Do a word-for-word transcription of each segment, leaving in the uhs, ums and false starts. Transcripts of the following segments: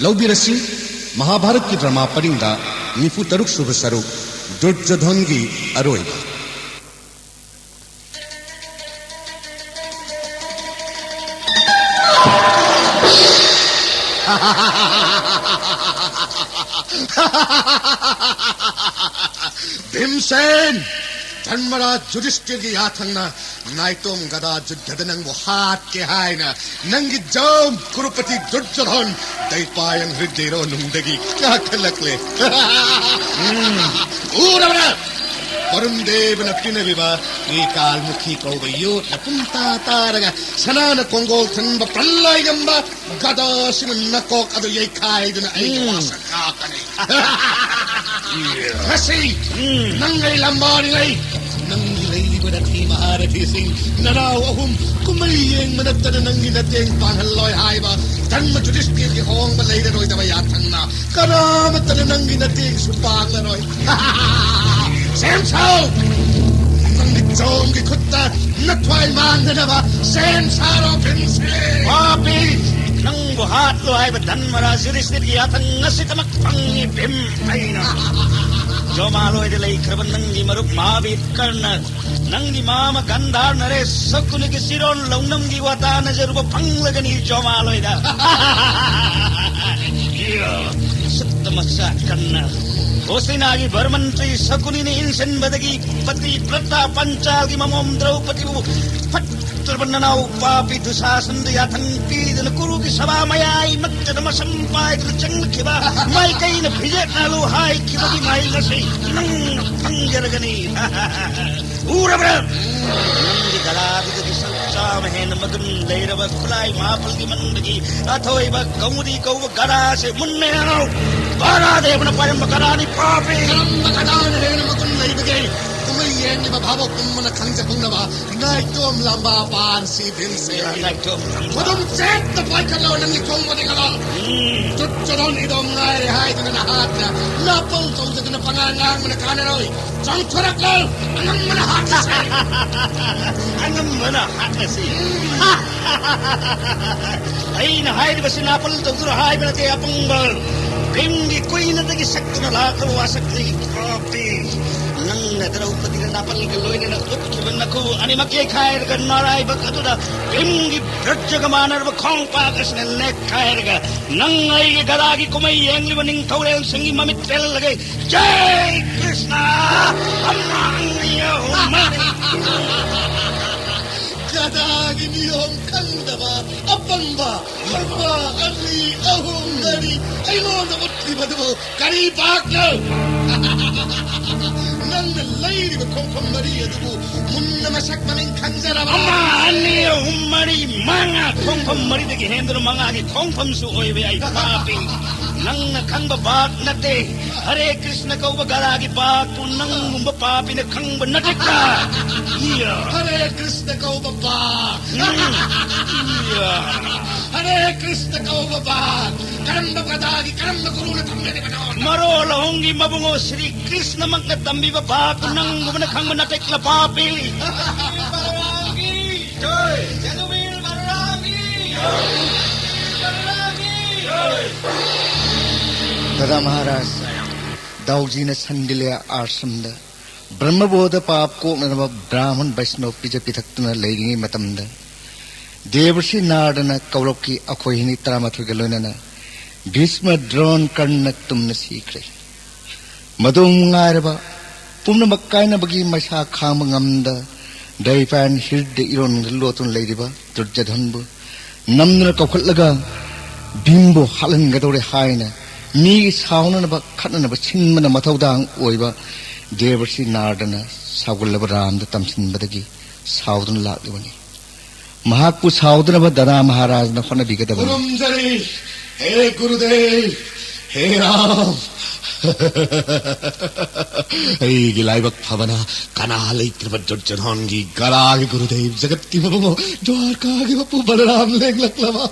ꯂꯧꯕꯤꯔꯁꯤ, ꯃꯍꯥꯚꯥꯔꯠꯀꯤ drama ꯄꯔꯤꯡꯗ ꯅꯤꯐꯨ ꯇꯔꯨꯛ ꯁꯨꯕ ꯁꯔꯨꯛ, ꯗꯨꯔꯖꯣꯙꯟꯒꯤ ꯑꯔꯣꯏꯕ꯫ ꯚꯤꯝꯁꯦꯟ! ꯙꯔꯃꯔꯥꯖ ꯌꯨꯙꯤꯁꯊꯤꯔꯒꯤ ꯌꯥꯊꯪꯅ ꯅꯥꯏꯇꯣꯝ ꯒꯗꯥ ꯌꯨꯗꯙꯗ ꯅꯪꯕꯨ ꯍꯥꯠꯀꯦ ꯍꯥꯏꯅ ꯅꯪꯒꯤ ꯖꯣꯝ ꯀꯨꯔꯨꯄꯇꯤ ꯗꯨꯔꯖꯣꯙꯟ ꯗꯩꯄꯥꯌꯟ ꯍ꯭ꯔꯤꯗꯦꯔꯣ ꯅꯨꯡꯗꯒꯤ ꯀꯥꯈꯠꯂꯛꯂꯦ꯫ ꯎꯝ, ꯎꯔꯕ꯭ꯔꯥ? ꯕꯔꯨꯟ ꯗꯦꯕꯅ ꯄꯤꯅꯕꯤꯕ ꯀ꯭ꯔꯤꯀꯥꯜꯃꯨꯈꯤ ꯀꯧꯕ ꯌꯣꯠꯅ ꯄꯨꯝꯇꯥ ꯇꯥꯔꯒ ꯁꯅꯥꯅ ꯀꯣꯡꯒꯣꯜ ꯊꯤꯟꯕ ꯄ꯭ꯔꯂꯌꯒꯝꯕ ꯒꯗꯥꯁꯤꯅ ꯅꯀꯣꯛ ꯑꯗꯨ ꯌꯩꯈꯥꯏꯗꯨꯅ ꯑꯩꯒꯤ ꯎꯝ꯫ ꯋꯥꯁꯛ ꯉꯥꯛꯀꯅꯤ꯫ ꯉꯁꯤ ꯎꯝ꯫ ꯅꯪ ꯑꯩ ꯂꯝꯕꯥꯔꯤꯉꯩ ꯅꯪꯒꯤ ꯂꯩꯔꯤꯕ ꯔꯊꯤ ꯃꯍꯥꯔꯊꯤꯁꯤꯡ ꯅꯅꯥꯎ ꯑꯍꯨꯝ ꯀꯨꯝꯍꯩ ꯌꯦꯡꯕ ꯅꯠꯇꯅ ꯅꯪꯒꯤ ꯅꯇꯦꯡ ꯄꯥꯡꯍꯜꯂꯣꯏ ꯍꯥꯏꯕ ꯙꯔꯃ ꯌꯨꯙꯤꯁꯊꯤꯔꯒꯤ ꯍꯣꯡꯕ ꯂꯩꯔꯔꯣꯏꯗꯕ ꯌꯥꯊꯪꯅ ꯀꯅꯥꯃꯠꯇꯅ ꯅꯪꯒꯤ ꯅꯇꯦꯡꯁꯨ ꯄꯥꯡꯂꯔꯣꯏ꯫ ꯁꯦꯝ ꯁꯥꯎ! ꯅꯪꯒꯤ ꯖꯣꯝꯒꯤ ꯈꯨꯠꯇ ꯅꯊ꯭ꯋꯥꯏ ꯃꯥꯡꯗꯅꯕ ꯁꯦꯝ ꯁꯥꯔꯣ, ꯚꯤꯝꯁꯦ! ꯄꯥꯄꯤ! ꯅꯪꯕꯨ ꯍꯥꯠꯂꯣ ꯍꯥꯏꯕ ꯙꯔꯃꯔꯥꯖ ꯌꯨꯙꯤꯁꯊꯤꯔꯒꯤ ꯌꯥꯊꯪ ꯉꯁꯤꯗꯃꯛ ꯐꯪꯉꯤ, ꯚꯤꯝ ꯑꯩꯅ꯫ ꯖꯣꯃꯥꯂꯣꯏꯗ ꯂꯩꯈ꯭ꯔꯕ ꯅꯪꯒꯤ ꯃꯔꯨꯞ ꯃꯍꯥꯕꯤꯔ ꯀꯔꯅ, ꯅꯪꯒꯤ ꯃꯥꯃ ꯒꯟꯙꯥꯔ ꯅꯔꯦꯁ ꯁꯀꯨꯅꯤꯒꯤ ꯆꯤꯔꯣꯟ ꯂꯧꯅꯝꯒꯤ ꯋꯥꯇꯥꯅꯖꯔꯨꯕ ꯐꯪꯂꯒꯅꯤ ꯖꯣꯃꯥꯂꯣꯏꯗ꯫ ꯁꯨꯠꯇ ꯃꯆꯥ ꯀꯟꯅ ꯍꯣꯁꯤꯅꯥꯒꯤ ꯕꯔꯃꯟꯇ꯭ꯔꯤ ꯁꯀꯨꯅꯤꯅ ꯏꯟꯁꯤꯟꯕꯗꯒꯤ ꯄꯇꯤ ꯄ꯭ꯔꯇꯥ ꯄꯟꯆꯥꯜꯒꯤ ꯃꯃꯣꯝ ꯗ꯭ꯔꯧꯄꯗꯤꯕꯨ ꯐꯠꯇ꯭ꯔꯕ ꯅꯅꯥꯎ ꯄꯥꯄꯤ ꯗꯨꯁꯥꯁꯟꯗ ꯌꯥꯊꯪ ꯄꯤꯗꯨꯅ ꯀꯨꯔꯨꯒꯤ ꯁꯚꯥ ꯃꯌꯥꯏ ꯃꯛꯇꯗ ꯃꯁꯝ ꯄꯥꯏꯗꯨꯅ ꯆꯪꯂꯛꯈꯤꯕ ꯃꯥꯏꯀꯩꯅ ꯐꯤꯖꯦꯠ ꯅꯥꯂꯨ ꯍꯥꯏꯈꯤꯕꯒꯤ ꯃꯍꯩ ꯉꯁꯤ ꯅꯪꯅ ꯐꯪꯖꯔꯒꯅꯤ꯫ ꯎꯔꯕ꯭ꯔꯥ? ꯅꯪꯒꯤ ꯒꯗꯥꯗꯨꯗꯒꯤ ꯁꯔꯨꯛ ꯆꯥꯝꯃ ꯍꯦꯟꯅ ꯃꯒꯨꯟ ꯂꯩꯔꯕ ꯈꯨꯠꯂꯥꯏ ꯃꯥꯄꯜꯒꯤ ꯃꯅꯨꯡꯗꯒꯤ ꯑꯊꯣꯏꯕ ꯀꯧꯃꯨꯗꯤ ꯀꯧꯕ ꯒꯗꯥꯁꯦ ꯃꯨꯟꯅ ꯌꯦꯡꯉꯨ꯫ ꯕꯥꯂꯥꯗꯦꯕꯅ ꯄꯥꯏꯔꯝꯕ ꯒꯗꯥꯅꯤ, ꯄꯥꯄꯤ꯫ ꯀꯔꯝꯕ ꯒꯗꯥꯅ ꯍꯦꯟꯅ ꯃꯒꯨꯟ ꯂꯩꯕꯒꯦ? ꯀꯨꯝꯍꯩ ꯌꯦꯡꯂꯤꯕ ꯚꯥꯕꯣꯛ ꯄꯨꯝꯕꯅ ꯈꯪꯖꯍꯧꯅꯕ ꯅꯥꯏꯇꯣꯝ ꯂꯝꯕꯥ ꯄꯥꯟꯁꯤ ꯊꯤꯟꯁꯤ꯫ ꯅꯥꯏꯇꯣꯝ ꯂꯝꯕꯥ꯫ ꯃꯗꯨꯝ ꯆꯦꯠꯇ ꯄꯥꯏꯈꯠꯂꯣ ꯅꯪꯒꯤ ꯈꯣꯡꯕꯗꯤ ꯀꯂꯣ꯫ ꯎꯝ꯫ ꯆꯨꯠꯆꯗꯣꯟ ꯏꯗꯣꯝ ꯉꯥꯏꯔꯦ ꯍꯥꯏꯗꯨꯅ ꯅꯍꯥꯛꯅ ꯅꯥꯄꯜ ꯇꯧꯖꯗꯨꯅ ꯄꯉꯥꯡ ꯉꯥꯡꯕꯅ ꯀꯥꯟꯅꯔꯣꯏ꯫ ꯆꯣꯡꯊꯣꯔꯛꯂꯣ꯫ ꯑꯉꯝꯕꯅ ꯍꯥꯠꯂꯁꯤ꯫ ꯑꯉꯝꯕꯅ ꯍꯥꯠꯂꯁꯤ꯫ ꯎꯝ꯫ ꯑꯩꯅ ꯍꯥꯏꯔꯤꯕꯁꯤ ꯅꯥꯄꯜ ꯇꯧꯗꯨꯅ ꯍꯥꯏꯕ ꯅꯠꯇꯦ, ꯑꯄꯪꯕ꯫ ꯚꯤꯝꯒꯤ ꯀꯨꯏꯅꯗꯒꯤ ꯁꯛꯇꯨꯅ ꯂꯥꯛꯂꯕ ꯋꯥꯁꯛꯅꯤ꯫ ꯄꯥꯄꯤ, ꯅꯪꯅ ꯗ꯭ꯔꯧꯄꯗꯤꯗ ꯅꯥꯄꯜꯒ ꯂꯣꯏꯅꯅ ꯎꯠꯈꯤꯕ ꯅꯈꯨ ꯑꯅꯤꯃꯛ ꯌꯩꯈꯥꯏꯔꯒ ꯅꯥꯔꯥꯏꯕꯛ ꯑꯗꯨꯗ ꯚꯤꯝꯒꯤ ꯕ꯭ꯔꯖꯒ ꯃꯥꯟꯅꯔꯕ ꯈꯣꯡꯄꯥꯛ ꯑꯁꯤꯅ ꯅꯦꯠꯈꯥꯏꯔꯒ ꯅꯪ ꯑꯩꯒꯤ ꯒꯗꯥꯒꯤ ꯀꯨꯝꯍꯩ ꯌꯦꯡꯂꯤꯕ ꯅꯤꯡꯊꯧꯔꯦꯜꯁꯤꯡꯒꯤ ꯃꯃꯤꯠ ꯄꯦꯜꯂꯒ, "ꯖꯩ ꯀ꯭ꯔꯤꯁꯅ!" ꯑꯃ, ꯑꯅꯤ, ꯑꯍꯨꯝ, ꯃꯔꯤ꯫ ꯒꯗꯥꯒꯤ ꯅꯤꯌꯣꯝ ꯈꯪꯗꯕ ꯑꯄꯪꯕ꯫ ꯑꯃ, ꯑꯅꯤ, ꯑꯍꯨꯝ, ꯃꯔꯤ꯫ ꯑꯩꯉꯣꯟꯗ ꯎꯠꯂꯤꯕꯗꯨꯕꯨ ꯀꯔꯤ ꯄꯥꯛꯅꯣ? ꯅꯪꯅ ꯂꯩꯔꯤꯕ ꯈꯣꯡꯐꯝ ꯃꯔꯤ ꯑꯗꯨꯕꯨ ꯃꯨꯟꯅ ꯃꯁꯛ ꯃꯃꯤꯡ ꯈꯪꯖꯔꯕ? ꯑꯃ, ꯑꯅꯤ, ꯑꯍꯨꯝ, ꯃꯔꯤ, ꯃꯉꯥ꯫ ꯈꯣꯡꯐꯝ ꯃꯔꯤꯗꯒꯤ ꯍꯦꯟꯗꯨꯅ ꯃꯉꯥꯒꯤ ꯈꯣꯡꯐꯝꯁꯨ ꯑꯣꯏꯕ ꯌꯥꯏ, ꯄꯥꯄꯤ꯫ ꯅꯪꯅ ꯈꯪꯕ ꯄꯥꯛ ꯅꯠꯇꯦ꯫ ꯍꯔꯦ ꯀ꯭ꯔꯤꯁꯅ ꯀꯧꯕ ꯒꯗꯥꯒꯤ ꯄꯥꯛꯄꯨ ꯅꯪꯒꯨꯝꯕ ꯄꯥꯄꯤꯅ ꯈꯪꯕ ꯅꯠꯇꯦꯀ꯫ ꯏꯌꯥ꯫ ꯍꯔꯦ ꯀ꯭ꯔꯤꯁꯅ ꯀꯧꯕ ꯄꯥꯛ꯫ ꯎꯝ꯫ ꯏꯌꯥ꯫ ꯍꯔꯦ ꯀ꯭ꯔꯤꯁꯅ ꯀꯧꯕ ꯄꯥꯛ꯫ ꯀꯔꯝꯕ ꯒꯗꯥꯒꯤ ꯀꯔꯝꯕ ꯒꯨꯔꯨꯅ ꯇꯝꯕꯤꯔꯤꯕꯅꯣ? ꯃꯔꯣꯜ ꯑꯍꯨꯝꯒꯤ ꯃꯕꯨꯡꯉꯣ ꯁ꯭ꯔꯤ ꯀ꯭ꯔꯤꯁꯅꯃꯛꯅ ꯇꯝꯕꯤꯕ ꯄꯥꯛꯄꯨ ꯅꯪꯒꯨꯝꯕꯅ ꯈꯪꯕ ꯅꯠꯇꯦ, ꯂꯄꯥꯄꯤ꯫ ꯕꯂꯔꯥꯝꯒꯤ ꯖꯣꯏ! ꯌꯥꯗꯨꯕꯤꯔ ꯕꯂꯔꯥꯝꯒꯤ ꯖꯣꯏ! ꯕꯂꯔꯥꯝꯒꯤ ꯖꯣꯏ! ꯗꯥꯗꯥ ꯃꯍꯥꯔꯥꯖ, ꯗꯥꯎꯖꯤꯅ ꯁꯟꯗꯤꯂꯦ ꯑꯥꯁ꯭ꯔꯝꯗ ꯕ꯭ꯔꯍ꯭ꯃꯕꯣꯙ ꯄꯥꯞ ꯀꯣꯛꯅꯅꯕ ꯕ꯭ꯔꯥꯍꯃꯟ ꯕꯩꯁꯅꯣ ꯄꯤꯖ ꯄꯤꯊꯛꯇꯨꯅ ꯂꯩꯔꯤꯉꯩ ꯃꯇꯝꯗ, ꯗꯦꯕꯔꯁꯤ ꯅꯥꯔꯗꯅ ꯀꯧꯔꯛꯈꯤ꯫ ꯑꯩꯈꯣꯏ ꯍꯤꯅꯤ ꯇꯔꯥꯃꯥꯊꯣꯏꯒ ꯂꯣꯏꯅꯅ ꯚꯤꯁꯃ, ꯗ꯭ꯔꯣꯟ, ꯀꯔꯅ ꯇꯨꯝꯅ ꯁꯤꯈ꯭ꯔꯦ꯫ ꯃꯗꯨ ꯉꯥꯏꯔꯕ ꯄꯨꯝꯅꯃꯛ ꯀꯥꯏꯅꯕꯒꯤ ꯃꯩꯁꯥ ꯈꯥꯡꯕ ꯉꯝꯗ ꯗꯩꯄꯥꯟ ꯍꯤꯔꯗ ꯏꯔꯣꯟꯗ ꯂꯣꯠꯇꯨꯅ ꯂꯩꯔꯤꯕ ꯗꯨꯔꯖꯙꯟꯕꯨ ꯅꯝꯗꯨꯅ ꯀꯧꯈꯠꯂꯒ ꯚꯤꯝꯕꯨ ꯍꯥꯠꯍꯟꯒꯗꯧꯔꯦ ꯍꯥꯏꯅ ꯃꯤꯒꯤ ꯁꯥꯎꯅꯅꯕ ꯈꯠꯅꯅꯕ ꯁꯤꯟꯕꯅ ꯃꯊꯧꯗꯥꯡ ꯑꯣꯏꯕ ꯗꯦꯕꯔꯁꯤ ꯅꯥꯔꯗꯅ ꯁꯥꯎꯒꯜꯂꯕ ꯔꯥꯝꯗ ꯇꯝꯁꯤꯟꯕꯗꯒꯤ ꯁꯥꯎꯗꯨꯅ ꯂꯥꯛꯂꯤꯕꯅꯤ꯫ ꯃꯍꯥꯛꯄꯨ ꯁꯥꯎꯗꯅꯕ ꯗꯥꯗꯥ ꯃꯍꯥꯔꯥꯖꯅ ꯍꯣꯠꯅꯕꯤꯒꯗꯕꯅꯤ꯫ ꯈꯨꯔꯨꯝꯖꯔꯤ, ꯍꯦ ꯒꯨꯔꯨꯗꯦꯕ, ꯍꯦ ꯔꯥꯝ꯫ ꯑꯩꯒꯤ ꯂꯥꯏꯕꯛ ꯐꯕꯅ ꯀꯅꯥ ꯂꯩꯇ꯭ꯔꯕ ꯗꯨꯔꯖꯣꯙꯟꯒꯤ ꯒꯗꯥꯒꯤ ꯒꯨꯔꯨꯗꯦꯕ ꯖꯒꯠꯀꯤ ꯃꯕꯨꯡꯉꯣ ꯗ꯭ꯋꯥꯔꯀꯥꯒꯤ ꯃꯄꯨ ꯕꯂꯔꯥꯝ ꯂꯦꯡꯂꯛꯂꯕ꯫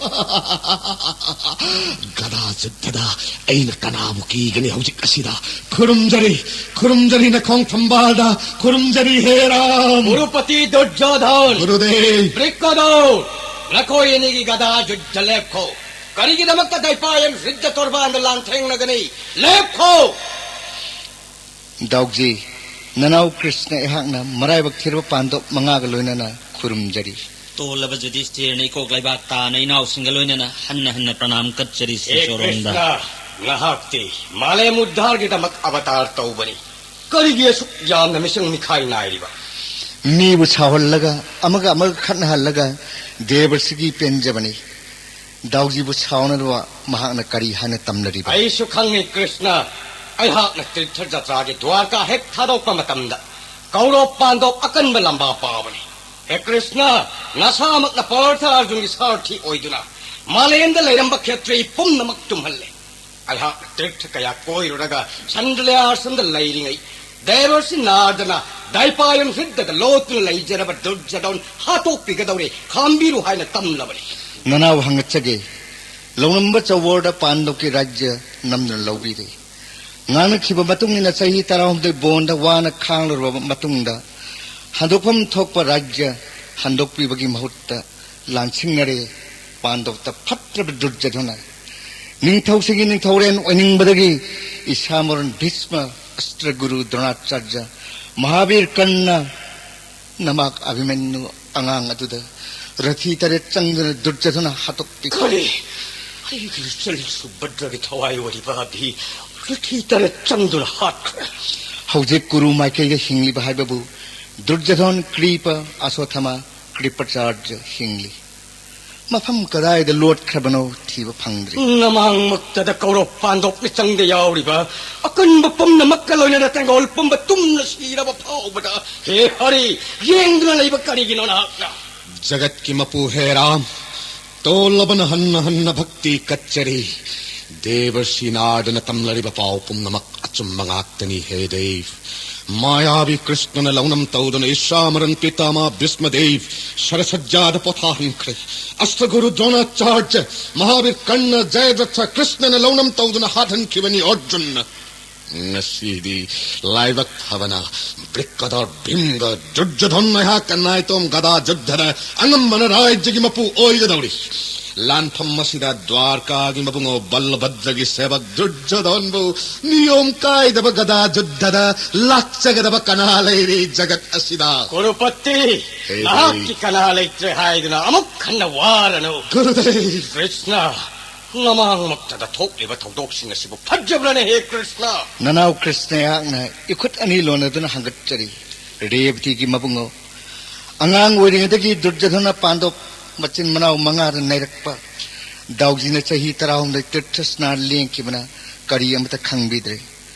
ꯒꯗꯥ ꯖꯨꯗ꯭ꯙꯗ ꯑꯩꯅ ꯀꯅꯥꯕꯨ ꯀꯤꯒꯅꯤ ꯍꯧꯖꯤꯛ ꯑꯁꯤꯗ? ꯈꯨꯔꯨꯝꯖꯔꯤ, ꯈꯨꯔꯨꯝꯖꯔꯤ ꯅꯈꯣꯡ ꯊꯝꯕꯥꯜꯗ, ꯈꯨꯔꯨꯝꯖꯔꯤ ꯍꯦ ꯔꯥꯝ꯫ ꯀꯨꯔꯨꯄꯇꯤ ꯗꯨꯔꯖꯣꯙꯟ꯫ ꯒꯨꯔꯨꯗꯦꯕ꯫ ꯕ꯭ꯔꯤꯛꯀꯗꯣ, ꯅꯈꯣꯏ ꯑꯅꯤꯒꯤ ꯒꯗꯥ ꯖꯨꯗ꯭ꯙ ꯂꯦꯞꯈꯣ꯫ ꯀꯔꯤꯒꯤꯗꯃꯛꯇ ꯗ꯭ꯋꯥꯏꯄꯥꯌꯟ ꯍ꯭ꯔꯤꯁꯗ ꯇꯣꯔꯕꯥꯟꯗ ꯂꯥꯟꯊꯦꯡꯅꯒꯅꯤ? ꯂꯦꯞꯈꯣ! ꯗꯥꯎꯖꯤ, ꯅꯅꯥꯎ ꯀ꯭ꯔꯤꯁꯅ ꯑꯩꯍꯥꯛꯅ ꯃꯔꯥꯏꯕꯛ ꯊꯤꯔꯕ ꯄꯥꯟꯗꯣꯞ ꯃꯉꯥꯒ ꯂꯣꯏꯅꯅ ꯈꯨꯔꯨꯝꯖꯔꯤ꯫ ꯇꯣꯜꯂꯕ ꯖꯨꯗꯤꯁꯇꯤꯔꯅ ꯏꯀꯣꯛ ꯂꯩꯕꯥꯛ ꯇꯥꯅ ꯏꯅꯥꯎꯁꯤꯡꯒ ꯂꯣꯏꯅꯅ ꯍꯟꯅ ꯍꯟꯅ ꯄ꯭ꯔꯅꯥꯝ ꯀꯠꯆꯔꯤ ꯍꯦ ꯁ꯭ꯔꯤꯁꯣꯔꯣꯝꯗ꯫ ꯀ꯭ꯔꯤꯁꯅ, ꯅꯍꯥꯛꯇꯤ ꯃꯥꯂꯦꯝ ꯎꯗ꯭ꯙꯥꯔꯒꯤꯗꯃꯛ ꯑꯕꯇꯥꯔ ꯇꯧꯕꯅꯤ꯫ ꯀꯔꯤꯒꯤ ꯑꯁꯨꯛ ꯌꯥꯝꯅ ꯃꯤꯁꯪ ꯃꯤꯈꯥꯏ ꯅꯥꯏꯔꯤꯕ? ꯃꯤꯕꯨ ꯁꯥꯎꯍꯜꯂꯒ, ꯑꯃꯒ ꯑꯃꯒ ꯈꯠꯅꯍꯜꯂꯒ ꯗꯦꯕꯔꯁꯤꯒꯤ ꯄꯦꯟꯖꯕꯅꯤ꯫ ꯗꯥꯎꯖꯤꯕꯨ ꯁꯥꯎꯅꯅꯕ ꯃꯍꯥꯛꯅ ꯀꯔꯤ ꯍꯥꯏꯅ ꯇꯝꯂꯔꯤꯕ? ꯑꯩꯁꯨ ꯈꯪꯏ, ꯀ꯭ꯔꯤꯁꯅ꯫ ꯑꯩꯍꯥꯛꯅ ꯇꯤꯔꯊ ꯖꯇ꯭ꯔꯥꯒꯤ ꯗ꯭ꯋꯥꯔꯀꯥ ꯍꯦꯛ ꯊꯥꯗꯣꯛꯄ ꯃꯇꯝꯗ ꯀꯧꯔꯣꯞ ꯄꯥꯟꯗꯣꯞ ꯑꯀꯟꯕ ꯂꯝꯕꯥ ꯄꯥꯕꯅꯤ꯫ ꯍꯦ ꯀ꯭ꯔꯤꯁꯅ, ꯅꯁꯥꯃꯛꯅ ꯄꯥꯔꯊ ꯑꯔꯖꯨꯟꯒꯤ ꯁꯥꯔꯊꯤ ꯑꯣꯏꯗꯨꯅ ꯃꯥꯂꯦꯝꯗ ꯂꯩꯔꯝꯕ ꯈꯦꯇ꯭ꯔꯤ ꯄꯨꯝꯅꯃꯛ ꯇꯨꯝꯍꯜꯂꯦ꯫ ꯑꯩꯍꯥꯛꯅ ꯇꯤꯔꯊ ꯀꯌꯥ ꯀꯣꯏꯔꯨꯔꯒ ꯁꯟꯗ꯭ꯔꯂꯌꯥꯁꯟꯗ ꯂꯩꯔꯤꯉꯩ ꯗꯦꯕꯔꯁꯤ ꯅꯥꯔꯗꯅ ꯗꯥꯏꯄꯥꯌꯟ ꯍ꯭ꯔꯤꯗꯗ ꯂꯣꯠꯇꯨꯅ ꯂꯩꯖꯔꯕ ꯗꯨꯔꯖꯗꯣꯟ ꯍꯥꯠꯇꯣꯛꯄꯤꯒꯗꯧꯔꯦ, ꯈꯥꯝꯕꯤꯔꯨ ꯍꯥꯏꯅ ꯇꯝꯂꯕꯅꯤ꯫ ꯅꯅꯥꯎ ꯍꯪꯒꯠꯆꯒꯦ꯫ ꯂꯧꯅꯝꯕ ꯆꯧꯋꯔꯗ ꯄꯥꯟꯗꯣꯞꯀꯤ ꯔꯥꯖ꯭ꯌ ꯅꯝꯗꯨꯅ ꯂꯧꯕꯤꯔꯦ꯫ ꯉꯥꯡꯅꯈꯤꯕ ꯃꯇꯨꯡ ꯏꯟꯅ ꯆꯍꯤ ꯇꯔꯥꯍꯨꯝꯗꯣꯏ ꯕꯣꯟꯗ ꯋꯥꯅ ꯈꯥꯡꯂꯨꯔꯕ ꯃꯇꯨꯡꯗ ꯍꯟꯗꯣꯛꯐꯝ ꯊꯣꯛꯄ ꯔꯥꯖ꯭ꯌ ꯍꯟꯗꯣꯛꯄꯤꯕꯒꯤ ꯃꯍꯨꯠꯇ ꯂꯥꯟꯁꯤꯡꯅꯔꯦ꯫ ꯄꯥꯟꯗꯣꯞꯇ ꯐꯠꯇ꯭ꯔꯕ ꯗꯨꯔꯖꯣꯙꯅ ꯅꯤꯡꯊꯧꯁꯤꯡꯒꯤ ꯅꯤꯡꯊꯧꯔꯦꯟ ꯑꯣꯏꯅꯤꯡꯕꯗꯒꯤ ꯏꯁꯥꯃꯔꯣꯟ ꯚꯤꯁꯃ, ꯑꯁꯇ꯭ꯔꯒꯨꯔꯨ ꯗ꯭ꯔꯣꯅꯥꯆꯥꯔꯖ, ꯃꯍꯥꯕꯤꯔ ꯀꯔꯅ, ꯅꯃꯥꯛ ꯑꯚꯤꯃꯟꯌꯨ ꯑꯉꯥꯡ ꯑꯗꯨꯗ ꯔꯊꯤ ꯇꯔꯦꯠ ꯆꯪꯗꯨꯅ ꯗꯨꯔꯖꯣꯙꯅ ꯍꯥꯠꯇꯣꯛꯄꯤ꯫ ꯀꯔꯤ? ꯑꯩꯒꯤ ꯏꯆꯜ ꯁꯨꯚꯗ꯭ꯔꯒꯤ ꯊꯋꯥꯏ ꯑꯣꯏꯔꯤꯕ ꯑꯚꯤ ꯔꯊꯤ ꯇꯔꯦꯠ ꯆꯪꯗꯨꯅ ꯍꯥꯠꯈ꯭ꯔꯦ꯫ ꯍꯧꯖꯤꯛ ꯀꯨꯔꯨ ꯃꯥꯏꯀꯩꯗ ꯍꯤꯡꯂꯤꯕ ꯍꯥꯏꯕꯕꯨ ꯗꯨꯔꯖꯣꯙꯟ, ꯀ꯭ꯔꯤꯄ, ꯑꯁꯣꯊꯃ, ꯀ꯭ꯔꯤꯄꯥꯆꯥꯔꯖ ꯍꯤꯡꯂꯤ꯫ ꯃꯐꯝ ꯀꯗꯥꯏꯗ ꯂꯣꯠꯈ꯭ꯔꯕꯅꯣ ꯊꯤꯕ ꯐꯪꯗ꯭ꯔꯤ꯫ ꯅꯃꯥꯡꯃꯛꯇꯗ ꯀꯧꯔꯕ ꯄꯥꯟꯗꯣꯞ ꯃꯤꯆꯪꯗ ꯌꯥꯎꯔꯤꯕ ꯑꯀꯟꯕ ꯄꯨꯝꯅꯃꯛꯀ ꯂꯣꯏꯅꯅ ꯇꯦꯡꯒꯣꯜ ꯄꯨꯝꯕ ꯇꯨꯝꯅ ꯁꯤꯔꯕ ꯐꯥꯎꯕꯗ, ꯍꯦ ꯍꯔꯤ, ꯌꯦꯡꯗꯨꯅ ꯂꯩꯕ ꯀꯔꯤꯒꯤꯅꯣ ꯅꯍꯥꯛꯅ? ꯖꯒꯠꯀꯤ ꯃꯄꯨ ꯍꯦ ꯔꯥꯝ, ꯇꯣꯜꯂꯕꯅ ꯍꯟꯅ ꯍꯟꯅ ꯚꯛꯇꯤ ꯀꯠꯆꯔꯤ꯫ ꯗꯦꯕꯔꯁꯤ ꯅꯥꯔꯗꯅ ꯇꯝꯂꯔꯤꯕ ꯄꯥꯎ ꯄꯨꯝꯅꯃꯛ ꯑꯆꯨꯝꯕ ꯉꯥꯛꯇꯅꯤ ꯍꯦ ꯗꯦꯕ꯫ ꯃꯥꯌꯥꯕꯤ ꯀ꯭ꯔꯤꯁꯅꯅ ꯂꯧꯅꯝ ꯇꯧꯗꯨꯅ ꯏꯁꯥꯃꯔꯟ ꯄꯤꯇꯥꯃꯥ ꯚꯤꯁꯃꯗꯦꯕ ꯁꯔꯁꯖ꯭ꯌꯥꯗ ꯄꯣꯊꯥꯍꯟꯈ꯭ꯔꯦ꯫ ꯑꯁ꯭ꯇꯒꯨꯔꯨ ꯗ꯭ꯔꯣꯅꯥꯆꯥꯔꯖ, ꯃꯍꯥꯕꯤꯔ ꯀꯔꯅ, ꯖꯌꯗ꯭ꯔꯊ, ꯀ꯭ꯔꯤꯁꯅꯅ ꯂꯧꯅꯝ ꯇꯧꯗꯨꯅ ꯍꯥꯠꯍꯟꯈꯤꯕꯅꯤ ꯑꯔꯖꯨꯟꯅ꯫ ꯉꯁꯤꯗꯤ ꯂꯥꯏꯕꯛ ꯐꯕꯅ ꯕ꯭ꯔꯤꯛꯀꯗꯔ ꯚꯤꯝꯒ ꯗꯨꯔꯖꯣꯙꯟ ꯑꯩꯍꯥꯛꯀ ꯅꯥꯏꯇꯣꯝ ꯒꯗꯥ ꯌꯨꯗ꯭ꯙꯗ ꯑꯉꯝꯕꯅ ꯔꯥꯖ꯭ꯌꯒꯤ ꯃꯄꯨ ꯑꯣꯏꯒꯗꯧꯔꯤ꯫ ꯂꯥꯟꯐꯝ ꯑꯁꯤꯗ ꯗ꯭ꯋꯥꯔꯀꯥꯒꯤ ꯃꯕꯨꯡꯉꯣ ꯕꯜꯂꯚꯗ꯭ꯔꯒꯤ ꯁꯦꯕꯛ ꯗꯨꯔꯖꯣꯙꯟꯕꯨ ꯅꯤꯌꯣꯝ ꯀꯥꯏꯗꯕ ꯒꯗꯥ ꯌꯨꯗ꯭ꯙꯗ ꯂꯥꯛꯆꯒꯗꯕ ꯀꯅꯥ ꯂꯩꯔꯤ ꯖꯒꯠ ꯑꯁꯤꯗ? ꯀꯨꯔꯨꯄꯇꯤ, ꯍꯦ ꯅꯍꯥꯛꯀꯤ ꯍꯦ꯫ ꯀꯅꯥ ꯂꯩꯇ꯭ꯔꯦ ꯍꯥꯏꯗꯨꯅ ꯑꯃꯨꯛ ꯍꯟꯅ ꯋꯥꯔꯅꯨ꯫ ꯒꯨꯔꯨꯗꯦꯕ꯫ ꯀ꯭ꯔꯤꯁꯅ, ꯃꯃꯥꯡꯃꯛꯇꯗ ꯊꯣꯛꯂꯤꯕ ꯊꯧꯗꯣꯛꯁꯤꯡ ꯑꯁꯤꯕꯨ ꯐꯠꯖꯕ꯭ꯔꯅꯦ ꯍꯦ ꯀ꯭ꯔꯤꯁꯅ? ꯅꯅꯥꯎ ꯀ꯭ꯔꯤꯁꯅ ꯑꯩꯍꯥꯛꯅ ꯏꯈꯨꯠ ꯑꯅꯤ ꯂꯣꯟꯅꯗꯨꯅ ꯍꯪꯒꯠꯆꯔꯤ꯫ ꯔꯦꯕꯇꯤꯒꯤ ꯃꯕꯨꯡꯉꯣ, ꯑꯉꯥꯡ ꯑꯣꯏꯔꯤꯉꯩꯗꯒꯤ ꯗꯨꯔꯖꯣꯙꯅ ꯄꯥꯟꯗꯣꯞ ꯃꯆꯤꯟ ꯃꯅꯥꯎ ꯃꯉꯥꯗ ꯅꯩꯔꯛꯄ ꯗꯥꯎꯖꯤꯅ ꯆꯍꯤ ꯇꯔꯥꯍꯨꯝꯗꯣꯏ ꯇꯤꯔꯊ ꯁ꯭ꯅꯥꯟ ꯂꯦꯡꯈꯤꯕꯅ ꯀꯔꯤ ꯑꯃꯠꯇ ꯈꯪꯕꯤꯗ꯭ꯔꯦ꯫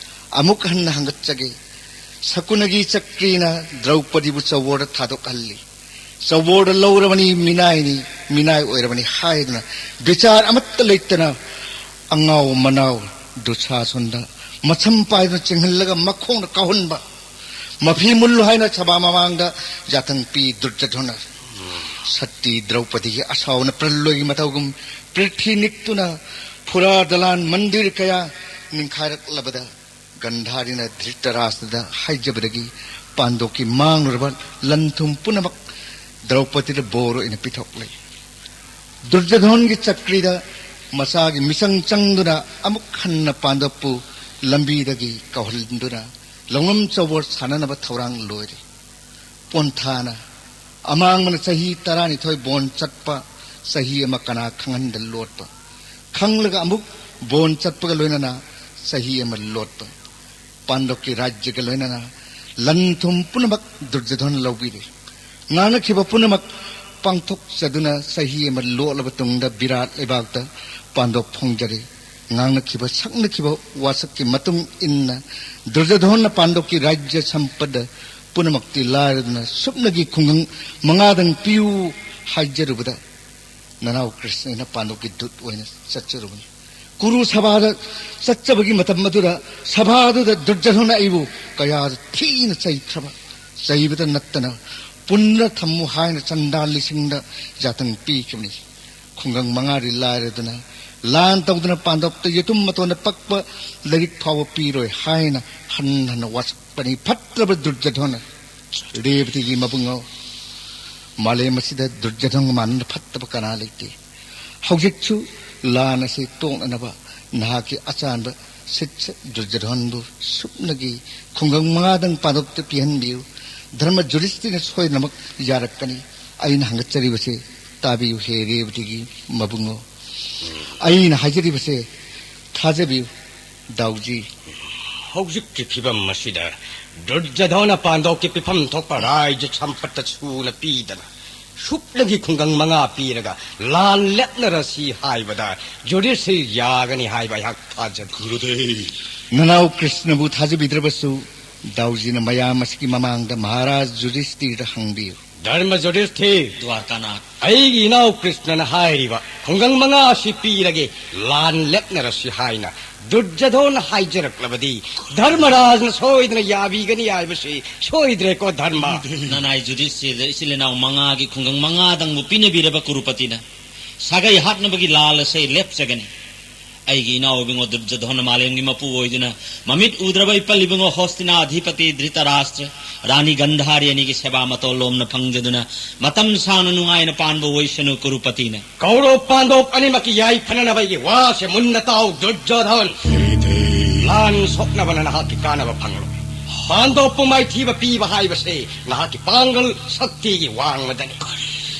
ꯑꯃꯨꯛ ꯍꯟꯅ ꯍꯪꯒꯠꯆꯒꯦ꯫ ꯁꯀꯨꯅꯒꯤ ꯆꯀ꯭ꯔꯤꯅ ꯗ꯭ꯔꯧꯄꯗꯤꯕꯨ ꯆꯧꯋꯣꯔꯗ ꯊꯥꯗꯣꯛꯍꯜꯂꯤ꯫ ꯆꯧꯋꯣꯔꯗ ꯂꯧꯔꯕꯅꯤ, ꯃꯤꯅꯥꯏꯅꯤ, ꯃꯤꯅꯥꯏ ꯑꯣꯏꯔꯕꯅꯤ ꯍꯥꯏꯗꯨꯅ ꯕꯤꯆꯥꯔ ꯑꯃꯠꯇ ꯂꯩꯇꯅ ꯑꯉꯥꯎ ꯃꯅꯥꯎ ꯗꯨꯁꯥꯁꯟꯗ ꯃꯁꯝ ꯄꯥꯏꯗꯨꯅ ꯆꯤꯡꯍꯜꯂꯒ ꯃꯈꯣꯡꯗ ꯀꯥꯎꯍꯟꯕ꯫ ꯃꯐꯤ ꯃꯨꯜꯂꯨ ꯍꯥꯏꯅ ꯁꯚꯥ ꯃꯃꯥꯡꯗ ꯌꯥꯊꯪ ꯄꯤ ꯗꯨꯔꯖꯣꯙꯅ꯫ ꯁꯇꯤ ꯗ꯭ꯔꯧꯄꯗꯤꯒꯤ ꯑꯁꯥꯎꯅ ꯄ꯭ꯔꯂꯣꯏꯒꯤ ꯃꯇꯧꯒꯨꯝ ꯄ꯭ꯔꯤꯊꯤ ꯅꯤꯛꯇꯨꯅ ꯐꯨꯔꯥ ꯗꯂꯥꯟ ꯃꯟꯗꯤꯔ ꯀꯌꯥ ꯅꯤꯡꯈꯥꯏꯔꯛꯂꯕꯗ ꯒꯟꯙꯥꯔꯤꯅ ꯙ꯭ꯔꯤꯇꯔꯥꯁꯇ꯭ꯔꯗ ꯍꯥꯏꯖꯕꯗꯒꯤ ꯄꯥꯟꯗꯣꯞꯀꯤ ꯃꯥꯡꯂꯨꯔꯕ ꯂꯟ ꯊꯨꯝ ꯄꯨꯝꯅꯃꯛ ꯗ꯭ꯔꯧꯄꯗꯤꯗ ꯕꯣꯔ ꯑꯣꯏꯅ ꯄꯤꯊꯣꯛꯂꯦ꯫ ꯗꯨꯔꯖꯣꯙꯟꯒꯤ ꯆꯀ꯭ꯔꯤꯗ ꯃꯆꯥꯒꯤ ꯃꯤꯆꯪ ꯆꯪꯗꯨꯅ ꯑꯃꯨꯛ ꯍꯟꯅ ꯄꯥꯟꯗꯣꯞꯄꯨ ꯂꯝꯕꯤꯗꯒꯤ ꯀꯧꯍꯟꯗꯨꯅ ꯂꯧꯅꯝ ꯆꯧꯕꯣꯔ ꯁꯥꯟꯅꯅꯕ ꯊꯧꯔꯥꯡ ꯂꯣꯏꯔꯦ꯫ ꯄꯣꯟꯊꯥꯅ ꯑꯃꯥꯡꯕꯅ ꯆꯍꯤ ꯇꯔꯥꯅꯤꯊꯣꯏ ꯕꯣꯟ ꯆꯠꯄ, ꯆꯍꯤ ꯑꯃ ꯀꯅꯥ ꯈꯪꯍꯟꯗ ꯂꯣꯠꯄ, ꯈꯪꯂꯒ ꯑꯃꯨꯛ ꯕꯣꯟ ꯆꯠꯄꯒ ꯂꯣꯏꯅꯅ ꯆꯍꯤ ꯑꯃ ꯂꯣꯠꯄ, ꯄꯥꯟꯗꯣꯞꯀꯤ ꯔꯥꯖ꯭ꯌꯒ ꯂꯣꯏꯅꯅ ꯂꯟ ꯊꯨꯝ ꯄꯨꯝꯅꯃꯛ ꯗꯨꯔꯖꯣꯙꯟ ꯂꯧꯕꯤꯔꯦ꯫ ꯉꯥꯡꯅꯈꯤꯕ ꯄꯨꯝꯅꯃꯛ ꯄꯥꯡꯊꯣꯛꯆꯗꯨꯅ ꯆꯍꯤ ꯑꯃ ꯂꯣꯠꯂꯕ ꯇꯨꯡꯗ ꯕꯤꯔꯥꯠ ꯂꯩꯕꯥꯛꯇ ꯄꯥꯟꯗꯣꯞ ꯐꯣꯡꯖꯔꯦ꯫ ꯉꯥꯡꯅꯈꯤꯕ, ꯁꯛꯅꯈꯤꯕ ꯋꯥꯁꯛꯀꯤ ꯃꯇꯨꯡ ꯏꯟꯅ ꯗꯨꯔꯖꯣꯙꯟꯅ ꯄꯥꯟꯗꯣꯞꯀꯤ ꯔꯥꯖ꯭ꯌ ꯁꯝꯄꯗ ꯄꯨꯝꯅꯃꯛꯇꯤ ꯂꯥꯏꯔꯗꯨꯅ ꯁꯨꯞꯅꯒꯤ ꯈꯨꯡꯒꯪ ꯃꯉꯥꯗꯪ ꯄꯤꯌꯨ ꯍꯥꯏꯖꯔꯨꯕꯗ ꯅꯅꯥꯎ ꯀ꯭ꯔꯤꯁꯅꯅ ꯄꯥꯟꯗꯣꯞꯀꯤ ꯗꯨꯠ ꯑꯣꯏꯅ ꯆꯠꯆꯔꯨꯕꯅꯤ꯫ ꯀꯨꯔꯨ ꯁꯚꯥꯗ ꯆꯠꯆꯕꯒꯤ ꯃꯇꯝ ꯑꯗꯨꯗ ꯁꯚꯥꯗꯨꯗ ꯗꯨꯔꯖꯣꯙꯅ ꯑꯩꯕꯨ ꯀꯌꯥ ꯊꯤꯅ ꯆꯩꯈ꯭ꯔꯕ, ꯆꯩꯕꯗ ꯅꯠꯇꯅ ꯄꯨꯟꯅ ꯊꯝꯃꯨ ꯍꯥꯏꯅ ꯆꯟꯗꯥꯜ ꯂꯤꯁꯤꯡꯗ ꯌꯥꯇꯟ ꯄꯤꯈꯤꯕꯅꯤ꯫ ꯈꯨꯡꯒꯪ ꯃꯉꯥꯗꯤ ꯂꯥꯏꯔꯗꯅ ꯂꯥꯟ ꯇꯧꯗꯨꯅ ꯄꯥꯟꯗꯣꯞꯇ ꯌꯦꯇꯨꯝ ꯃꯇꯣꯟꯗ ꯄꯛꯄ ꯂꯥꯏꯔꯤꯛ ꯐꯥꯎꯕ ꯄꯤꯔꯣꯏ ꯍꯥꯏꯅ ꯍꯟ ꯍꯟꯅ ꯋꯥꯁꯛꯄꯅꯤ꯫ ꯐꯠꯇ꯭ꯔꯕ ꯗꯨꯔꯖꯣꯙꯅ, ꯔꯦꯕꯇꯤꯒꯤ ꯃꯕꯨꯡꯉꯣ, ꯃꯥꯂꯦꯝ ꯑꯁꯤꯗ ꯗꯨꯔꯖꯣꯙꯟꯒ ꯃꯥꯟꯅꯅ ꯐꯠꯇꯕ ꯀꯅꯥ ꯂꯩꯇꯦ꯫ ꯍꯧꯖꯤꯛꯁꯨ ꯂꯥꯟ ꯑꯁꯤ ꯇꯣꯛꯅꯅꯕ ꯅꯍꯥꯛꯀꯤ ꯑꯆꯥꯟꯕ ꯁꯤꯠꯁ ꯗꯨꯔꯖꯣꯙꯟꯕꯨ ꯁꯨꯞꯅꯒꯤ ꯈꯨꯡꯒꯪ ꯃꯉꯥꯗꯪ ꯄꯥꯟꯗꯣꯞꯇ ꯄꯤꯍꯟꯕꯤꯌꯨ꯫ ꯙꯔꯃ ꯖꯨꯔꯤꯁꯇꯤꯅ ꯁꯣꯏꯗꯅꯃꯛ ꯌꯥꯔꯛꯀꯅꯤ꯫ ꯑꯩꯅ ꯍꯪꯒꯠꯆꯔꯤꯕꯁꯦ ꯇꯥꯕꯤꯌꯨ, ꯍꯦ ꯔꯦꯕꯇꯤꯒꯤ ꯃꯕꯨꯡꯉꯣ꯫ ꯑꯩꯅ ꯍꯥꯏꯖꯔꯤꯕꯁꯦ ꯊꯥꯖꯕꯤꯌꯨ, ꯗꯥꯎꯖꯤ꯫ ꯍꯧꯖꯤꯛꯀꯤ ꯐꯤꯕꯝ ꯑꯁꯤꯗ ꯗꯨꯔꯖꯣꯙꯅ ꯄꯥꯟꯗꯣꯞꯀꯤ ꯄꯤꯐꯝ ꯊꯣꯛꯄ ꯔꯥꯏꯖ ꯁꯝꯄꯠꯇ ꯁꯨꯅ ꯄꯤꯗꯅ ꯁꯨꯞꯅꯒꯤ ꯈꯨꯡꯒꯪ ꯃꯉꯥ ꯄꯤꯔꯒ ꯂꯥꯟ ꯂꯦꯞꯅꯔꯁꯤ ꯍꯥꯏꯕꯗ ꯖꯨꯔꯤꯁꯁꯤ ꯌꯥꯒꯅꯤ ꯍꯥꯏꯕ ꯑꯩꯍꯥꯛ ꯊꯥꯖꯗꯦ꯫ ꯒꯨꯔꯨꯗꯦꯕ꯫ ꯅꯅꯥꯎ ꯀ꯭ꯔꯤꯁꯅꯕꯨ ꯊꯥꯖꯕꯤꯗ꯭ꯔꯕꯁꯨ ꯗꯥꯎꯖꯤꯅ ꯃꯌꯥꯝ ꯑꯁꯤꯒꯤ ꯃꯃꯥꯡꯗ ꯃꯍꯥꯔꯥꯖ ꯖꯨꯔꯤꯁꯇꯤꯗ ꯍꯪꯕꯤꯌꯨ꯫ ꯙꯔꯃ ꯖꯨꯔꯤꯁꯇꯤ꯫ ꯗ꯭ꯋꯥꯔꯀꯥꯅꯥꯊ꯫ ꯑꯩꯒꯤ ꯏꯅꯥꯎ ꯀ꯭ꯔꯤꯁꯅꯅ ꯍꯥꯏꯔꯤꯕ ꯈꯨꯡꯒꯪ ꯃꯉꯥ ꯑꯁꯤ ꯄꯤꯔꯒꯦ, ꯂꯥꯟ ꯂꯦꯞꯅꯔꯁꯤ ꯍꯥꯏꯅ ꯗꯨꯔꯖꯣꯙꯅ ꯍꯥꯏꯖꯔꯛꯂꯕꯗꯤ ꯙꯔꯃꯔꯥꯖꯅ ꯁꯣꯏꯗꯅ ꯌꯥꯕꯤꯒꯅꯤ ꯍꯥꯏꯕꯁꯤ ꯁꯣꯏꯗ꯭ꯔꯦꯀꯣ ꯙꯔꯃ꯫ ꯅꯅꯥꯏ ꯖꯨꯔꯤꯁꯇꯤꯗ ꯏꯆꯤꯜ ꯏꯅꯥꯎ ꯃꯉꯥꯒꯤ ꯈꯨꯡꯒꯪ ꯃꯉꯥꯗꯪꯕꯨ ꯄꯤꯅꯕꯤꯔꯕ ꯀꯨꯔꯨꯄꯇꯤꯅ ꯁꯥꯒꯩ ꯍꯥꯠꯅꯕꯒꯤ ꯂꯥꯜ ꯑꯁꯦ ꯂꯦꯞꯆꯒꯅꯤ꯫ ꯑꯩꯒꯤ ꯏꯅꯥꯎ ꯏꯕꯨꯡꯉꯣ ꯗꯨꯔꯖꯣꯙꯅ ꯃꯥꯂꯦꯝꯒꯤ ꯃꯄꯨ ꯑꯣꯏꯗꯨꯅ ꯃꯃꯤꯠ ꯎꯗ꯭ꯔꯕ ꯏꯄꯜ ꯏꯕꯨꯡꯉꯣ ꯍꯣꯁꯇꯤꯅꯥ ꯑꯙꯤꯄꯇꯤ ꯙ꯭ꯔꯤꯇꯔꯥꯁꯇ꯭ꯔ, ꯔꯥꯅꯤ ꯒꯟꯙꯥꯔꯤ ꯑꯅꯤꯒꯤ ꯁꯦꯕꯥ ꯃꯇꯧ ꯂꯣꯝꯅ ꯐꯪꯖꯗꯨꯅ ꯃꯇꯝ ꯁꯥꯡꯅ ꯅꯨꯡꯉꯥꯏꯅ ꯄꯥꯟꯕ ꯑꯣꯏꯁꯅꯨ ꯀꯨꯔꯨꯄꯇꯤꯅ꯫ ꯀꯧꯔꯕ ꯄꯥꯟꯗꯣꯞ ꯑꯅꯤꯃꯛꯀꯤ ꯌꯥꯏꯐꯅꯅꯕ ꯑꯩꯒꯤ ꯋꯥꯁꯦ ꯃꯨꯟꯅ ꯇꯥꯎ ꯗꯨꯔꯖꯣꯙꯟ꯫ ꯂꯥꯟ ꯁꯣꯛꯅꯕꯅ ꯅꯍꯥꯛꯀꯤ ꯀꯥꯟꯅꯕ ꯐꯪꯂꯣꯏ꯫ ꯄꯥꯟꯗꯣꯞꯄꯨ ꯃꯥꯏꯊꯤꯕ ꯄꯤꯕ ꯍꯥꯏꯕꯁꯦ ꯅꯍꯥꯛꯀꯤ ꯄꯥꯡꯒꯜ ꯁꯛꯇꯤꯒꯤ ꯋꯥꯡꯃꯗꯅꯤ꯫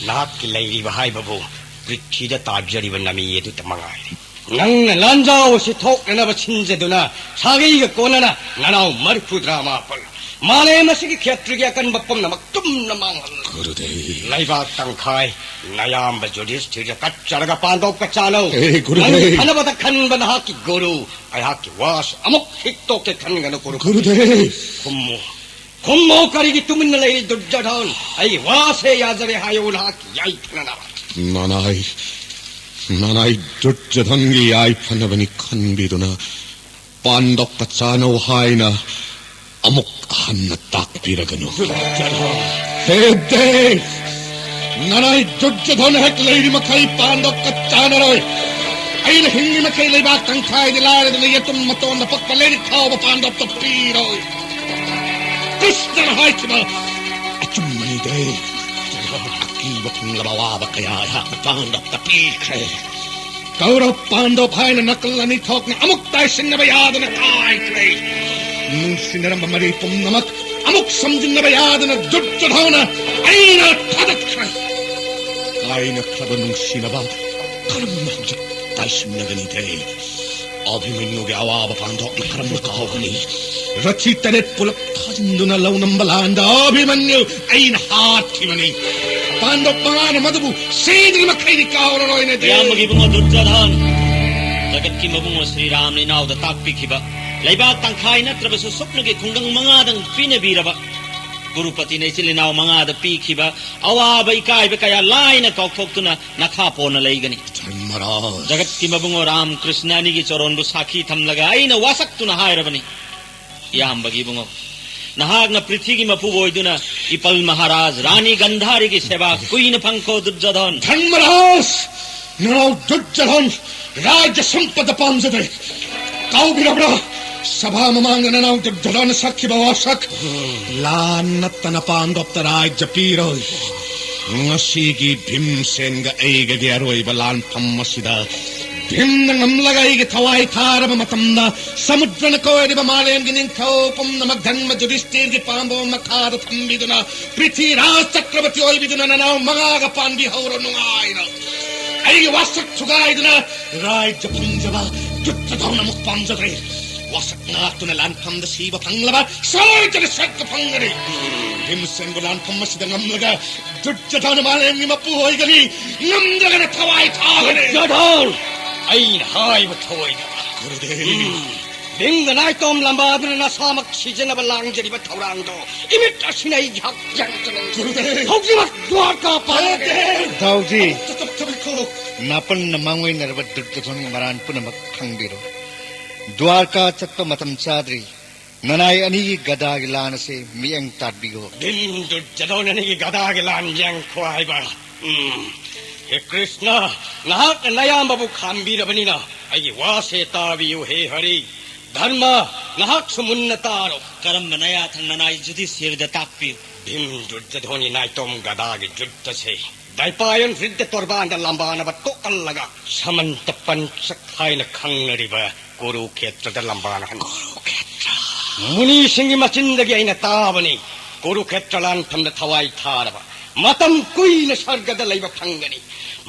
ꯅꯍꯥꯛꯀꯤ ꯂꯩꯔꯤꯕ ꯍꯥꯏꯕꯕꯨ ꯄ꯭ꯔꯤꯊꯤꯗ ꯇꯥꯖꯔꯤꯕ ꯅꯥꯃꯤ ꯑꯗꯨꯇ ꯃꯉꯥꯏꯔꯦ꯫ ꯅꯪꯅ ꯂꯥꯟꯖꯥꯎ ꯑꯁꯤ ꯊꯣꯛꯅꯅꯕ ꯁꯤꯟꯖꯗꯨꯅ ꯁꯥꯒꯩꯒ ꯀꯣꯟꯅꯅ ꯅꯅꯥꯎ ꯃꯔꯤꯐꯨꯇꯔꯥ ꯃꯥꯄꯜ ꯃꯥꯂꯦꯝ ꯑꯁꯤꯒꯤ ꯈꯦꯇ꯭ꯔꯤꯒꯤ ꯑꯀꯟꯕ ꯄꯨꯝꯅꯃꯛ ꯇꯨꯝꯅ ꯃꯥꯡꯍꯜꯂꯨ꯫ ꯒꯨꯔꯨꯗꯦꯕ꯫ ꯂꯩꯕꯥꯛ ꯇꯪꯈꯥꯏ ꯅꯌꯥꯝꯕ ꯖꯨꯔꯤꯁꯇꯤꯗ ꯀꯠꯆꯔꯒ ꯄꯥꯟꯗꯣꯞꯀ ꯆꯥꯂꯧ꯫ ꯑꯦ, ꯒꯨꯔꯨꯗꯦꯕ꯫ ꯅꯪꯒꯤ ꯐꯅꯕꯗ ꯈꯟꯕ ꯅꯍꯥꯛꯀꯤ ꯒꯨꯔꯨ ꯑꯩꯍꯥꯛꯀꯤ ꯋꯥꯁꯨ ꯑꯃꯨꯛ ꯍꯤꯛꯇꯣꯛꯀꯦ ꯈꯟꯒꯅꯨ ꯀꯨꯔꯨ꯫ ꯒꯨꯔꯨꯗꯦꯕ꯫ ꯈꯨꯝꯃꯨ꯫ ꯈꯨꯝꯃꯨ, ꯀꯔꯤꯒꯤ ꯇꯨꯃꯤꯟꯅ ꯂꯩꯔꯤ ꯗꯨꯔꯖꯣꯙꯟ? ꯑꯩꯒꯤ ꯋꯥꯁꯦ ꯌꯥꯖꯔꯦ ꯍꯥꯏꯌꯨ ꯅꯍꯥꯛꯀꯤ ꯌꯥꯏꯐꯅꯅꯕ꯫ ꯅꯅꯥꯏ ꯅꯅꯥꯏ ꯗꯨꯔꯖꯣꯙꯟꯒꯤ ꯌꯥꯏꯐꯅꯕꯅꯤ ꯈꯟꯕꯤꯗꯨꯅ ꯄꯥꯟꯗꯕꯇ ꯆꯥꯅꯧ ꯍꯥꯏꯅ ꯑꯃꯨꯛ ꯍꯟꯅ ꯇꯥꯛꯄꯤꯔꯒꯅꯨ꯫ ꯍꯦ ꯗꯦꯕ! ꯅꯅꯥꯏ ꯗꯨꯔꯖꯣꯙꯟ ꯍꯦꯛ ꯂꯩꯔꯤ ꯃꯈꯩ ꯄꯥꯟꯗꯕꯇ ꯆꯥꯅꯔꯣꯏ꯫ ꯑꯩꯅ ꯍꯤꯡꯂꯤ ꯃꯈꯩ ꯂꯩꯕꯥꯛ ꯇꯪꯈꯥꯏꯗꯤ ꯂꯥꯏꯔꯗꯅ ꯌꯦꯇꯨꯝ ꯃꯇꯣꯟꯗ ꯄꯛꯄ ꯂꯩꯔꯤꯛ ꯐꯥꯎꯕ ꯄꯥꯟꯗꯕꯇ ꯄꯤꯔꯣꯏ꯫ ꯀ꯭ꯔꯤꯁꯅꯅ ꯍꯥꯏꯈꯤꯕ ꯑꯆꯨꯝꯕꯅꯤ ꯗꯦꯕ꯫ ꯑꯀꯤꯕ ꯊꯨꯡꯂꯕ ꯑꯋꯥꯕ ꯀꯌꯥ ꯑꯩꯍꯥꯛꯅ ꯄꯥꯟꯗꯕꯇ ꯄꯤꯈ꯭ꯔꯦ꯫ ꯀꯧꯔꯕ ꯄꯥꯟꯗꯕ ꯍꯥꯏꯅ ꯅꯥꯀꯜ ꯑꯅꯤ ꯊꯣꯛꯅ ꯑꯃꯨꯛ ꯇꯥꯏꯁꯤꯟꯅꯕ ꯌꯥꯗꯅ ꯀꯥꯏꯈ꯭ꯔꯦ꯫ ꯅꯨꯡꯁꯤꯅꯔꯝꯕ ꯃꯔꯤ ꯄꯨꯝꯅꯃꯛ ꯑꯃꯨꯛ ꯁꯝꯖꯤꯟꯅꯕ ꯌꯥꯗꯅ ꯗꯨꯔꯖꯣꯙꯅ ꯑꯩꯅ ꯊꯥꯗꯠꯈ꯭ꯔꯦ꯫ ꯀꯥꯏꯅꯈ꯭ꯔꯕ ꯅꯨꯡꯁꯤꯅꯕ ꯀꯔꯝꯅ ꯍꯧꯖꯤꯛ ꯇꯥꯏꯁꯤꯟꯅꯒꯅꯤꯒꯦ? ꯑꯚꯤꯃꯟꯌꯨꯒꯤ ꯑꯋꯥꯕ ꯄꯥꯟꯗꯣꯞꯅ ꯀꯔꯝꯅ ꯀꯥꯎꯒꯅꯤ? ꯔꯊꯤ ꯇꯔꯦꯠ ꯄꯨꯂꯞ ꯊꯥꯖꯤꯟꯗꯨꯅ ꯂꯧꯅꯝꯕ ꯂꯥꯟꯗ ꯑꯚꯤꯃꯟꯌꯨ ꯑꯩꯅ ꯍꯥꯠꯈꯤꯕꯅꯤ꯫ ꯄꯥꯟꯗꯣꯞ ꯃꯉꯥꯅ ꯃꯗꯨꯕꯨ ꯁꯤꯗ꯭ꯔꯤ ꯃꯈꯩꯗꯤ ꯀꯥꯎꯔꯔꯣꯏꯅꯦ ꯗꯦꯕ꯫ ꯏꯌꯥꯝꯕꯒꯤ ꯏꯕꯨꯡꯉꯣ ꯗꯨꯔꯖꯣꯙꯟ, ꯖꯒꯠꯀꯤ ꯃꯕꯨꯡꯉꯣ ꯁ꯭ꯔꯤ ꯔꯥꯝꯅ ꯏꯅꯥꯎꯗ ꯇꯥꯛꯄꯤꯈꯤꯕ, ꯂꯩꯕꯥꯛ ꯇꯪꯈꯥꯏ ꯅꯠꯇ꯭ꯔꯕꯁꯨ ꯁꯨꯞꯅꯒꯤ ꯈꯨꯡꯒꯪ ꯃꯉꯥꯗꯪ ꯄꯤꯅꯕꯤꯔꯕ ꯀꯨꯔꯨꯄꯇꯤꯅ ꯏꯆꯤꯜ ꯏꯅꯥꯎ ꯃꯉꯥꯗ ꯄꯤꯈꯤꯕ ꯑꯋꯥꯕ ꯏꯀꯥꯏꯕ ꯀꯌꯥ ꯂꯥꯏꯅ ꯀꯥꯎꯊꯣꯛꯇꯨꯅ ꯅꯈꯥ ꯄꯣꯟꯅ ꯂꯩꯒꯅꯤ꯫ ꯙꯔꯃꯔꯥꯖ꯫ ꯖꯒꯠꯀꯤ ꯃꯕꯨꯡꯉꯣ ꯔꯥꯝ ꯀ꯭ꯔꯤꯁꯅ ꯑꯅꯤꯒꯤ ꯆꯣꯔꯣꯟꯕꯨ ꯁꯥꯈꯤ ꯊꯝꯂꯒ ꯑꯩꯅ ꯋꯥꯁꯛꯇꯨꯅ ꯍꯥꯏꯔꯕꯅꯤ꯫ ꯏꯌꯥꯝꯕꯒꯤ ꯏꯕꯨꯡꯉꯣ, ꯅꯍꯥꯛꯅ ꯄ꯭ꯔꯤꯊꯤꯒꯤ ꯃꯄꯨ ꯑꯣꯏꯗꯨꯅ ꯏꯄꯜ ꯃꯍꯥꯔꯥꯖ, ꯔꯥꯅꯤ ꯒꯟꯙꯥꯔꯤꯒꯤ ꯁꯦꯕꯥ ꯀꯨꯏꯅ ꯐꯪꯈꯣ ꯗꯨꯔꯖꯣꯙꯟ꯫ ꯙꯔꯃꯔꯥꯖ! ꯅꯅꯥꯎ ꯗꯨꯔꯖꯣꯙꯟ ꯔꯥꯖ꯭ꯌ ꯁꯝꯄꯗ ꯄꯥꯝꯖꯗꯦ꯫ ꯀꯥꯎꯕꯤꯔꯕ꯭ꯔꯥ? ꯁꯚꯥ ꯃꯃꯥꯡꯗ ꯅꯅꯥꯎ ꯗꯨꯔꯖꯣꯙꯟ ꯁꯛꯈꯤꯕ ꯋꯥꯁꯛ꯫ ꯂꯥꯟ ꯅꯠꯇꯅ ꯄꯥꯟꯗꯣꯞꯇ ꯔꯥꯖ꯭ꯌ ꯄꯤꯔꯣꯏ꯫ ꯉꯁꯤꯒꯤ ꯚꯤꯝꯁꯦꯟꯒ ꯑꯩꯒꯒꯤ ꯑꯔꯣꯏꯕ ꯂꯥꯟꯐꯝ ꯑꯁꯤꯗ ꯚꯤꯝꯅ ꯉꯝꯂꯒ ꯑꯩꯒꯤ ꯊꯋꯥꯏ ꯊꯥꯔꯕ ꯃꯇꯝꯗ, ꯁꯃꯨꯗ꯭ꯔꯅ ꯀꯣꯏꯔꯤꯕ ꯃꯥꯂꯦꯝꯒꯤ ꯅꯤꯡꯊꯧ ꯄꯨꯝꯅꯃꯛ ꯙꯔꯃ ꯌꯨꯙꯤꯁꯇꯤꯔꯒꯤ ꯄꯥꯝꯕꯣꯝ ꯃꯈꯥꯗ ꯊꯝꯕꯤꯗꯨꯅ, ꯄ꯭ꯔꯤꯊꯤꯔꯥꯖ ꯆꯀ꯭ꯔꯕꯔꯇꯤ ꯑꯣꯏꯕꯤꯗꯨꯅ ꯅꯅꯥꯎ ꯃꯉꯥꯒ ꯄꯥꯟꯕꯤꯍꯧꯔꯣ ꯅꯨꯡꯉꯥꯏꯅ꯫ ꯑꯩꯒꯤ ꯋꯥꯁꯛ ꯊꯨꯒꯥꯏꯗꯨꯅ ꯔꯥꯖ꯭ꯌ ꯐꯪꯖꯕ ꯗꯨꯔꯖꯣꯙꯟ ꯑꯃꯨꯛ ꯄꯥꯝꯖꯗ꯭ꯔꯦ꯫ ꯋꯥꯁꯛ ꯉꯥꯛꯇꯨꯅ ꯂꯥꯟꯐꯝꯗ ꯁꯤꯕ ꯐꯪꯂꯕ ꯁꯣꯏꯗꯅ ꯁꯔꯒ ꯐꯪꯒꯅꯤ꯫ ꯚꯤꯝꯁꯦꯟꯕꯨ ꯂꯥꯟꯐꯝ ꯑꯁꯤꯗ ꯉꯝꯂꯒ ꯗꯨꯔꯖꯣꯙꯟ ꯃꯥꯂꯦꯝꯒꯤ ꯃꯄꯨ ꯑꯣꯏꯒꯅꯤ, ꯉꯝꯗ꯭ꯔꯒꯅ ꯊꯋꯥꯏ ꯊꯥꯒꯅꯤ꯫ ꯗꯨꯔꯖꯣꯙꯟ! ꯑꯩꯅ ꯍꯥꯏꯕ ꯊꯧꯑꯣꯏꯗꯕ꯫ ꯒꯨꯔꯨꯗꯦꯕ! ꯚꯤꯝꯒ ꯅꯥꯏꯇꯣꯝ ꯂꯝꯕꯥꯗꯨꯅ ꯅꯁꯥꯃꯛ ꯁꯤꯖꯅꯕ ꯂꯥꯡꯖꯔꯤꯕ ꯊꯧꯔꯥꯡꯗꯣ ꯏꯃꯤꯠ ꯑꯁꯤꯅ ꯑꯩ ꯍꯛꯆꯥꯡ ꯆꯪꯍꯟꯒꯦ꯫ ꯒꯨꯔꯨꯗꯦꯕ! ꯍꯧꯖꯤꯛꯃꯛ ꯗ꯭ꯋꯥꯔꯀꯥ ꯄꯥꯜꯂꯒꯦ꯫ ꯒꯨꯔꯨꯗꯦꯕ! ꯙꯥꯎꯖꯤ! ꯇꯞ-, ꯇꯞ-, ꯇꯞ-, ꯇꯞ-, ꯅꯥꯄꯟꯅ ꯃꯥꯡꯑꯣꯏꯅꯔꯕ ꯗꯨꯔꯖꯣꯙꯟꯒꯤ ꯃꯔꯥꯟ ꯄꯨꯝꯅꯃꯛ ꯈꯪꯕꯤꯔꯣ꯫ ꯗ꯭ꯋꯥꯔꯀꯥ ꯆꯠꯄ ꯃꯇꯝ ꯆꯥꯗ꯭ꯔꯤ꯫ ꯅꯅꯥꯏ ꯑꯅꯤꯒꯤ ꯒꯗꯥꯒꯤ ꯂꯥꯟ ꯑꯁꯦ ꯃꯤꯠꯌꯦꯡ ꯇꯥꯠꯄꯤꯈꯣ꯫ ꯚꯤꯝ, ꯗꯨꯔꯖꯣꯙꯟ ꯑꯅꯤꯒꯤ ꯒꯗꯥꯒꯤ ꯂꯥꯟ ꯌꯦꯡꯈꯣ ꯍꯥꯏꯕ꯫ ꯎꯝ꯫ ꯍꯦ ꯀ꯭ꯔꯤꯁꯅ, ꯅꯍꯥꯛꯅ ꯅꯌꯥꯝꯕꯕꯨ ꯈꯥꯝꯕꯤꯔꯕꯅꯤꯅ ꯑꯩꯒꯤ ꯋꯥꯁꯦ ꯇꯥꯕꯤꯌꯨ, ꯍꯦ ꯍꯔꯤ꯫ ꯙꯔꯃ, ꯅꯍꯥꯛꯁꯨ ꯃꯨꯟꯅ ꯇꯥꯔꯣ꯫ ꯀꯔꯝꯕꯅ ꯌꯥꯊꯪ ꯅꯅꯥꯏ ꯌꯨꯙꯤꯁꯊꯤꯔꯗ ꯇꯥꯛꯄꯤꯌꯨ? ꯚꯤꯝ, ꯗꯨꯔꯖꯣꯙꯟꯒꯤ ꯅꯥꯏꯇꯣꯝ ꯒꯗꯥꯒꯤ ꯖꯨꯠ ꯑꯁꯦ ꯗꯥꯏꯄꯥꯌꯟ ꯔꯤꯗ ꯇꯣꯔꯕꯥꯟꯗ ꯂꯝꯕꯥꯅꯕ ꯇꯣꯛꯍꯜꯂꯒ ꯁꯃꯟꯇ ꯄꯟꯆꯛ ꯍꯥꯏꯅ ꯈꯪꯅꯔꯤꯕ ꯀꯨꯔꯨꯈꯦꯇ꯭ꯔꯗ ꯂꯝꯕꯥꯅꯍꯟ꯫ ꯀꯨꯔꯨꯈꯦꯇ꯭ꯔ꯫ ꯃꯨꯅꯤꯁꯤꯡꯒꯤ ꯃꯆꯤꯟꯗꯒꯤ ꯑꯩꯅ ꯇꯥꯕꯅꯤ, ꯀꯨꯔꯨꯈꯦꯇ꯭ꯔ ꯂꯥꯟꯐꯝꯗ ꯊꯋꯥꯏ ꯊꯥꯔꯕ ꯃꯇꯝ ꯀꯨꯏꯅ ꯁꯔꯒꯗ ꯂꯩꯕ ꯐꯪꯒꯅꯤ꯫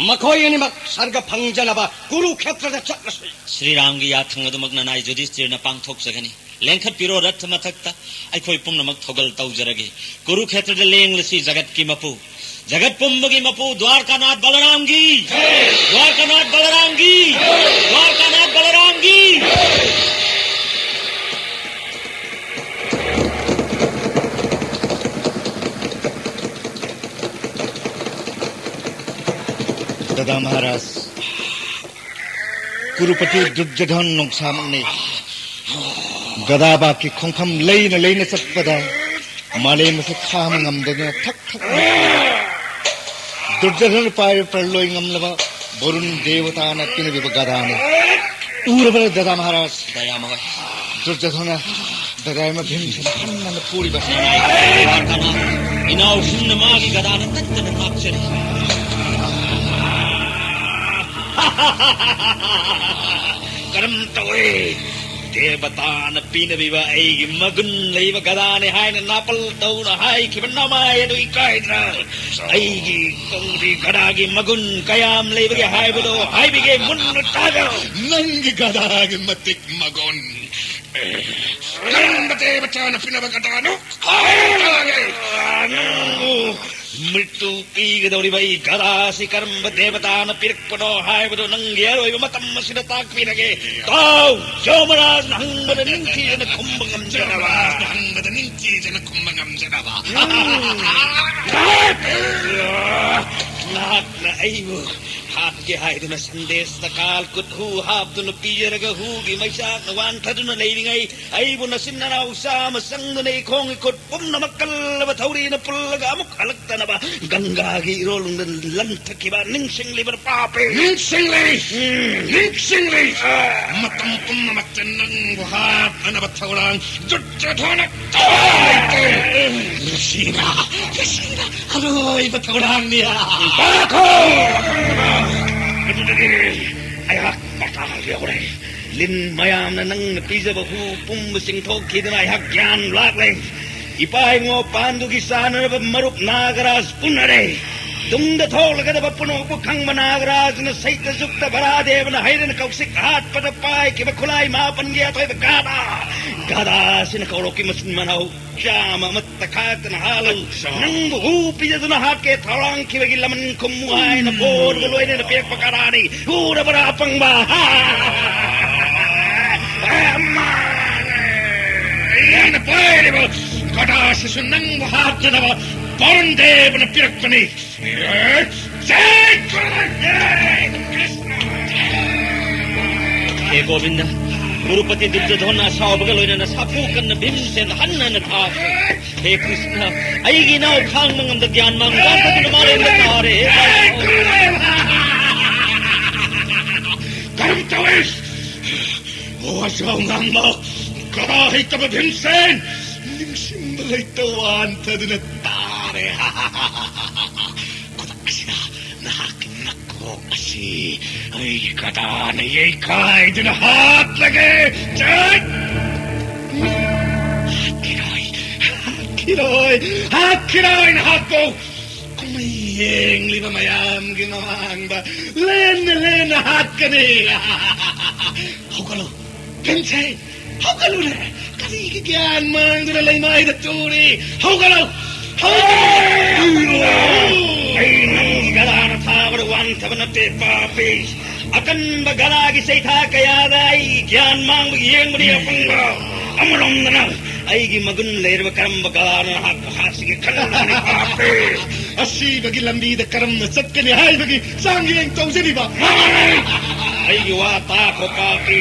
ꯃꯈꯣꯏ ꯑꯅꯤꯃꯛ ꯁꯔꯒ ꯐꯪꯖꯅꯕ ꯀꯨꯔꯨꯈꯦꯇ꯭ꯔꯗ ꯆꯠꯂꯁꯤ꯫ ꯁ꯭ꯔꯤꯔꯥꯝꯒꯤ ꯌꯥꯊꯪ ꯑꯗꯨꯃꯛ ꯅꯅꯥꯏ ꯌꯨꯙꯤꯁꯊꯤꯔꯅ ꯄꯥꯡꯊꯣꯛꯆꯒꯅꯤ꯫ ꯂꯦꯡꯈꯠꯄꯤꯔꯣ ꯔꯊ ꯃꯊꯛꯇ, ꯑꯩꯈꯣꯏ ꯄꯨꯝꯅꯃꯛ ꯊꯧꯒꯜ ꯇꯧꯖꯔꯒꯦ꯫ ꯀꯨꯔꯨꯈꯦꯇ꯭ꯔꯗ ꯂꯦꯡꯂꯁꯤ ꯖꯒꯠꯀꯤ ꯃꯄꯨ, ꯖꯒꯠ ꯄꯨꯝꯕꯒꯤ ꯃꯄꯨ ꯗ꯭ꯋꯥꯔꯀꯥꯅꯥꯊ ꯕꯂꯔꯥꯝꯒꯤ, ꯗ꯭ꯋꯥꯔꯀꯥꯅꯥꯊ ꯕꯂꯔꯥꯝꯒꯤ, ꯗ꯭ꯋꯥꯔꯀꯥꯅꯥꯊ ꯕꯂꯔꯥꯝꯒꯤ꯫ ꯗꯗꯥ ꯃꯍꯥꯔꯥꯖ, ꯀꯨꯔꯨꯄꯇꯤ ꯗꯨꯔꯖꯣꯙꯟ ꯅꯣꯡꯁꯥꯃꯛꯅꯤ꯫ ꯒꯗꯥꯕꯥꯛꯀꯤ ꯈꯣꯡꯐꯝ ꯂꯩꯅ ꯂꯩꯅ ꯆꯠꯄꯗ ꯃꯥꯂꯦꯝ ꯑꯁꯤ ꯈꯥꯝꯕ ꯉꯝꯗꯗꯨꯅ ꯊꯛ ꯊꯛ ꯅꯤꯛꯂꯤ꯫ ꯗꯨꯔꯖꯣꯙꯟ ꯄꯥꯏꯕ ꯄ꯭ꯔꯂꯣꯏ ꯉꯝꯂꯕ ꯕꯔꯨꯟ ꯗꯦꯕꯇꯥꯅ ꯄꯤꯅꯕꯤꯕ ꯒꯗꯥꯅꯤ꯫ ꯎꯔꯕꯔ ꯗꯗꯥ ꯃꯍꯥꯔꯥꯖ? ꯗꯌꯥꯃ ꯍꯣꯏ꯫ ꯗꯨꯔꯖꯣꯙꯅ ꯗꯗꯥꯏꯃ ꯚꯤꯝꯁꯦꯟ ꯍꯟꯅ ꯐꯨꯔꯤꯕ꯫ ꯏꯅꯥꯎꯁꯤꯡꯅ ꯃꯥꯒꯤ ꯒꯗꯥꯅ ꯇꯠꯇꯅ ꯉꯥꯛꯆꯔꯤ꯫ ꯀꯔꯝ ꯇꯧꯏ? ꯗꯦꯕꯇꯥꯅ ꯄꯤꯅꯕꯤꯕ ꯑꯩꯒꯤ ꯃꯒꯨꯟ ꯂꯩꯕ ꯒꯗꯥꯅꯤ ꯍꯥꯏꯅ ꯅꯥꯄꯜ ꯇꯧꯅ ꯍꯥꯏꯈꯤꯕ ꯅꯃꯥꯏ ꯑꯗꯨ ꯏꯀꯥꯏꯗ꯭ꯔꯥ? ꯑꯩꯒꯤ ꯀꯧꯔꯤ ꯒꯗꯥꯒꯤ ꯃꯒꯨꯟ ꯀꯌꯥꯝ ꯂꯩꯕꯒꯦ ꯍꯥꯏꯕꯗꯣ ꯍꯥꯏꯕꯤꯒꯦ, ꯃꯨꯟꯅ ꯇꯥꯕꯤꯔꯣ꯫ ꯅꯪꯒꯤ ꯒꯗꯥꯒꯤ ꯃꯇꯤꯛ ꯃꯒꯨꯟ꯫ ꯀꯔꯝꯕ ꯗꯦꯕꯇꯥꯅ ꯄꯤꯅꯕ ꯒꯗꯥꯅꯣ? ꯍꯥꯏꯔꯒꯦ꯫ ꯅꯪꯕꯨ ꯃ꯭ꯔꯤꯇꯨ ꯄꯤꯒꯗꯧꯔꯤꯕ ꯑꯩ ꯒꯗꯥ ꯑꯁꯤ ꯀꯔꯝꯕ ꯗꯦꯕꯇꯥꯅ ꯄꯤꯔꯛꯄꯅꯣ ꯍꯥꯏꯕꯗꯨ ꯅꯪꯒꯤ ꯑꯔꯣꯏꯕ ꯃꯇꯝ ꯑꯁꯤꯗ ꯇꯥꯛꯄꯤꯔꯒꯦ꯫ ꯇꯥꯎ, ꯌꯃꯔꯥꯖꯅ ꯍꯪꯕꯗ ꯅꯤꯡꯊꯤꯖꯅ ꯈꯨꯝꯕ ꯉꯝꯖꯅꯕ꯫ ꯌꯃꯔꯥꯖꯅ ꯍꯪꯕꯗ ꯅꯤꯡꯊꯤꯖꯅ ꯈꯨꯝꯕ ꯉꯝꯖꯅꯕ꯫ ꯎꯝ꯫ ꯅꯍꯥꯛꯅ ꯑꯩꯕꯨ ꯍꯥꯠ ꯍꯥꯏꯗꯨꯅ ꯁꯟꯗꯦꯁꯇ ꯀꯥꯜ ꯈꯨꯠ ꯍꯨ ꯍꯥꯞꯇꯨꯅ ꯄꯤꯖꯔꯒ ꯍꯨꯒꯤ ꯃꯩꯆꯥꯛꯅ ꯋꯥꯟꯊꯗꯨꯅ ꯂꯩꯔꯤꯉꯩ, ꯑꯩꯕꯨ ꯅꯆꯤꯟ ꯅꯅꯥꯎ ꯆꯥꯝꯃ ꯆꯪꯗꯨꯅ ꯏꯈꯣꯡ ꯏꯈꯨꯠ ꯄꯨꯝꯅꯃꯛ ꯀꯜꯂꯕ ꯊꯧꯔꯤꯅ ꯄꯨꯜꯂꯒ ꯑꯃꯨꯛ ꯍꯜꯂꯛꯇꯅꯕ ꯒꯪꯒꯥꯒꯤ ꯏꯔꯣꯜꯗ ꯂꯪꯊꯈꯤꯕ ꯅꯤꯡꯁꯤꯡꯂꯤꯕ꯭ꯔꯥ, ꯄꯥꯄꯤ? ꯅꯤꯡꯁꯤꯡꯂꯤ! ꯎꯝ꯫ ꯅꯤꯡꯁꯤꯡꯂꯤ! ꯑꯥ꯫ ꯃꯇꯝ ꯄꯨꯝꯅꯃꯛꯇ ꯅꯪꯕꯨ ꯍꯥꯠꯅꯅꯕ ꯊꯧꯔꯥꯡ ꯗꯨꯠꯇ ꯊꯣꯛꯅ ꯇꯧꯔꯤꯕ ꯂꯩꯇꯦ꯫ ꯃꯁꯤꯅ, ꯃꯁꯤꯅ ꯑꯔꯣꯏꯕ ꯊꯧꯔꯥꯡꯅꯤ꯫ ꯄꯥꯈꯣ! ꯑꯗꯨꯗꯒꯤ ꯑꯩꯍꯥꯛ ꯃꯇꯥ ꯌꯧꯔꯦ꯫ ꯂꯤꯟ ꯃꯌꯥꯝꯅ ꯅꯪꯅ ꯄꯤꯖꯕ ꯍꯨ ꯄꯨꯝꯕ ꯆꯤꯡꯊꯣꯛꯈꯤꯗꯨꯅ ꯑꯩꯍꯥꯛ ꯒ꯭ꯌꯥꯟ ꯂꯥꯛꯂꯦ꯫ ꯏꯄꯥ ꯏꯃꯣ ꯄꯥꯟꯗꯨꯒꯤ ꯆꯥꯅꯅꯕ ꯃꯔꯨꯞ ꯅꯥꯒꯔꯥꯖ ꯎꯅꯔꯦ꯫ ꯇꯨꯡꯗ ꯊꯣꯛꯂꯒꯗꯕ ꯄꯨꯝꯅꯃꯛꯄꯨ ꯈꯪꯕ ꯅꯥꯒꯔꯥꯖꯅ ꯁꯩꯇ ꯖꯨꯛꯇ ꯚꯔꯥꯗꯦꯕꯅ ꯍꯩꯔꯅ ꯀꯧꯁꯤꯛ ꯍꯥꯠꯄꯗ ꯄꯥꯏꯈꯤꯕ ꯈꯨꯠꯂꯥꯏ ꯃꯥꯄꯟꯒꯤ ꯑꯊꯣꯏꯕ ꯒꯥꯗꯥ, ꯒꯥꯗꯥꯁꯤꯅ ꯀꯧꯔꯛꯈꯤ ꯃꯆꯤꯟ ꯃꯅꯥꯎ ꯆꯥꯝꯃ ꯑꯃ ꯇꯛꯈꯥꯏꯗꯅ ꯍꯥꯠꯂꯨ꯫ ꯑꯠꯆꯥ꯫ ꯅꯪꯕꯨ ꯍꯨ ꯄꯤꯖꯗꯨꯅ ꯍꯥꯠꯀꯦ ꯊꯧꯔꯥꯡꯈꯤꯕꯒꯤ ꯂꯃꯟ ꯈꯨꯝꯃꯨ ꯍꯥꯏꯅ ꯕꯣꯔꯒ ꯂꯣꯏꯅꯅ ꯄꯤꯔꯛꯄ ꯀꯅꯥꯅꯤ? ꯎꯔꯕ꯭ꯔꯥ ꯑꯄꯪꯕ? ꯍꯥ? ꯑꯃ! ꯑꯩꯅ ꯄꯥꯏꯔꯤꯕ ꯀꯗꯥꯁꯤꯁꯨ ꯅꯪꯕꯨ ꯍꯥꯠꯅꯅꯕ ꯕꯔꯨꯟ ꯗꯦꯕꯅ ꯄꯤꯔꯛꯄꯅꯤ꯫ ꯖꯩ ꯀ꯭ꯔꯤꯁꯅ! ꯍꯦ ꯒꯣꯕꯤꯟꯗ, ꯒꯨꯔꯨꯄꯇꯤ ꯗꯨꯔꯖꯣꯙꯟꯅ ꯑꯁꯥꯎꯕꯒ ꯂꯣꯏꯅꯅ ꯁꯥꯐꯨ ꯀꯟꯅ ꯚꯤꯝꯁꯦꯟꯗ ꯍꯟꯅ ꯍꯟꯅ ꯊꯥꯈ꯭ꯔꯦ꯫ ꯍꯦ ꯀ꯭ꯔꯤꯁꯅ, ꯑꯩꯒꯤ ꯏꯅꯥꯎ ꯈꯥꯡꯕ ꯉꯝꯗ ꯒ꯭ꯌꯥꯟ ꯃꯥꯡ ꯋꯥꯟꯊꯗꯨꯅ ꯃꯥꯂꯦꯝꯗ ꯇꯥꯔꯦ꯫ ꯀꯔꯝ ꯇꯧꯏ? ꯑꯣ, ꯑꯁꯥꯎ ꯉꯥꯡꯕ ꯀꯔꯥ ꯍꯩꯇꯕ ꯚꯤꯝꯁꯦꯟ! ꯅꯤꯡꯁꯤꯡꯕ ꯂꯩꯇ ꯋꯥꯟꯊꯗꯨꯅ ꯇꯥꯔꯦ꯫ ꯈꯨꯗꯛ ꯑꯁꯤꯗ ꯅꯍꯥꯛꯀꯤ ꯅꯀꯣꯛ ꯑꯁꯤ ꯑꯩꯒꯤ ꯀꯗꯥꯅ ꯌꯩꯈꯥꯏꯗꯨꯅ ꯍꯥꯠꯂꯒꯦ! ꯆꯠ! ꯍꯥꯠꯈꯤꯔꯣꯏ! ꯍꯥꯠꯈꯤꯔꯣꯏ! ꯍꯥꯠꯈꯤꯔꯣꯏ ꯅꯍꯥꯛꯄꯨ! ꯀꯨꯝꯍꯩ ꯌꯦꯡꯂꯤꯕ ꯃꯌꯥꯝꯒꯤ ꯃꯃꯥꯡꯗ ꯂꯦꯟꯅ ꯂꯦꯟꯅ ꯍꯥꯠꯀꯅꯤ! ꯍꯧꯒꯠꯂꯨ! ꯚꯤꯝꯁꯦꯟ! ꯍꯧꯒꯠꯂꯨꯅꯦ! ꯀꯔꯤꯒꯤ ꯒ꯭ꯌꯥꯟ ꯃꯥꯡꯗꯨꯅ ꯂꯩꯃꯥꯏꯗ ꯇꯨꯔꯤ? ꯍꯧꯒꯠꯂꯨ! ꯍꯧꯒꯠꯂꯨ! ꯑꯩ ꯅꯪꯒꯤ ꯒꯗꯥꯅ ꯊꯥꯕꯗ ꯋꯥꯟꯊꯕ ꯅꯠꯇꯦ, ꯄꯥꯄꯤ꯫ ꯑꯀꯟꯕ ꯒꯗꯥꯒꯤ ꯆꯩꯊꯥ ꯀꯌꯥꯗ ꯑꯩ ꯒ꯭ꯌꯥꯟ ꯃꯥꯡꯕ ꯌꯦꯡꯕꯅꯤ, ꯑꯄꯪꯕ꯫ ꯑꯃꯔꯣꯝꯗꯅ ꯑꯩꯒꯤ ꯃꯒꯨꯟ ꯂꯩꯔꯕ ꯀꯔꯝꯕ ꯒꯗꯥꯅ ꯅꯍꯥꯛꯄꯨ ꯍꯥꯠꯁꯤꯒꯦ ꯈꯜꯂꯨꯔꯕꯅꯤ, ꯄꯥꯄꯤ? ꯑꯁꯤꯕꯒꯤ ꯂꯝꯕꯤꯗ ꯀꯔꯝꯅ ꯆꯠꯀꯅꯤ ꯍꯥꯏꯕꯒꯤ ꯆꯥꯡꯌꯦꯡ ꯇꯧꯖꯔꯤꯕ? ꯑꯩꯒꯤ ꯋꯥ ꯇꯥꯈꯣ, ꯄꯥꯄꯤ꯫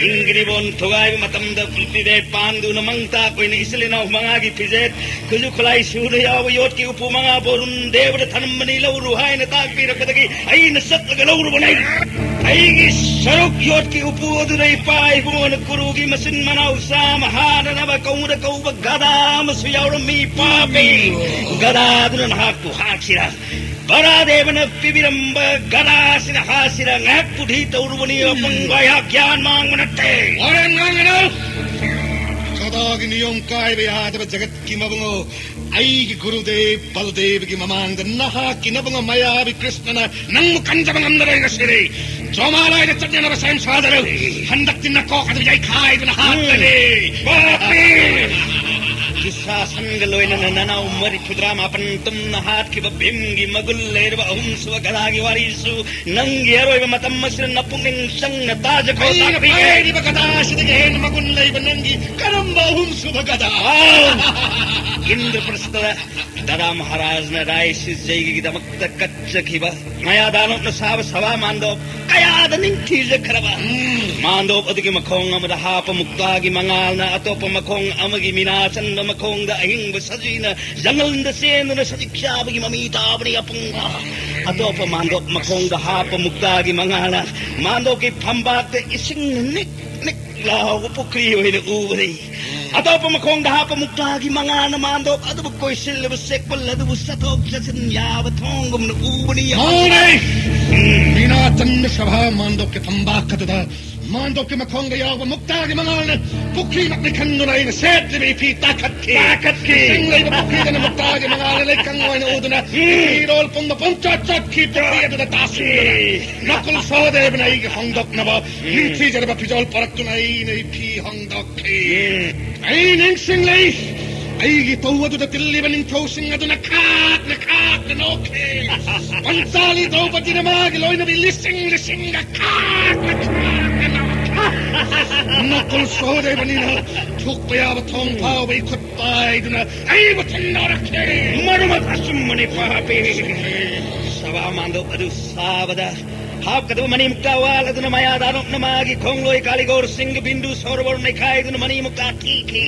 ꯏꯪꯒ꯭ꯔꯤꯕꯣꯟ ꯊꯨꯒꯥꯏꯕ ꯃꯇꯝꯗ ꯄ꯭ꯔꯤꯊꯤꯕꯤ ꯄꯥꯟꯗꯨꯅ ꯃꯪ ꯇꯥꯛꯄ ꯑꯣꯏꯅ ꯏꯆꯤꯜ ꯏꯅꯥꯎ ꯃꯉꯥꯒꯤ ꯐꯤꯖꯦꯠ, ꯈꯨꯠꯁꯨ ꯈꯨꯠꯂꯥꯏ ꯁꯨꯅ ꯌꯥꯎꯕ ꯌꯣꯠꯀꯤ ꯎꯄꯨ ꯃꯉꯥ ꯕꯣꯔꯨꯟ ꯗꯦꯕꯗ ꯊꯅꯝꯕꯅꯤ, ꯂꯧꯔꯨ ꯍꯥꯏꯅ ꯇꯥꯛꯄꯤꯔꯛꯄꯗꯒꯤ ꯑꯩꯅ ꯆꯠꯂꯒ ꯂꯧꯔꯨꯕꯅꯤ꯫ ꯑꯩꯒꯤ ꯁꯔꯨꯛ ꯌꯣꯠꯀꯤ ꯎꯄꯨ ꯑꯗꯨꯗ ꯏꯄꯥ ꯏꯕꯨꯡꯉꯣꯅ ꯀꯨꯔꯨꯒꯤ ꯃꯆꯤꯟ ꯃꯅꯥꯎ ꯆꯥꯝꯃ ꯍꯥꯅꯅꯕ ꯀꯧꯗ ꯀꯧꯕ ꯒꯗꯥ ꯑꯃꯁꯨ ꯌꯥꯎꯔꯝꯃꯤ, ꯄꯥꯄꯤ꯫ ꯒꯗꯥꯗꯨꯅ ꯅꯍꯥꯛꯄꯨ ꯍꯥꯠꯁꯤꯔꯥ? ꯕꯔꯥꯗꯦꯕꯅ ꯄꯤꯕꯤꯔꯝꯕ ꯒꯗꯥꯁꯤꯅ ꯍꯥꯠꯁꯤꯔꯥ? ꯉꯥꯏꯍꯥꯛ ꯕꯨꯙꯤ ꯇꯧꯔꯨꯕꯅꯤ, ꯑꯄꯪꯕ ꯑꯩꯍꯥꯛ ꯒ꯭ꯌꯥꯟ ꯃꯥꯡꯕ ꯅꯠꯇꯦ꯫ ꯋꯥꯔꯦꯝ ꯉꯥꯡꯒꯅꯨ! ꯒꯗꯥꯒꯤ ꯅꯤꯌꯣꯝ ꯀꯥꯏꯕ ꯌꯥꯗꯕ ꯖꯒꯠꯀꯤ ꯃꯕꯨꯡꯉꯣ꯫ ꯑꯩꯒꯤ ꯒꯨꯔꯨꯗꯦꯕ ꯕꯜꯗꯦꯕꯒꯤ ꯃꯃꯥꯡꯗ ꯅꯍꯥꯛꯀꯤ ꯅꯕꯨꯡꯉꯣ ꯃꯌꯥꯕꯤ ꯀ꯭ꯔꯤꯁꯅꯅ ꯅꯪꯕꯨ ꯀꯟꯖꯕ ꯉꯝꯂꯔꯣꯏ ꯉꯁꯤꯗꯤ꯫ ꯖꯣꯃꯥꯂꯥꯏꯗ ꯆꯠꯅꯅꯕ ꯁꯦꯝ ꯁꯥꯖꯔꯨ꯫ ꯍꯟꯗꯛꯇꯤ ꯅꯀꯣꯛ ꯑꯗꯨ ꯌꯩꯈꯥꯏꯗꯨꯅ ꯍꯥꯠꯂꯅꯤ꯫ ꯄꯥꯄꯤ! ꯗꯨꯁꯥꯁꯟꯒ ꯂꯣꯏꯅꯅ ꯅꯅꯥꯎ ꯃꯔꯤꯐꯨꯇꯔꯥ ꯃꯥꯄꯟ ꯇꯨꯝꯅ ꯍꯥꯠꯈꯤꯕ ꯚꯤꯝꯒꯤ ꯃꯒꯨꯟ ꯂꯩꯔꯕ ꯑꯍꯨꯝꯁꯨꯕ ꯒꯗꯥꯒꯤ ꯋꯥꯔꯤꯁꯨ ꯅꯪꯒꯤ ꯑꯔꯣꯏꯕ ꯃꯇꯝ ꯑꯁꯤꯗ ꯅꯄꯨꯛꯅꯤꯡ ꯆꯪꯅ ꯇꯥꯖꯈꯣ, ꯑꯩꯅ ꯇꯥꯛꯄꯤꯒꯦ꯫ ꯄꯥꯏꯔꯤꯕ ꯒꯗꯥ ꯑꯁꯤꯗꯒꯤ ꯍꯦꯟꯅ ꯃꯒꯨꯟ ꯂꯩꯕ ꯅꯪꯒꯤ ꯀꯔꯝꯕ ꯑꯍꯨꯝꯁꯨꯕ ꯒꯗꯥ? ꯏꯟꯗ꯭ꯔꯄ꯭ꯔꯁꯊꯗ ꯗꯥꯗꯥ ꯃꯍꯥꯔꯥꯖꯅ ꯔꯥꯏ ꯁꯤꯖꯩꯒꯤꯗꯃꯛꯇ ꯀꯠꯆꯈꯤꯕ ꯃꯌꯥ ꯗꯥꯅꯕꯅ ꯁꯥꯕ ꯁꯚꯥ ꯃꯥꯟꯗꯣꯞ ꯀꯌꯥꯗ ꯅꯤꯡꯊꯤꯖꯈ꯭ꯔꯕ ꯃꯥꯟꯗꯣꯞ ꯑꯗꯨꯒꯤ ꯃꯈꯣꯡ ꯑꯃꯗ ꯍꯥꯞꯄ ꯃꯨꯛꯇꯥꯒꯤ ꯃꯉꯥꯜꯅ ꯑꯇꯣꯞꯄ ꯃꯈꯣꯡ ꯑꯃꯒꯤ ꯃꯤꯅꯥ ꯆꯟꯕ ꯃꯈꯣꯡꯗ ꯑꯍꯤꯡꯕ ꯁꯖꯤꯅ ꯖꯪꯒꯜꯗ ꯆꯦꯟꯗꯨꯅ ꯁꯖꯤꯛ ꯆꯥꯕꯒꯤ ꯃꯃꯤ ꯇꯥꯕꯅꯤ, ꯑꯄꯪꯕ꯫ ꯑꯇꯣꯞꯄ ꯃꯥꯟꯗꯣꯞ ꯃꯈꯣꯡꯗ ꯍꯥꯞꯄ ꯃꯨꯛꯇꯥꯒꯤ ꯃꯉꯥꯜꯅ ꯃꯥꯟꯗꯣꯞꯀꯤ ꯐꯝꯕꯥꯛꯇ ꯏꯁꯤꯡ ꯅꯤꯛ ꯅꯤꯛ ꯂꯥꯎꯕ ꯄꯨꯈ꯭ꯔꯤ ꯑꯣꯏꯅ ꯎꯕꯅꯤ꯫ ꯑꯇꯣꯞꯄ ꯃꯈꯣꯡꯗ ꯍꯥꯞꯄ ꯃꯨꯛꯇꯥꯒꯤ ꯃꯉꯥꯜꯅ ꯃꯥꯟꯗꯣꯞ ꯑꯗꯨꯕꯨ ꯀꯣꯏꯁꯤꯜꯂꯤꯕ ꯆꯦꯛꯄꯜ ꯑꯗꯨꯕꯨ ꯆꯠꯊꯣꯛ ꯆꯠꯁꯤꯟ ꯌꯥꯕ ꯊꯣꯡꯒꯨꯝꯅ ꯎꯕꯅꯤ꯫ ꯃꯧꯅꯦ! ꯃꯤꯅꯥ ꯆꯟꯕ ꯁꯚꯥ ꯃꯥꯟꯗꯣꯞꯀꯤ ꯐꯝꯕꯥꯛ ꯑꯗꯨꯗ ꯃꯥꯟꯗꯣꯞꯀꯤ ꯃꯈꯣꯡꯗ ꯌꯥꯎꯕ ꯃꯨꯛꯇꯥꯒꯤ ꯃꯉꯥꯜꯅ ꯄꯨꯈ꯭ꯔꯤꯃꯛꯅꯤ ꯈꯟꯗꯨꯅ ꯑꯩꯅ ꯁꯦꯠꯂꯤꯕ ꯏꯐꯤ ꯇꯥꯈꯠꯈꯤ꯫ ꯇꯥꯈꯠꯈꯤ꯫ ꯏꯁꯤꯡ ꯂꯩꯕ ꯄꯨꯈ꯭ꯔꯤꯗꯅ ꯃꯨꯛꯇꯥꯒꯤ ꯃꯉꯥꯜꯅ ꯂꯩꯀꯪ ꯑꯣꯏꯅ ꯎꯗꯨꯅ ꯏꯔꯣꯜ ꯄꯨꯝꯕ ꯄꯨꯝꯆꯠ ꯆꯠꯈꯤ꯫ ꯄꯨꯈ꯭ꯔꯤ ꯑꯗꯨꯗ ꯇꯥꯁꯤꯟꯗꯨꯅ ꯅꯀꯨꯜ ꯁꯍꯗꯦꯕꯅ ꯑꯩꯒꯤ ꯍꯣꯡꯗꯣꯛꯅꯕ ꯅꯤꯡꯊꯤꯖꯔꯕ ꯐꯤꯖꯣꯜ ꯄꯣꯔꯛꯇꯨꯅ ꯑꯩꯅ ꯏꯐꯤ ꯍꯣꯡꯗꯣꯛꯈꯤ꯫ ꯑꯩ ꯅꯤꯡꯁꯤꯡꯂꯤ꯫ ꯑꯩꯒꯤ ꯇꯧ ꯑꯗꯨꯗ ꯇꯤꯜꯂꯤꯕ ꯅꯤꯡꯊꯧꯁꯤꯡ ꯑꯗꯨꯅ ꯈꯥꯛꯅ ꯈꯥꯛꯅ ꯅꯣꯛꯈꯤ꯫ ꯄꯟꯆꯥꯂꯤ ꯗ꯭ꯔꯧꯄꯗꯤꯅ ꯃꯥꯒꯤ ꯂꯣꯏꯅꯕꯤ ꯂꯤꯁꯤꯡ ꯂꯤꯁꯤꯡꯒ ꯈꯥꯛꯅ ꯈꯥꯛꯅ ꯅꯣꯛꯈꯤ꯫ ꯅꯀꯨꯜ ꯁꯍꯗꯦꯕꯅꯤꯅ ꯊꯣꯛꯄ ꯌꯥꯕ ꯊꯣꯡ ꯐꯥꯎꯕ ꯏꯈꯨꯠ ꯄꯥꯏꯗꯨꯅ ꯑꯩꯕꯨ ꯊꯦꯡꯅꯔꯛꯈꯤ꯫ ꯃꯗꯨꯃꯛ ꯑꯆꯨꯝꯕꯅꯤ, ꯄꯥꯄꯤ꯫ ꯁꯚꯥ ꯃꯥꯟꯗꯣꯞ ꯑꯗꯨ ꯁꯥꯕꯗ ꯍꯥꯞꯀꯗꯕ ꯃꯅꯤꯃꯨꯛꯇ ꯋꯥꯠꯂꯗꯨꯅ ꯃꯌꯥꯗ ꯑꯅꯣꯞꯅ ꯃꯥꯒꯤ ꯈꯣꯡꯂꯣꯏ ꯀꯥꯂꯤꯒꯣꯔꯁꯤꯡꯒꯤ ꯕꯤꯟꯗꯨ ꯁꯣꯔꯕꯣꯔ ꯅꯩꯈꯥꯏꯗꯨꯅ ꯃꯅꯤꯃꯨꯛꯇ ꯊꯤꯈꯤ꯫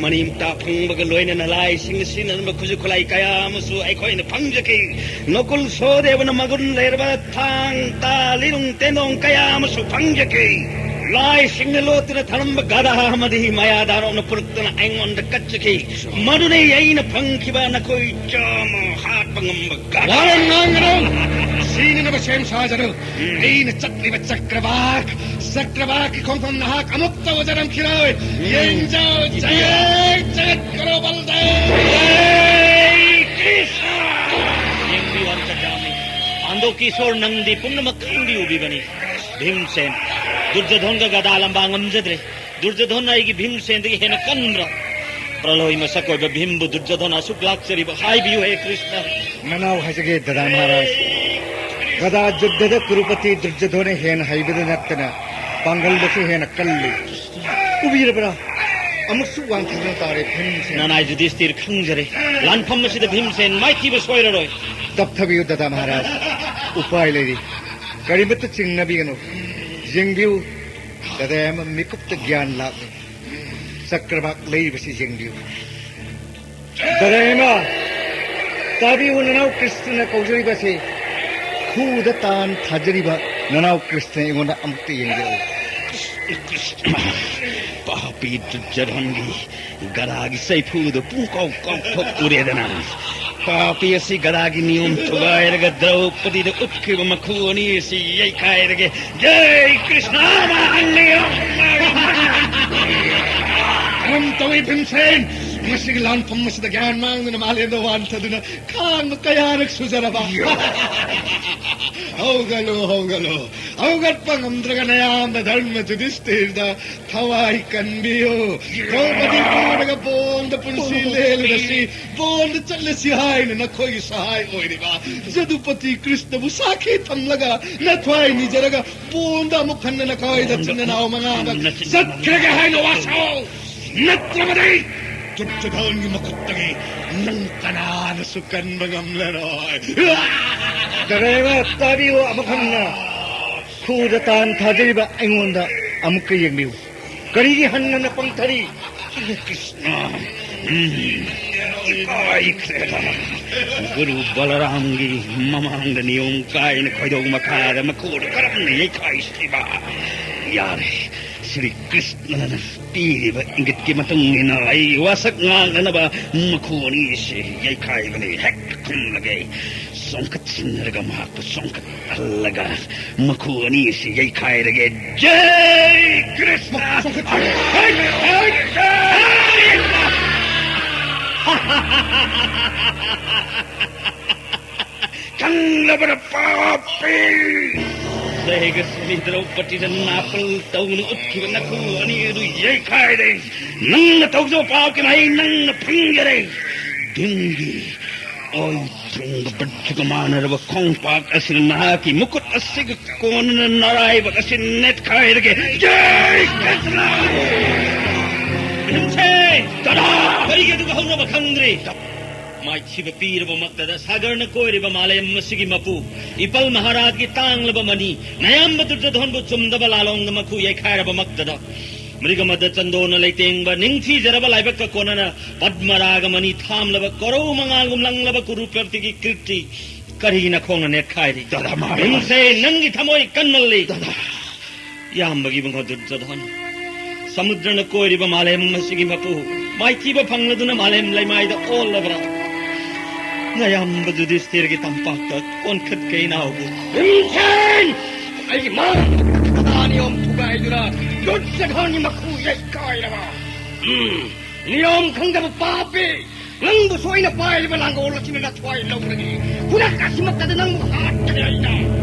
ꯃꯅꯤꯃꯨꯛꯇ ꯐꯪꯕꯒ ꯂꯣꯏꯅꯅ ꯂꯥꯏꯁꯤꯡꯅ ꯁꯤꯖꯤꯟꯅꯔꯝꯕ ꯈꯨꯠꯁꯨ ꯈꯨꯠꯂꯥꯏ ꯀꯌꯥ ꯑꯃꯁꯨ ꯑꯩꯈꯣꯏꯅ ꯐꯪꯖꯈꯤ꯫ ꯅꯀꯨꯜ ꯁꯍꯗꯦꯕꯅ ꯃꯒꯨꯟ ꯂꯩꯔꯕ ꯊꯥꯡ, ꯇꯥ, ꯂꯤꯔꯨꯡ ꯇꯦꯟꯗꯣꯡ ꯀꯌꯥ ꯑꯃꯁꯨ ꯐꯪꯖꯈꯤ꯫ ꯂꯥꯏꯁꯤꯡꯅ ꯂꯣꯠꯇꯨꯅ ꯊꯝꯂꯝꯕ ꯒꯗꯥ ꯑꯃꯗꯤ ꯃꯌꯥꯗ ꯑꯅꯣꯞꯅ ꯄꯨꯔꯛꯇꯨꯅ ꯑꯩꯉꯣꯟꯗ ꯀꯠꯆꯈꯤ꯫ ꯃꯗꯨꯅꯤ ꯑꯩꯅ ꯐꯪꯈꯤꯕ ꯅꯈꯣꯏ ꯆꯥꯝꯃ ꯍꯥꯠꯄ ꯉꯝꯕ ꯒꯗꯥ꯫ ꯋꯥꯔꯧ ꯉꯥꯡꯒꯅꯨ꯫ ꯁꯤꯅꯅꯕ ꯁꯦꯝ ꯁꯥꯖꯔꯨ꯫ ꯑꯩꯅ ꯆꯠꯂꯤꯕ ꯆꯀ꯭ꯔꯕꯥꯛ, ꯆꯀ꯭ꯔꯕꯥꯛꯀꯤ ꯈꯣꯡꯐꯝ ꯅꯍꯥꯛ ꯑꯃꯨꯛꯇ ꯎꯖꯔꯝꯈꯤꯔꯣꯏ꯫ ꯌꯦꯡꯖꯧ, ꯖꯌꯦ ꯖꯒꯠ ꯒꯨꯔꯨ ꯕꯜꯗꯦꯕ꯫ ꯌꯦꯡꯕꯤꯌꯨ, ꯑꯝꯇ ꯆꯥꯝꯃꯤ꯫ ꯄꯥꯟꯗꯣꯞꯀꯤ ꯏꯁꯣꯔ ꯅꯪꯗꯤ ꯄꯨꯝꯅꯃꯛ ꯈꯪꯕꯤ ꯎꯕꯤꯕꯅꯤ꯫ ꯚꯤꯝꯁꯦꯟ, ꯗꯨꯔꯖꯣꯙꯣꯟꯒ ꯒꯗꯥ ꯂꯝꯕꯥ ꯉꯝꯖꯗ꯭ꯔꯦ꯫ ꯗꯨꯔꯖꯣꯙꯣꯟ ꯑꯩꯒꯤ ꯚꯤꯝꯁꯦꯟꯗꯒꯤ ꯍꯦꯟꯅ ꯀꯟꯕ꯭ꯔꯥ? ꯄ꯭ꯔꯂꯣꯏ ꯃꯁꯛ ꯑꯣꯏꯕ ꯚꯤꯝꯕꯨ ꯗꯨꯔꯖꯣꯙꯣꯟ ꯑꯁꯨꯛ ꯂꯥꯛꯆꯔꯤꯕ ꯍꯥꯏꯕꯤꯌꯨ ꯍꯦ ꯀ꯭ꯔꯤꯁꯅ꯫ ꯅꯅꯥꯎ ꯍꯥꯏꯖꯒꯦ ꯗꯗꯥ ꯃꯍꯥꯔꯥꯖ, ꯒꯗꯥ ꯖꯨꯗ꯭ꯙꯗ ꯀꯨꯔꯨꯄꯇꯤ ꯗꯨꯔꯖꯣꯙꯣꯟꯅ ꯍꯦꯟꯅ ꯍꯩꯕꯗ ꯅꯠꯇꯅ ꯄꯥꯡꯒꯜꯗꯁꯨ ꯍꯦꯟꯅ ꯀꯜꯂꯤ꯫ ꯎꯕꯤꯔꯕ꯭ꯔꯥ? ꯑꯃꯨꯛꯁꯨ ꯋꯥꯡꯊꯗꯨꯅ ꯇꯥꯔꯦ ꯚꯤꯝꯁꯦꯟ꯫ ꯅꯅꯥꯏ ꯌꯨꯙꯤꯁꯇꯤꯔ ꯈꯪꯖꯔꯦ, ꯂꯥꯟꯐꯝ ꯑꯁꯤꯗ ꯚꯤꯝꯁꯦꯟ ꯃꯥꯏꯊꯤꯕ ꯁꯣꯏꯔꯔꯣꯏ꯫ ꯇꯞꯊꯕꯤꯌꯨ ꯗꯗꯥ ꯃꯍꯥꯔꯥꯖ, ꯎꯄꯥꯏ ꯂꯩꯔꯤ꯫ ꯀꯔꯤꯃꯠꯇ ꯆꯤꯡꯅꯕꯤꯒꯅꯨ꯫ ꯌꯦꯡꯕꯤꯌꯨ, ꯗꯗꯥ ꯑꯃ ꯃꯤꯀꯨꯞꯇ ꯒ꯭ꯌꯥꯟ ꯂꯥꯛꯂꯤ꯫ ꯆꯀ꯭ꯔꯕꯥꯛ ꯂꯩꯔꯤꯕꯁꯤ ꯌꯦꯡꯕꯤꯌꯨ꯫ ꯗꯔꯦꯃ, ꯇꯥꯕꯤꯌꯨ, ꯅꯅꯥꯎ ꯀ꯭ꯔꯤꯁꯅꯅ ꯀꯧꯖꯔꯤꯕꯁꯤ꯫ ꯈꯨꯗ ꯇꯥꯟ ꯊꯥꯖꯔꯤꯕ ꯅꯅꯥꯎ ꯀ꯭ꯔꯤꯁꯅ ꯑꯩꯉꯣꯟꯗ ꯑꯃꯨꯛꯇ ꯌꯦꯡꯖꯔꯛꯎ꯫ ꯄꯥꯄꯤ ꯗꯨꯔꯖꯣꯙꯟꯒꯤ ꯒꯗꯥꯒꯤ ꯆꯩꯐꯨꯗꯨ ꯄꯨꯡꯀꯥꯎ ꯀꯥꯎꯊꯣꯛꯎꯔꯦꯗꯅ꯫ ꯄꯥꯄꯤ ꯑꯁꯤ ꯒꯗꯥꯒꯤ ꯅꯤꯌꯣꯝ ꯊꯨꯒꯥꯏꯔꯒ ꯗ꯭ꯔꯧꯄꯗꯤꯗ ꯎꯠꯈꯤꯕ ꯃꯈꯨ ꯑꯅꯤ ꯑꯁꯤ ꯌꯩꯈꯥꯏꯔꯒꯦ꯫ ꯖꯩ ꯀ꯭ꯔꯤꯁꯅ ꯃꯍꯥꯟꯅꯤꯌꯝ! ꯀꯔꯝ ꯇꯧꯏ ꯚꯤꯝꯁꯦꯟ? ꯃꯁꯤꯒꯤ ꯂꯥꯟꯐꯝ ꯑꯁꯤꯗ ꯒ꯭ꯌꯥꯟ ꯃꯥꯡꯗꯨꯅ ꯃꯥꯂꯦꯝꯗ ꯋꯥꯟꯊꯗꯨꯅ ꯈꯥꯡꯕ ꯀꯌꯥꯔꯛ ꯁꯨꯖꯔꯕ? ꯍꯧꯒꯠꯂꯣ, ꯍꯧꯒꯠꯂꯣ꯫ ꯍꯧꯒꯠꯄ ꯉꯝꯗ꯭ꯔꯒ ꯅꯌꯥꯝꯕ ꯙꯔꯃ ꯌꯨꯙꯤꯁꯇꯤꯔꯗ ꯊꯋꯥꯏ ꯀꯟꯕꯤꯌꯨ꯫ ꯗ꯭ꯔꯧꯄꯗꯤ ꯄꯣꯔꯒ ꯕꯣꯟꯗ ꯄꯨꯟꯁꯤ ꯂꯦꯜꯂꯨꯔꯁꯤ, ꯕꯣꯟꯗ ꯆꯠꯂꯁꯤ ꯍꯥꯏꯅ ꯅꯈꯣꯏꯒꯤ ꯁꯍꯥꯏ ꯑꯣꯏꯔꯤꯕ ꯖꯗꯨꯄꯇꯤ ꯀ꯭ꯔꯤꯁꯅꯕꯨ ꯁꯥꯈꯤ ꯊꯝꯂꯒ ꯅꯊ꯭ꯋꯥꯏ ꯅꯤꯖꯔꯒ ꯕꯣꯟꯗ ꯑꯃꯨꯛ ꯍꯟꯅ ꯅꯈꯣꯏꯗ ꯆꯤꯟ ꯅꯅꯥꯎ ꯃꯉꯥꯗ ꯆꯠꯈ꯭ꯔꯒꯦ ꯍꯥꯏꯅ ꯋꯥꯁꯛꯑꯣ꯫ ꯅꯠꯇ꯭ꯔꯕꯗꯤ ꯗꯨꯔꯖꯣꯙꯟꯒꯤ ꯃꯈꯨꯠꯇꯒꯤ ꯅꯪ ꯀꯅꯥꯅꯁꯨ ꯀꯟꯕ ꯉꯝꯂꯔꯣꯏ꯫ ꯗ꯭ꯔꯥꯏꯚꯔ, ꯇꯥꯕꯤꯌꯨ ꯑꯃꯨꯛ ꯍꯟꯅ꯫ ꯈꯨꯗ ꯇꯥꯟ ꯊꯥꯖꯔꯤꯕ ꯑꯩꯉꯣꯟꯗ ꯑꯃꯨꯛꯀ ꯌꯦꯡꯕꯤꯌꯨ꯫ ꯀꯔꯤꯒꯤ ꯍꯟꯅ ꯄꯪꯊꯔꯤ? ꯀ꯭ꯔꯤꯁꯅ, ꯎꯝ, ꯏꯀꯥꯏꯈ꯭ꯔꯦꯗ꯫ ꯒꯨꯔꯨ ꯕꯂꯔꯥꯝꯒꯤ ꯃꯃꯥꯡꯗ ꯅꯤꯌꯣꯝ ꯀꯥꯏꯅ ꯈꯣꯏꯗꯧ ꯃꯈꯥꯗ ꯃꯈꯨꯗ ꯀꯔꯝꯅ ꯌꯩꯈꯥꯏꯁꯤꯕ? ꯌꯥꯔꯦ, ꯁ꯭ꯔꯤ ꯀ꯭ꯔꯤꯁꯅꯅ ꯄꯤꯔꯤꯕ ꯏꯪꯒꯤꯠꯀꯤ ꯃꯇꯨꯡ ꯏꯟꯅ ꯑꯩ ꯋꯥꯁꯛ ꯉꯥꯡꯅꯅꯕ ꯃꯈꯨ ꯑꯅꯤꯁꯤ ꯌꯩꯈꯥꯏꯕꯅꯤ꯫ ꯍꯦꯛꯇ ꯈꯨꯝꯂꯒꯦ꯫ ꯆꯣꯡꯈꯠꯁꯤꯟꯅꯔꯒ ꯃꯍꯥꯛꯄꯨ ꯆꯣꯡꯈꯠꯍꯜꯂꯒ ꯃꯈꯨ ꯑꯅꯤꯁꯤ ꯌꯩꯈꯥꯏꯔꯒꯦ꯫ ꯖꯩ ꯀ꯭ꯔꯤꯁꯅ! ꯆꯣꯡꯈꯠ-, ꯍꯩ! ꯍꯩ! ꯍꯩ! ꯈꯪꯂꯕ꯭ꯔꯥ ꯄꯥꯄꯤ? ꯂꯩꯒꯁꯤꯅꯤ ꯗ꯭ꯔꯧꯄꯗꯤꯗ ꯅꯥꯄꯜ ꯇꯧꯅ ꯎꯠꯈꯤꯕ ꯅꯈꯨ ꯑꯅꯤ ꯑꯗꯨ ꯌꯩꯈꯥꯏꯔꯦ꯫ ꯅꯪꯅ ꯇꯧꯖꯕ ꯄꯥꯞꯀꯤ ꯃꯍꯩ ꯅꯪꯅ ꯐꯪꯖꯔꯦ꯫ ꯚꯤꯝꯒꯤ ꯑꯣꯏ ꯊꯪꯕ ꯕ꯭ꯔꯖꯒ ꯃꯥꯟꯅꯔꯕ ꯈꯣꯡꯄꯥꯛ ꯑꯁꯤꯅ ꯅꯍꯥꯛꯀꯤ ꯃꯈꯨꯠ ꯑꯁꯤꯒ ꯀꯣꯟꯅꯅ ꯅꯔꯥꯏꯕꯛ ꯑꯁꯤ ꯅꯦꯠꯈꯥꯏꯔꯒꯦ꯫ ꯖꯩ ꯀ꯭ꯔꯤꯁꯅ! ꯚꯤꯝꯁꯦꯟ! ꯗꯗꯥ! ꯀꯔꯤꯒꯤ ꯑꯗꯨꯒ ꯍꯧꯅꯕ ꯈꯪꯗ꯭ꯔꯤ? ꯃꯥꯏꯊꯤꯕ ꯄꯤꯔꯕꯃꯛꯇꯗ ꯁꯥꯒꯔꯅ ꯀꯣꯏꯔꯤꯕ ꯃꯥꯂꯦꯝ ꯑꯁꯤꯒꯤ ꯃꯄꯨ ꯏꯄꯜ ꯃꯍꯥꯔꯥꯖꯒꯤ ꯇꯥꯡꯂꯕ ꯃꯅꯤ ꯅꯌꯥꯝꯕ ꯗꯨꯔꯖꯣꯙꯟꯕꯨ ꯆꯨꯝꯗꯕ ꯂꯥꯂꯣꯡꯗ ꯃꯈꯨ ꯌꯩꯈꯥꯏꯔꯕꯃꯛꯇꯗ ꯃ꯭ꯔꯤꯒꯃꯗ ꯆꯟꯗꯣꯅ ꯂꯩꯇꯦꯡꯕ ꯅꯤꯡꯊꯤꯖꯔꯕ ꯂꯥꯏꯕꯛꯀ ꯀꯣꯟꯅꯅ ꯄꯗꯃꯔꯥꯒ ꯃꯅꯤ ꯊꯥꯝꯂꯕ ꯀꯣꯔꯧ ꯃꯉꯥꯜꯒꯨꯝ ꯂꯪꯂꯕ ꯀꯨꯔꯨꯄ꯭ꯔꯇꯤꯒꯤ ꯀꯤꯔꯇꯤ ꯀꯔꯤꯒꯤ ꯅꯈꯣꯡꯅ ꯅꯦꯠꯈꯥꯏꯔꯤ? ꯗꯗꯥ ꯃꯍꯥꯔꯥꯖ! ꯚꯤꯝꯁꯦꯟ, ꯅꯪꯒꯤ ꯊꯃꯣꯏ ꯀꯟꯃꯜꯂꯤ꯫ ꯗꯗꯥ! ꯏꯌꯥꯝꯕꯒꯤ ꯏꯕꯨꯡꯉꯣ ꯗꯨꯔꯖꯣꯙꯟ, ꯁꯃꯨꯗ꯭ꯔꯅ ꯀꯣꯏꯔꯤꯕ ꯃꯥꯂꯦꯝ ꯑꯁꯤꯒꯤ ꯃꯄꯨ ꯃꯥꯏꯊꯤꯕ ꯐꯪꯂꯗꯨꯅ ꯃꯥꯂꯦꯝ ꯂꯩꯃꯥꯏꯗ ꯑꯣꯜꯂꯕ꯭ꯔꯥ? ꯅꯌꯥꯝꯕ ꯌꯨꯙꯤꯁꯊꯤꯔꯒꯤ ꯇꯝꯄꯥꯛꯇ ꯀꯣꯟꯈꯠꯀꯦ ꯏꯅꯥꯎꯕꯨ꯫ ꯚꯤꯝꯁꯦꯟ! ꯑꯩꯒꯤ ꯃꯥꯡ ꯅꯤꯌꯣꯝ ꯊꯨꯒꯥꯏꯗꯨꯅ ꯗꯨꯔꯖꯣꯙꯟꯒꯤ ꯃꯈꯨ ꯌꯩꯈꯥꯏꯔꯕ꯫ ꯎꯝ꯫ ꯅꯤꯌꯣꯝ ꯈꯪꯗꯕ ꯄꯥꯄꯤ! ꯅꯪꯕꯨꯁꯨ ꯑꯩꯅ ꯄꯥꯏꯔꯤꯕ ꯂꯥꯡꯒꯣꯜ ꯑꯁꯤꯅ ꯅꯊ꯭ꯋꯥꯏ ꯂꯧꯔꯅꯤ꯫ ꯈꯨꯗꯛ ꯑꯁꯤꯃꯛꯇꯗ ꯅꯪꯕꯨ ꯍꯥꯠꯀꯅꯤ ꯑꯩꯅ꯫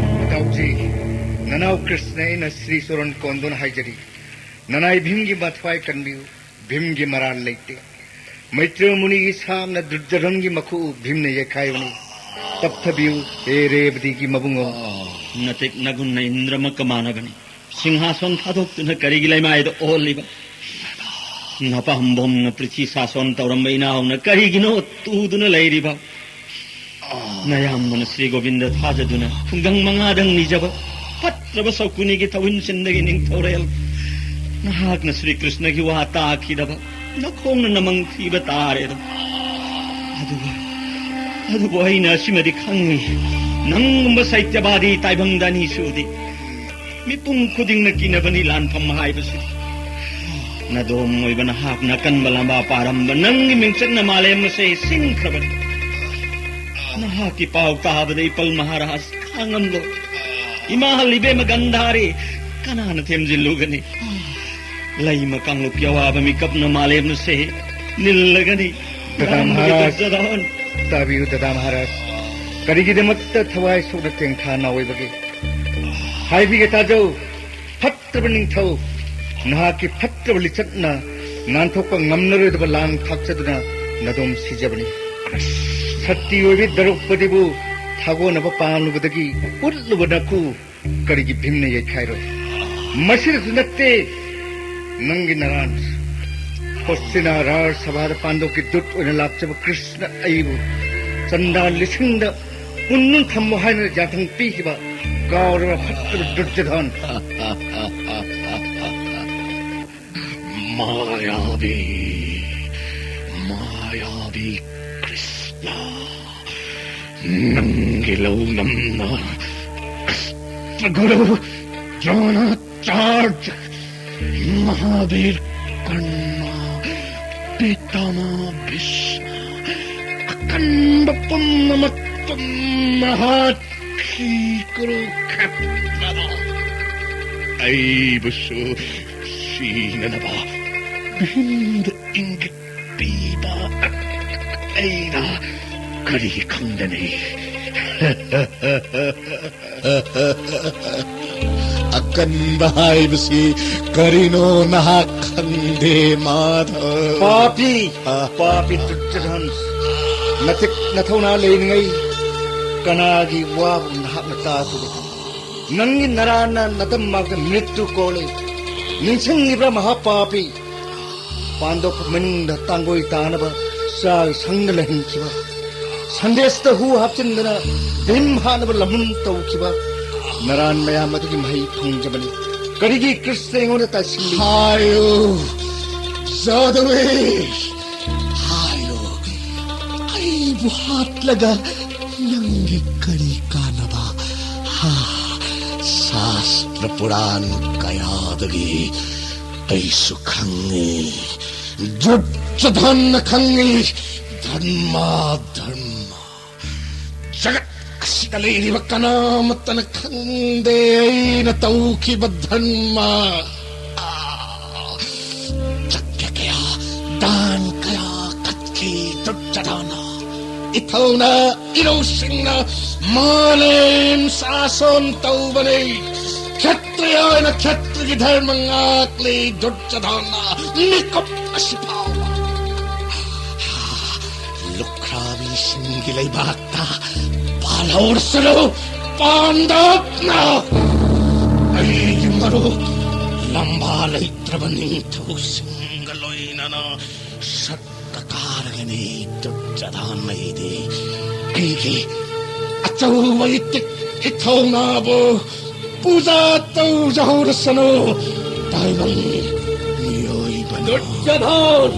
ꯇꯧꯖꯤ꯫ ꯅꯅꯥꯎ ꯀ꯭ꯔꯤꯁꯅ ꯑꯩꯅ ꯁ꯭ꯔꯤ ꯆꯣꯔꯟ ꯀꯣꯟꯗꯨꯅ ꯍꯥꯏꯖꯔꯤ꯫ ꯅꯅꯥꯏ ꯚꯤꯝꯒꯤ ꯃꯊ꯭ꯋꯥꯏ ꯀꯟꯕꯤꯌꯨ꯫ ꯚꯤꯝꯒꯤ ꯃꯔꯥꯜ ꯂꯩꯇꯦ꯫ ꯃꯩꯇ꯭ꯔꯦꯌ ꯃꯨꯅꯤꯒꯤ ꯁꯥꯞꯅ ꯗꯨꯔꯖꯣꯙꯟꯒꯤ ꯃꯈꯨ ꯚꯤꯝꯅ ꯌꯩꯈꯥꯏꯕꯅꯤ꯫ ꯇꯞꯊꯕꯤꯌꯨ, ꯍꯦ ꯔꯦꯕꯗꯤꯒꯤ ꯃꯕꯨꯡꯉꯣ꯫ ꯅꯇꯤꯛ ꯅꯒꯨꯟꯅ ꯏꯟꯗ꯭ꯔꯃꯛꯀ ꯃꯥꯟꯅꯕꯅꯤ꯫ ꯁꯤꯡꯍꯥꯁꯣꯟ ꯊꯥꯗꯣꯛꯇꯨꯅ ꯀꯔꯤꯒꯤ ꯂꯩꯃꯥꯏꯗ ꯑꯣꯜꯂꯤꯕ? ꯅꯄꯥꯝꯕꯣꯝꯅ ꯄ꯭ꯔꯤꯊꯤ ꯁꯥꯁꯣꯟ ꯇꯧꯔꯝꯕ ꯏꯅꯥꯎꯅ ꯀꯔꯤꯒꯤꯅꯣ ꯇꯨꯗꯨꯅ ꯂꯩꯔꯤꯕ? ꯅꯌꯥꯝꯕꯅ ꯁ꯭ꯔꯤ ꯒꯣꯕꯤꯟꯗ ꯊꯥꯖꯗꯨꯅ ꯈꯨꯡꯒꯪ ꯃꯉꯥꯗꯪ ꯅꯤꯖꯕ ꯐꯠꯇ꯭ꯔꯕ ꯁꯧꯀꯨꯅꯤꯒꯤ ꯊꯧꯍꯤꯟꯁꯤꯟꯗꯒꯤ ꯅꯤꯡꯊꯧꯔꯦꯜ ꯅꯍꯥꯛꯅ ꯁ꯭ꯔꯤ ꯀ꯭ꯔꯤꯁꯅꯒꯤ ꯋꯥ ꯇꯥꯈꯤꯗꯕ ꯅꯈꯣꯡꯅ ꯅꯃꯪ ꯊꯤꯕ ꯇꯥꯔꯦꯗꯣ꯫ ꯑꯗꯨꯕꯨ, ꯑꯗꯨꯕꯨ ꯑꯩꯅ ꯑꯁꯤꯃꯗꯤ ꯈꯪꯉꯤ, ꯅꯪꯒꯨꯝꯕ ꯁꯩꯇ꯭ꯌꯕꯥꯗꯤ ꯇꯥꯏꯕꯪꯗ ꯑꯅꯤ ꯁꯨꯗꯦ꯫ ꯃꯤꯄꯨꯝ ꯈꯨꯗꯤꯡꯅ ꯀꯤꯅꯕꯅꯤ ꯂꯥꯟꯐꯝ ꯍꯥꯏꯕꯁꯤꯗꯤ꯫ ꯅꯗꯣꯝ ꯑꯣꯏꯕ ꯅꯍꯥꯛꯅ ꯑꯀꯟꯕ ꯂꯝꯕꯥ ꯄꯥꯔꯝꯕ ꯅꯪꯒꯤ ꯃꯤꯡꯆꯠꯅ ꯃꯥꯂꯦꯝ ꯑꯁꯦ ꯁꯤꯡꯈ꯭ꯔꯕꯅꯤ꯫ ꯅꯍꯥꯛꯀꯤ ꯄꯥꯎ ꯇꯥꯕꯗ ꯏꯄꯜ ꯃꯍꯥꯔꯥꯖ ꯈꯥꯡꯉꯝꯂꯣꯏ꯫ ꯏꯃꯥ ꯍꯜꯂꯤꯕꯦꯝꯃ ꯒꯟꯙꯥꯔꯤ ꯀꯅꯥꯅ ꯊꯦꯝꯖꯤꯜꯂꯨꯒꯅꯤ? ꯂꯩꯃ ꯀꯥꯡꯂꯨꯞꯀꯤ ꯑꯋꯥꯕ ꯃꯤꯀꯞꯅ ꯃꯥꯂꯦꯝ ꯑꯁꯦ ꯅꯤꯜꯂꯒꯅꯤ꯫ ꯗꯗꯥ ꯃꯍꯥꯔꯥꯖ, ꯇꯥꯕꯤꯌꯨ ꯗꯗꯥ ꯃꯍꯥꯔꯥꯖ꯫ ꯀꯔꯤꯒꯤꯗꯃꯛꯇ ꯊꯋꯥꯏ ꯁꯣꯛꯅ ꯇꯦꯡꯊꯥ ꯅꯥꯑꯣꯏꯕꯒꯦ? ꯍꯥꯏꯕꯤꯒꯦ ꯇꯥꯖꯧ꯫ ꯐꯠꯇ꯭ꯔꯕ ꯅꯤꯡꯊꯧ, ꯅꯍꯥꯛꯀꯤ ꯐꯠꯇ꯭ꯔꯕ ꯂꯤꯆꯠꯅ ꯅꯥꯟꯊꯣꯛꯄ ꯉꯝꯂꯔꯣꯏꯗꯕ ꯂꯥꯡ ꯊꯥꯛꯆꯗꯨꯅ ꯅꯗꯣꯝ ꯁꯤꯖꯕꯅꯤ꯫ ꯁꯛꯇꯤ ꯑꯣꯏꯕꯤ ꯗ꯭ꯔꯧꯄꯗꯤꯕꯨ ꯊꯥꯒꯣꯟꯅꯕ ꯄꯥꯝꯂꯨꯕꯗꯒꯤ ꯎꯠꯂꯨꯕ ꯅꯀꯨ ꯀꯔꯤꯒꯤ ꯚꯤꯝꯅ ꯌꯩꯈꯥꯏꯔꯣꯏ? ꯃꯁꯤꯗꯁꯨ ꯅꯠꯇꯦ, ꯅꯪꯒꯤ ꯅꯔꯥꯟ ꯍꯣꯁꯇꯤꯅꯥ ꯔꯥꯖ ꯁꯚꯥꯗ ꯄꯥꯟꯗꯣꯛꯀꯤ ꯗꯨꯠ ꯑꯣꯏꯅ ꯂꯥꯛꯆꯕ ꯀ꯭ꯔꯤꯁꯅ ꯑꯩꯕꯨ ꯆꯟꯗꯥ ꯂꯤꯁꯤꯡꯗ ꯄꯨꯟꯗꯨꯅ ꯊꯝꯃꯣ ꯍꯥꯏꯅ ꯌꯥꯊꯪ ꯄꯤꯈꯤꯕ ꯀꯥꯎꯔꯕ ꯐꯠꯇꯕ ꯗꯨꯔꯖꯣꯙꯟ꯫ ꯃꯥꯌꯥꯕꯤ, ꯃꯥꯌꯥꯕꯤ ꯀ꯭ꯔꯤꯁꯅ, ꯅꯪꯒꯤ ꯂꯧꯅꯝꯅ ꯒꯨꯔꯨ ꯗ꯭ꯔꯣꯅꯥꯆꯥꯔ꯭ꯌ, ꯃꯍꯥꯕꯤꯔ ꯀꯔꯅ, ꯄꯤꯇꯥꯃꯥ ꯚꯤꯁꯃ, ꯑꯀꯟꯕ ꯄꯨꯝꯅꯃꯛ ꯇꯨꯝꯅ ꯍꯥꯠꯈꯤ ꯀꯨꯔꯨꯈꯦꯇ꯭ꯔꯗ꯫ ꯑꯩꯕꯨꯁꯨ ꯁꯤꯅꯅꯕ ꯚꯤꯝꯗ ꯏꯪꯒꯤꯠ ꯄꯤꯕ ꯑꯩꯅ ꯀꯔꯤ ꯈꯪꯒꯅꯤ? ꯑꯀꯟꯕ ꯍꯥꯏꯕꯁꯤ ꯀꯔꯤꯅꯣ ꯅꯍꯥꯛ ꯈꯪꯗꯦ, ꯃꯥꯙꯕ꯫ ꯄꯥꯄꯤ! ꯑ꯫ ꯄꯥꯄꯤ ꯗꯨꯔꯖꯣꯙꯟ! ꯅꯇꯤꯛ ꯅꯊꯧꯅꯥ ꯂꯩꯔꯤꯉꯩ ꯀꯅꯥꯒꯤ ꯋꯥꯕꯨ ꯅꯍꯥꯛꯅ ꯇꯥꯗꯣꯔꯤ? ꯅꯪꯒꯤ ꯅꯔꯥꯟꯅ ꯅꯇꯝ ꯃꯥꯛꯇ ꯃ꯭ꯔꯤꯇꯨ ꯀꯣꯜꯂꯤ꯫ ꯅꯤꯡꯁꯤꯡꯂꯤꯕ꯭ꯔꯥ, ꯃꯍꯥꯄꯥꯄꯤ? ꯄꯥꯟꯗꯣꯞ ꯃꯅꯨꯡꯗ ꯇꯥꯡꯒꯣꯏ ꯇꯥꯅꯕ ꯆꯥꯛ ꯁꯪꯅ ꯂꯩꯍꯟꯈꯤꯕ, ꯁꯟꯗꯦꯁꯇ ꯍꯨ ꯍꯥꯞꯆꯤꯟꯗꯅ ꯚꯤꯝ ꯍꯥꯠꯅꯕ ꯂꯝꯍꯨꯝ ꯇꯧꯈꯤꯕ ꯅꯔꯥꯟ ꯃꯌꯥꯝ ꯑꯗꯨꯒꯤ ꯃꯍꯩ ꯐꯪꯖꯕꯅꯤ꯫ ꯀꯔꯤꯒꯤ ꯀ꯭ꯔꯤꯁꯅ ꯑꯩꯉꯣꯟꯗ ꯇꯥꯏꯁꯤꯜꯂꯤ? ꯍꯥꯏꯌꯨ, ꯖꯥꯗꯨꯏ, ꯍꯥꯏꯌꯨ, ꯑꯩꯕꯨ ꯍꯥꯠꯂꯒ ꯅꯪꯒꯤ ꯀꯔꯤ ꯀꯥꯟꯅꯕ? ꯍꯥ, ꯁꯥꯁꯇ꯭ꯔ ꯄꯨꯔꯥꯟ ꯀꯌꯥꯗꯒꯤ ꯑꯩꯁꯨ ꯈꯪꯉꯤ, ꯗꯨꯔꯖꯣꯙꯟꯅ ꯈꯪꯉꯤ꯫ ꯙꯔꯃ, ꯙꯔꯃ꯫ ꯖꯒꯠ ꯑꯁꯤꯗ ꯂꯩꯔꯤꯕ ꯀꯅꯥꯃꯠꯇꯅ ꯈꯪꯗꯦ ꯑꯩꯅ ꯇꯧꯈꯤꯕ ꯙꯔꯃ꯫ ꯑꯥ, ꯖꯒ꯭ꯌ ꯀꯌꯥ, ꯗꯥꯟ ꯀꯌꯥ ꯀꯠꯈꯤ ꯗꯨꯔꯖꯣꯙꯅ꯫ ꯏꯊꯧꯅ ꯏꯔꯧꯁꯤꯡꯅ ꯃꯥꯂꯦꯝ ꯁꯥꯁꯣꯟ ꯇꯧꯕꯅꯤ꯫ ꯈꯦꯇ꯭ꯔꯤꯌꯥ ꯑꯣꯏꯅ ꯈꯦꯇ꯭ꯔꯤꯒꯤ ꯙꯔꯃ ꯉꯥꯛꯂꯤ ꯗꯨꯔꯖꯣꯙꯅ꯫ ꯃꯤꯀꯨꯞ ꯑꯁꯤ ꯐꯥꯎꯕ꯫ ꯂꯨꯈ꯭ꯔꯥꯕꯤꯁꯤꯡꯒꯤ ꯂꯩꯕꯥꯛꯇ ꯄꯥꯜꯍꯧꯔꯁꯅꯨ ꯄꯥꯟꯗꯞꯅ꯫ ꯑꯩꯒꯤ ꯃꯔꯨꯞ ꯂꯝꯕꯥ ꯂꯩꯇ꯭ꯔꯕ ꯅꯤꯡꯊꯧꯁꯤꯡꯒ ꯂꯣꯏꯅꯅ ꯁꯛ ꯀꯀꯥꯔꯒꯅꯤ ꯗꯨꯔꯖꯣꯙꯟ ꯑꯩꯗꯤ꯫ ꯑꯩꯒꯤ ꯑꯆꯧꯕ ꯏꯇꯤꯛ ꯏꯊꯧꯅꯥꯕꯨ ꯄꯨꯖꯥ ꯇꯧꯖꯍꯧꯔꯁꯅꯨ ꯇꯥꯏꯕꯪ ꯃꯤꯑꯣꯏꯕꯅ꯫ ꯗꯨꯔꯖꯣꯙꯟ!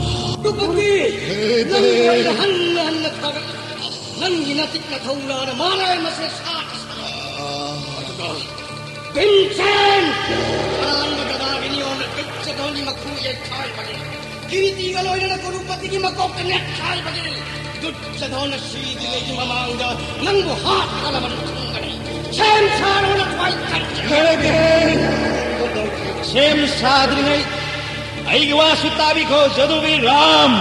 ꯗ꯭ꯔꯧꯄꯗꯤ! ꯍꯦ ꯅꯪꯒꯤ ꯗꯦ! ꯑꯣꯏꯅ ꯍꯟꯅ ꯍꯟꯅ ꯊꯥꯒꯠꯂꯤ꯫ ꯅꯪꯒꯤ ꯅꯇꯤꯛ ꯅꯊꯧꯅꯥꯅ ꯃꯥꯂꯦꯝ ꯑꯁꯦ ꯁꯥ ꯑꯗꯨꯒ ꯚꯤꯝꯁꯦꯟ! ꯑꯔꯥꯟꯕ ꯒꯗꯥꯒꯤ ꯅꯤꯌꯣꯝꯅ ꯗꯨꯔꯖꯣꯙꯟꯒꯤ ꯃꯈꯨ ꯌꯩꯈꯥꯏꯕꯅꯤ꯫ ꯀꯤꯔꯤꯇꯤꯒ ꯂꯣꯏꯅꯅ ꯀꯨꯔꯨꯄꯇꯤꯒꯤ ꯃꯀꯣꯛꯇ ꯅꯦꯠꯈꯥꯏꯕꯅꯤ꯫ ꯗꯨꯔꯖꯣꯙꯟ ꯑꯁꯤꯗ꯭ꯔꯤꯉꯩꯒꯤ ꯃꯃꯥꯡꯗ ꯅꯪꯕꯨ ꯍꯥꯠꯀꯗꯕꯅꯤ ꯈꯪꯒꯅꯤ꯫ ꯁꯦꯝ ꯁꯥꯔꯣ ꯅꯊ꯭ꯋꯥꯏ ꯀꯟꯖ꯫ ꯍꯦ ꯗꯦ! ꯁꯦꯝ ꯁꯥꯗ꯭ꯔꯤꯉꯩ ꯑꯩꯒꯤ ꯋꯥꯁꯨ ꯇꯥꯕꯤꯈꯣ, ꯖꯗꯨꯕꯤ ꯔꯥꯝ꯫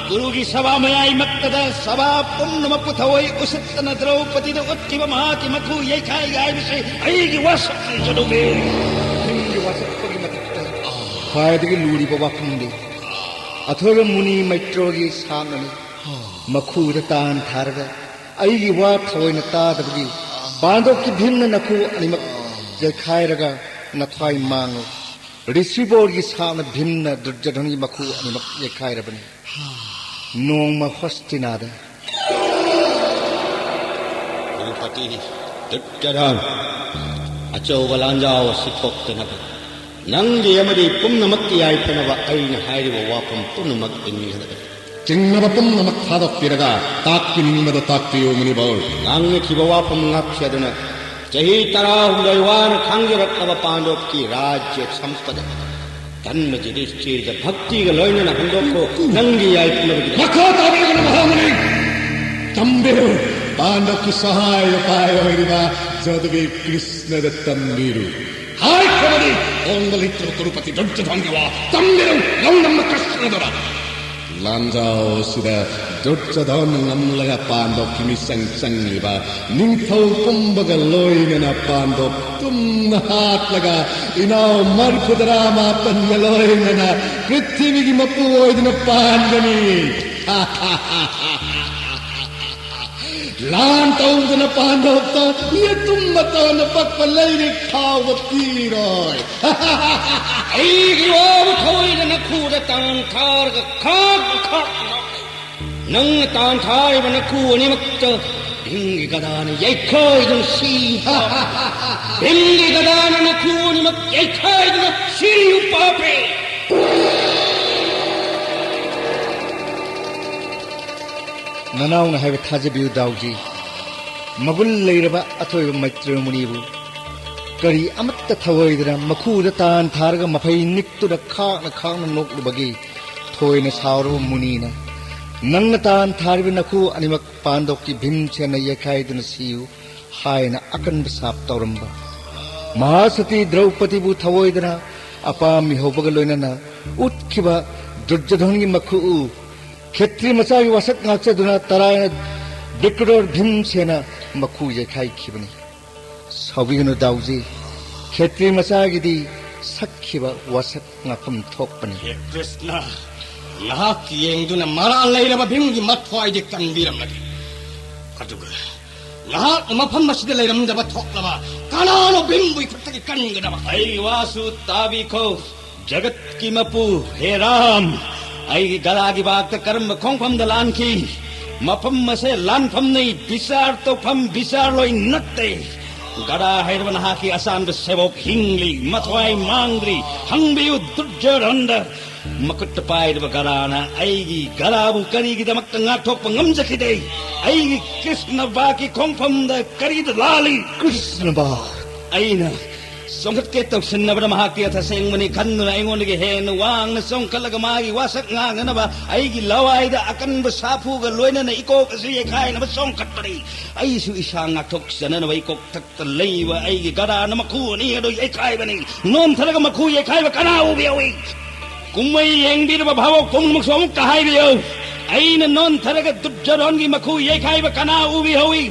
ꯀꯨꯔꯨꯒꯤ ꯁꯚꯥ ꯃꯌꯥꯏꯃꯛꯇꯗ ꯁꯚꯥ ꯄꯨꯝꯅꯃꯛꯄꯨ ꯊꯑꯣꯏ ꯎꯁꯤꯠꯇꯅ ꯗ꯭ꯔꯧꯄꯗꯤꯗ ꯎꯠꯈꯤꯕ ꯃꯍꯥꯛꯀꯤ ꯃꯈꯨ ꯌꯩꯈꯥꯏꯒꯦ ꯍꯥꯏꯕꯁꯤ ꯑꯩꯒꯤ ꯋꯥꯁꯛꯅꯤ, ꯖꯗꯨꯕꯤ꯫ ꯅꯪꯒꯤ ꯋꯥꯁꯛꯄꯒꯤ ꯃꯊꯛꯇ ꯈ꯭ꯋꯥꯏꯗꯒꯤ ꯂꯨꯔꯤꯕ ꯋꯥꯐꯝꯗꯤ ꯑꯊꯣꯏꯕ ꯃꯨꯅꯤ ꯃꯩꯇ꯭ꯔꯣꯒꯤ ꯁꯥꯛꯅꯅꯤ꯫ ꯃꯈꯨꯗ ꯇꯥꯟ ꯊꯥꯔꯒ ꯑꯩꯒꯤ ꯋꯥ ꯊꯑꯣꯏꯅ ꯇꯥꯗꯕꯒꯤ ꯄꯥꯟꯗꯣꯞꯀꯤ ꯚꯤꯝꯅ ꯅꯈꯨ ꯑꯅꯤꯃꯛ ꯌꯩꯈꯥꯏꯔꯒ ꯅꯊ꯭ꯋꯥꯏ ꯃꯥꯡꯉꯨ꯫ ꯔꯤꯁꯤꯕꯣꯔꯒꯤ ꯁꯥꯛꯅ ꯚꯤꯝꯅ ꯗꯨꯔꯖꯣꯙꯟꯒꯤ ꯃꯈꯨ ꯑꯅꯤꯃꯛ ꯌꯩꯈꯥꯏꯔꯕꯅꯤ꯫ ꯅꯣꯡꯃ ꯍꯣꯁꯇꯤꯅꯥꯗ꯫ ꯀꯨꯔꯨꯄꯇꯤ ꯗꯨꯔꯖꯣꯙꯟ, ꯑꯆꯧꯕ ꯂꯥꯟꯖꯥꯎ ꯑꯁꯤ ꯊꯣꯛꯇꯅꯕ ꯅꯪꯒꯤ ꯑꯃꯗꯤ ꯄꯨꯝꯅꯃꯛꯀꯤ ꯌꯥꯏꯐꯅꯕ ꯑꯩꯅ ꯍꯥꯏꯔꯤꯕ ꯋꯥꯐꯝ ꯄꯨꯝꯅꯃꯛ ꯏꯟꯒꯗꯕꯅꯤ꯫ ꯆꯤꯡꯅꯕ ꯄꯨꯝꯅꯃꯛ ꯊꯥꯗꯣꯛꯄꯤꯔꯒ ꯇꯥꯛꯄꯤꯅꯤꯡꯕꯗꯨ ꯇꯥꯛꯄꯤꯌꯨ, ꯃꯨꯅꯤꯕꯧ꯫ ꯉꯥꯡꯅꯈꯤꯕ ꯋꯥꯐꯝ ꯉꯥꯛꯁꯦꯗꯨꯅ ꯆꯍꯤ ꯇꯔꯥꯍꯨꯝꯗꯣꯏ ꯋꯥꯅ ꯈꯥꯡꯖꯔꯛꯂꯕ ꯄꯥꯟꯗꯣꯞꯀꯤ ꯔꯥꯖ꯭ꯌ ꯁꯝꯄꯗ ꯙꯟꯃ ꯌꯨꯙꯤꯁꯊꯤꯔꯗ ꯚꯛꯇꯤꯒ ꯂꯣꯏꯅꯅ ꯍꯟꯗꯣꯛꯈꯣ, ꯅꯪꯒꯤ ꯌꯥꯏꯐꯅꯕꯒꯤꯗꯃꯛ꯫ ꯃꯈꯥ ꯇꯥꯕꯤꯔꯒꯅꯨ, ꯃꯍꯥꯃꯨꯅꯤ꯫ ꯇꯝꯕꯤꯔꯨ, ꯄꯥꯟꯗꯣꯞꯀꯤ ꯁꯍꯥꯌ ꯎꯄꯥꯌ ꯑꯣꯏꯔꯤꯕ ꯖꯣꯗꯨꯕꯤ ꯀ꯭ꯔꯤꯁꯅꯗ ꯇꯝꯕꯤꯔꯨ꯫ ꯍꯥꯏꯈ꯭ꯔꯕꯅꯤ, ꯑꯣꯡꯕ ꯂꯩꯇ꯭ꯔꯕ ꯀꯨꯔꯨꯄꯇꯤ ꯗꯨꯔꯖꯣꯙꯟꯒꯤ ꯋꯥ ꯇꯝꯕꯤꯔꯨ, ꯂꯧꯅꯝꯕ ꯀ꯭ꯔꯤꯁꯅꯗꯨꯅ꯫ ꯂꯥꯟꯖꯥꯎ ꯑꯁꯤꯗ ꯗꯨꯔꯖꯣꯙꯟ ꯉꯝꯂꯒ ꯄꯥꯟꯗꯣꯞꯀꯤ ꯃꯤꯆꯪ ꯆꯪꯂꯤꯕ ꯅꯤꯡꯊꯧ ꯄꯨꯝꯕꯒ ꯂꯣꯏꯅꯅ ꯄꯥꯟꯗꯣꯞ ꯇꯨꯝꯅ ꯍꯥꯠꯂꯒ ꯏꯅꯥꯎ ꯃꯔꯐꯨꯇꯔꯥ ꯃꯥꯄꯟꯒ ꯂꯣꯏꯅꯅ ꯄ꯭ꯔꯤꯊꯤꯕꯤꯒꯤ ꯃꯄꯨ ꯑꯣꯏꯗꯨꯅ ꯄꯥꯟꯒꯅꯤ꯫ ꯂꯥꯟ ꯇꯧꯗꯅ ꯄꯥꯟꯗꯣꯞꯇ ꯃꯤ ꯑꯇꯨꯝꯕ ꯇꯥꯅ ꯄꯛꯄ ꯂꯩꯔꯤꯛ ꯐꯥꯎꯕ ꯄꯤꯔꯣꯏ꯫ ꯑꯩꯒꯤ ꯋꯥꯕꯨ ꯊꯑꯣꯏꯅ ꯅꯈꯨꯗ ꯇꯥꯟ ꯊꯥꯔꯒ ꯈꯥꯛ ꯈꯥꯛ ꯅꯣꯛꯏ꯫ ꯅꯪꯅ ꯇꯥꯟ ꯊꯥꯔꯤꯕ ꯅꯈꯨ ꯑꯅꯤꯃꯛꯇ ꯚꯤꯝꯒꯤ ꯒꯗꯥꯅ ꯌꯩꯈꯥꯏꯗꯨꯅ ꯁꯤꯌꯨ ꯄꯥꯞꯄꯤ꯫ ꯚꯤꯝꯒꯤ ꯒꯗꯥꯅ ꯅꯈꯨ ꯑꯅꯤꯃꯛ ꯌꯩꯈꯥꯏꯗꯨꯅ ꯁꯤꯌꯨ ꯄꯥꯞꯄꯤ꯫ ꯅꯅꯥꯎꯅ ꯍꯥꯏꯕ ꯊꯥꯖꯕꯤꯌꯨ ꯗꯥꯎꯖꯤ꯫ ꯃꯒꯨꯟ ꯂꯩꯔꯕ ꯑꯊꯣꯏꯕ ꯃꯩꯇ꯭ꯔꯦꯌ ꯃꯨꯅꯤꯕꯨ ꯀꯔꯤ ꯑꯃꯠꯇ ꯊꯧꯑꯣꯏꯗꯅ ꯃꯈꯨꯗ ꯇꯥꯟ ꯊꯥꯔꯒ ꯃꯐꯩ ꯅꯤꯛꯇꯨꯅ ꯈꯥꯛꯅ ꯈꯥꯛꯅ ꯅꯣꯛꯂꯨꯕꯒꯤ ꯊꯣꯏꯅ ꯁꯥꯎꯔꯕ ꯃꯨꯅꯤꯅ, "ꯅꯪꯅ ꯇꯥꯟ ꯊꯥꯔꯤꯕ ꯅꯈꯨ ꯑꯅꯤꯃꯛ ꯄꯥꯟꯗꯣꯞꯀꯤ ꯚꯤꯝꯁꯦꯟꯅ ꯌꯩꯈꯥꯏꯗꯨꯅ ꯁꯤꯌꯨ" ꯍꯥꯏꯅ ꯑꯀꯟꯕ ꯁꯥꯞ ꯇꯧꯔꯝꯕ ꯃꯍꯥꯁꯇꯤ ꯗ꯭ꯔꯧꯄꯗꯤꯕꯨ ꯊꯧꯑꯣꯏꯗꯅ ꯑꯄꯥꯝꯃꯤ ꯍꯧꯕꯒ ꯂꯣꯏꯅꯅ ꯎꯠꯈꯤꯕ ꯗꯨꯔꯖꯣꯙꯟꯒꯤ ꯃꯈꯨ ꯎ, ꯈꯦꯇ꯭ꯔꯤ ꯃꯆꯥꯒꯤ ꯋꯥꯁꯛ ꯉꯥꯛꯆꯗꯨꯅ ꯇꯔꯥꯏꯅ ꯕꯤꯀ꯭ꯔꯣꯔ ꯚꯤꯝꯁꯦꯅ ꯃꯈꯨ ꯌꯩꯈꯥꯏꯈꯤꯕꯅꯤ꯫ ꯁꯥꯎꯕꯤꯒꯅꯨ ꯗꯥꯎꯖꯤ, ꯈꯦꯇ꯭ꯔꯤ ꯃꯆꯥꯒꯤꯗꯤ ꯁꯛꯈꯤꯕ ꯋꯥꯁꯛ ꯉꯥꯛꯐꯝ ꯊꯣꯛꯄꯅꯤ꯫ ꯍꯦ ꯀ꯭ꯔꯤꯁꯅ, ꯉꯥꯏꯍꯥꯛ ꯌꯦꯡꯗꯨꯅ ꯃꯔꯥꯜ ꯂꯩꯔꯕ ꯚꯤꯝꯒꯤ ꯃꯊ꯭ꯋꯥꯏꯗꯤ ꯀꯟꯕꯤꯔꯝꯂꯒꯦ꯫ ꯑꯗꯨꯒ ꯉꯥꯏꯍꯥꯛ ꯃꯐꯝ ꯑꯁꯤꯗ ꯂꯩꯔꯝꯗꯕ ꯊꯣꯛꯂꯕ ꯀꯅꯥꯅꯣ ꯚꯤꯝꯕꯨ ꯏꯈꯨꯠꯇꯒꯤ ꯀꯟꯒꯗꯕ? ꯑꯩꯒꯤ ꯋꯥꯁꯨ ꯇꯥꯕꯤꯈꯣ, ꯖꯒꯠꯀꯤ ꯃꯄꯨ, ꯍꯦ ꯔꯥꯝ꯫ ꯑꯩꯒꯤ ꯒꯗꯥꯒꯤ ꯕꯥꯛꯇ ꯀꯔꯝꯕ ꯈꯣꯡꯐꯝꯗ ꯂꯥꯟꯈꯤ? ꯃꯐꯝ ꯑꯁꯦ ꯂꯥꯟꯐꯝꯅꯤ, ꯕꯤꯆꯥꯔ ꯇꯧꯐꯝ ꯕꯤꯆꯥꯔꯂꯣꯏ ꯅꯠꯇꯦ꯫ ꯒꯗꯥ ꯍꯥꯏꯔꯕ ꯅꯍꯥꯛꯀꯤ ꯑꯆꯥꯟꯕ ꯁꯦꯕꯣꯛ ꯍꯤꯡꯂꯤ, ꯃꯊ꯭ꯋꯥꯏ ꯃꯥꯡꯗ꯭ꯔꯤ꯫ ꯍꯪꯕꯤꯌꯨ ꯗꯨꯔꯖꯣꯙꯟꯗ꯫ ꯃꯈꯨꯠꯇ ꯄꯥꯏꯔꯤꯕ ꯒꯗꯥꯅ ꯑꯩꯒꯤ ꯒꯗꯥꯕꯨ ꯀꯔꯤꯒꯤꯗꯃꯛꯇ ꯉꯥꯛꯊꯣꯛꯄ ꯉꯝꯖꯈꯤꯗꯦ? ꯑꯩꯒꯤ ꯀ꯭ꯔꯤꯁꯅ ꯕꯥꯛꯀꯤ ꯈꯣꯡꯐꯝꯗ ꯀꯔꯤꯗ ꯂꯥꯜꯂꯤ? ꯀ꯭ꯔꯤꯁꯅ ꯕꯥꯛ꯫ ꯑꯩꯅ ꯆꯣꯡꯈꯠꯀꯦ ꯇꯧꯁꯤꯟꯅꯕꯗ ꯃꯍꯥꯛꯇꯤ ꯑꯊꯁꯦꯡꯕꯅꯤ ꯈꯟꯗꯨꯅ ꯑꯩꯉꯣꯟꯗꯒꯤ ꯍꯦꯟꯅ ꯋꯥꯡꯅ ꯆꯣꯡꯈꯠꯂꯒ ꯃꯥꯒꯤ ꯋꯥꯁꯛ ꯉꯥꯡꯅꯅꯕ ꯑꯩꯒꯤ ꯂꯋꯥꯏꯗ ꯑꯀꯟꯕ ꯁꯥꯐꯨꯒ ꯂꯣꯏꯅꯅ ꯏꯀꯣꯛ ꯑꯁꯤ ꯌꯩꯈꯥꯏꯅꯕ ꯆꯣꯡꯈꯠꯄꯅꯤ꯫ ꯑꯩꯁꯨ ꯏꯁꯥ ꯉꯥꯛꯊꯣꯛꯆꯅꯅꯕ ꯏꯀꯣꯛ ꯊꯛꯇ ꯂꯩꯕ ꯑꯩꯒꯤ ꯒꯗꯥꯅ ꯃꯈꯨ ꯑꯅꯤ ꯑꯗꯨ ꯌꯩꯈꯥꯏꯕꯅꯤ꯫ ꯅꯣꯟꯊꯔꯒ ꯃꯈꯨ ꯌꯩꯈꯥꯏꯕ ꯀꯅꯥ ꯎꯕ ꯌꯥꯎꯏ? ꯀꯨꯝꯃꯩ ꯌꯦꯡꯕꯤꯔꯕ ꯚꯥꯕꯣꯛ ꯄꯨꯝꯅꯃꯛꯁꯨ ꯑꯃꯨꯛꯇ ꯍꯥꯏꯕꯤꯌꯨ꯫ ꯑꯩꯅ ꯅꯣꯟꯊꯔꯒ ꯗꯨꯔꯖꯣꯙꯟꯒꯤ ꯃꯈꯨ ꯌꯩꯈꯥꯏꯕ ꯀꯅꯥ ꯎꯕꯤꯍꯧꯏ?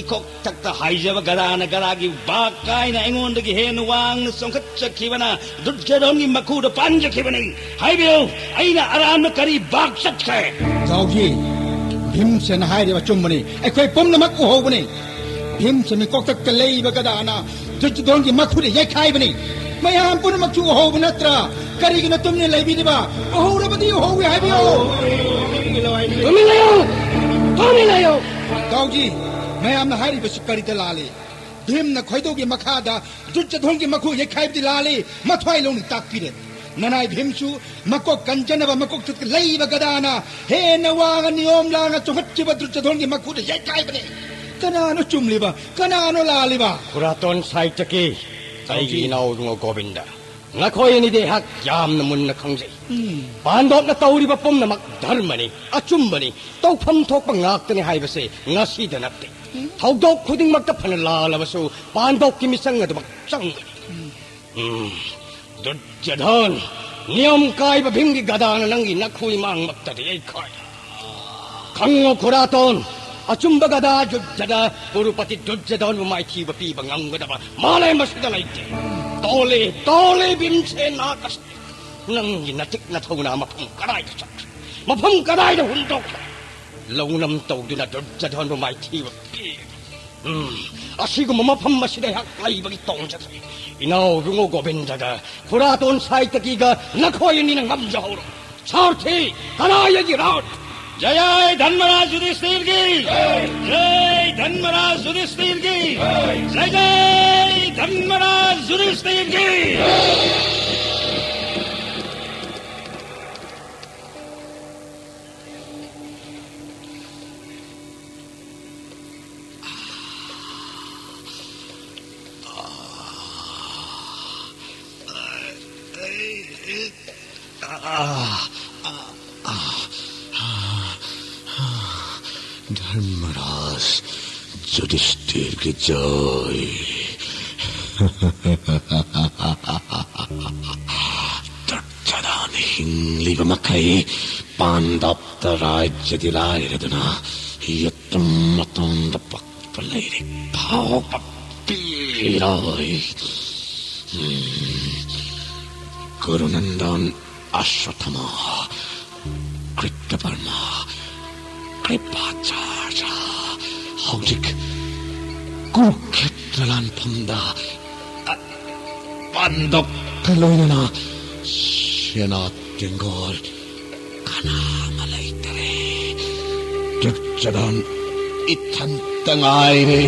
ꯏꯀꯣꯛ ꯊꯛꯇ ꯍꯥꯏꯖꯕ ꯒꯗꯥꯅ ꯒꯗꯥꯒꯤ ꯕꯥꯛ ꯀꯥꯏꯅ ꯑꯩꯉꯣꯟꯗꯒꯤ ꯍꯦꯟꯅ ꯋꯥꯡꯅ ꯆꯣꯡꯈꯠꯆꯈꯤꯕꯅ ꯗꯨꯔꯖꯣꯙꯟꯒꯤ ꯃꯈꯨꯗ ꯄꯥꯟꯖꯈꯤꯕꯅꯤ꯫ ꯍꯥꯏꯕꯤꯌꯨ, ꯑꯩꯅ ꯑꯔꯥꯟꯕ ꯀꯔꯤ ꯕꯥꯛ ꯆꯠꯈ꯭ꯔꯦ? ꯖꯥꯎꯖꯤ, ꯚꯤꯝꯁꯦꯅ ꯍꯥꯏꯔꯤꯕ ꯑꯆꯨꯝꯕꯅꯤ꯫ ꯑꯩꯈꯣꯏ ꯄꯨꯝꯅꯃꯛ ꯎꯍꯧꯕꯅꯤ꯫ ꯚꯤꯝꯁꯦꯟ ꯃꯤꯀꯣꯛꯊꯛꯇ ꯂꯩꯕ ꯒꯗꯥꯅ ꯗꯨꯔꯖꯣꯙꯟꯒꯤ ꯃꯈꯨꯗ ꯌꯩꯈꯥꯏꯕꯅꯤ꯫ ꯃꯌꯥꯝ ꯄꯨꯝꯅꯃꯛꯁꯨ ꯎꯍꯧꯕ ꯅꯠꯇ꯭ꯔꯥ? ꯀꯔꯤꯒꯤꯅꯣ ꯇꯨꯃꯤꯟꯅ ꯂꯩꯕꯤꯔꯤꯕ? ꯎꯍꯧꯔꯕꯗꯤ ꯎꯍꯧꯋꯤ ꯍꯥꯏꯕꯤꯌꯨ꯫ ꯇꯨꯃꯤꯟ ꯂꯩꯌꯨ! ꯇꯨꯃꯤꯟ ꯂꯩꯌꯨ! ꯇꯥꯎꯖꯤ, ꯃꯌꯥꯝꯅ ꯍꯥꯏꯔꯤꯕꯁꯤ ꯀꯔꯤꯗ ꯂꯥꯜꯂꯤ? ꯚꯤꯝꯅ ꯈꯣꯏꯗꯧꯒꯤ ꯃꯈꯥꯗ ꯗꯨꯔꯖꯣꯙꯟꯒꯤ ꯃꯈꯨ ꯌꯩꯈꯥꯏꯕꯗꯤ ꯂꯥꯜꯂꯤ, ꯃꯊ꯭ꯋꯥꯏ ꯂꯧꯅ ꯇꯥꯛꯄꯤꯔꯦ꯫ ꯅꯅꯥꯏ ꯚꯤꯝꯁꯨ ꯃꯀꯣꯛ ꯀꯟꯖꯅꯕ ꯃꯀꯣꯛ ꯆꯠ ꯂꯩꯕ ꯒꯗꯥꯅ ꯍꯦꯟꯅ ꯋꯥꯡꯅ ꯅꯤꯌꯣꯝ ꯂꯥꯡꯅ ꯆꯣꯡꯈꯠꯈꯤꯕ ꯗꯨꯔꯖꯣꯙꯟꯒꯤ ꯃꯈꯨꯗ ꯌꯩꯈꯥꯏꯕꯅꯤ꯫ ꯀꯅꯥꯅꯣ ꯆꯨꯝꯂꯤꯕ? ꯀꯅꯥꯅꯣ ꯂꯥꯜꯂꯤꯕ? ꯄꯨꯔꯥꯇꯣꯟ ꯁꯥꯍꯤꯇ꯭ꯌꯒꯤ ꯑꯩꯒꯤ ꯏꯅꯥꯎ ꯏꯕꯨꯡꯉꯣ ꯒꯣꯕꯤꯟꯗ, ꯅꯈꯣꯏ ꯑꯅꯤꯗꯤ ꯑꯩꯍꯥꯛ ꯌꯥꯝꯅ ꯃꯨꯟꯅ ꯈꯪꯖꯩ꯫ ꯎꯝ꯫ ꯄꯥꯟꯗꯣꯞꯅ ꯇꯧꯔꯤꯕ ꯄꯨꯝꯅꯃꯛ ꯙꯔꯃꯅꯤ, ꯑꯆꯨꯝꯕꯅꯤ, ꯇꯧꯐꯝ ꯊꯣꯛꯄ ꯉꯥꯛꯇꯅꯤ ꯍꯥꯏꯕꯁꯦ ꯉꯁꯤꯗ ꯅꯠꯇꯦ꯫ ꯎꯝ꯫ ꯊꯧꯗꯣꯛ ꯈꯨꯗꯤꯡꯃꯛꯇ ꯐꯅ ꯂꯥꯜꯂꯕꯁꯨ ꯄꯥꯟꯗꯣꯞꯀꯤ ꯃꯤꯆꯪ ꯑꯗꯨꯃꯛ ꯆꯪꯒꯅꯤ꯫ ꯎꯝ꯫ ꯎꯝ꯫ ꯖꯙꯟ, ꯅꯤꯌꯝ ꯀꯥꯏꯕ ꯚꯤꯝꯒꯤ ꯒꯗꯥꯅ ꯅꯪꯒꯤ ꯅꯈꯨ ꯏꯃꯥꯡꯃꯛꯇꯗꯤ ꯌꯩꯈꯥꯏ꯫ ꯈꯪꯉꯣ ꯈꯨꯔꯥꯇꯣꯟ, ꯑꯆꯨꯝꯕ ꯒꯗꯥ ꯌꯨꯗ꯭ꯙꯗ ꯀꯨꯔꯨꯄꯇꯤ ꯗꯨꯔꯖꯙꯟꯕꯨ ꯃꯥꯏꯊꯤꯕ ꯄꯤꯕ ꯉꯝꯒꯗꯕ ꯃꯥꯂꯦꯝ ꯑꯁꯤꯗ ꯂꯩꯇꯦ꯫ ꯇꯣꯜꯂꯤ, ꯇꯣꯜꯂꯤ ꯚꯤꯝꯁꯦꯟ ꯅꯥꯀꯁ꯫ ꯅꯪꯒꯤ ꯅꯆꯤꯛ ꯅꯊꯧꯅ ꯃꯐꯝ ꯀꯗꯥꯏꯗ ꯆꯠꯈ꯭ꯔꯦ? ꯃꯐꯝ ꯀꯗꯥꯏꯗ ꯍꯨꯟꯗꯣꯛꯈ꯭ꯔꯦ? ꯂꯧꯅꯝ ꯇꯧꯗꯨꯅ ꯗꯨꯔꯖꯙꯟꯕꯨ ꯃꯥꯏꯊꯤꯕ ꯄꯤ꯫ ꯎꯝ, ꯑꯁꯤꯒꯨꯝꯕ ꯃꯐꯝ ꯑꯁꯤꯗ ꯑꯩꯍꯥꯛ ꯂꯩꯕꯒꯤ ꯇꯣꯡꯖꯗ꯭ꯔꯦ꯫ ꯏꯅꯥꯎ ꯏꯕꯨꯡꯉꯣ ꯒꯣꯕꯤꯟꯗꯒ ꯈꯨꯔꯥꯇꯣꯟ ꯁꯥꯏꯇꯀꯤꯒ ꯅꯈꯣꯏ ꯑꯅꯤꯅ ꯉꯝꯖꯍꯧꯔꯣ꯫ ꯁꯥꯔꯊꯤ, ꯀꯅꯥ ꯑꯩꯒꯤ ꯔꯥꯎꯠ? ꯖꯌ ꯙꯟꯃꯔꯥꯖ ꯌꯨꯙꯤꯁꯊꯤꯔꯒꯤ! ꯖꯌ ꯙꯟꯃꯔꯥꯖ ꯌꯨꯙꯤꯁꯊꯤꯔꯒꯤ! ꯖꯌ ꯖꯌ ꯙꯟꯃꯔꯥꯖ ꯌꯨꯙꯤꯁꯊꯤꯔꯒꯤ! ꯙꯔꯃꯔꯥꯖ ꯌꯨꯙꯤꯁꯊꯤꯔꯒꯤ ꯖꯣꯏ꯫ ꯗꯨꯔꯖꯣꯙꯟ ꯍꯤꯡꯂꯤꯕ ꯃꯈꯩ ꯄꯥꯟꯗꯕꯇ ꯔꯥꯖ꯭ꯌꯗꯤ ꯂꯥꯏꯔꯗꯅ ꯌꯦꯇꯨꯝ ꯃꯇꯣꯟꯗ ꯄꯛꯄ ꯂꯩꯔꯤꯛ ꯐꯥꯎꯕ ꯄꯤꯔꯣꯏ꯫ ꯎꯝ꯫ ꯀꯨꯔꯨꯅꯟꯗꯟ ꯑꯁ꯭ꯋꯠꯊꯥꯃꯥ, ꯀ꯭ꯔꯤꯇꯕꯔꯃꯥ, ꯀ꯭ꯔꯤꯄꯥꯆꯥꯔꯌ, ꯍꯧꯖꯤꯛ ꯀꯨꯔꯨꯛꯈꯦꯇ꯭ꯔ ꯂꯥꯟꯐꯝꯗ, ꯑ, ꯄꯥꯟꯗꯕꯀ ꯂꯣꯏꯅꯅ ꯁꯦꯅꯥ ꯇꯦꯡꯒꯣꯜ ꯀꯅꯥ ꯑꯃ ꯂꯩꯇꯔꯦ꯫ ꯗꯨꯔꯖꯣꯙꯟ ꯏꯊꯟꯇ ꯉꯥꯏꯔꯦ꯫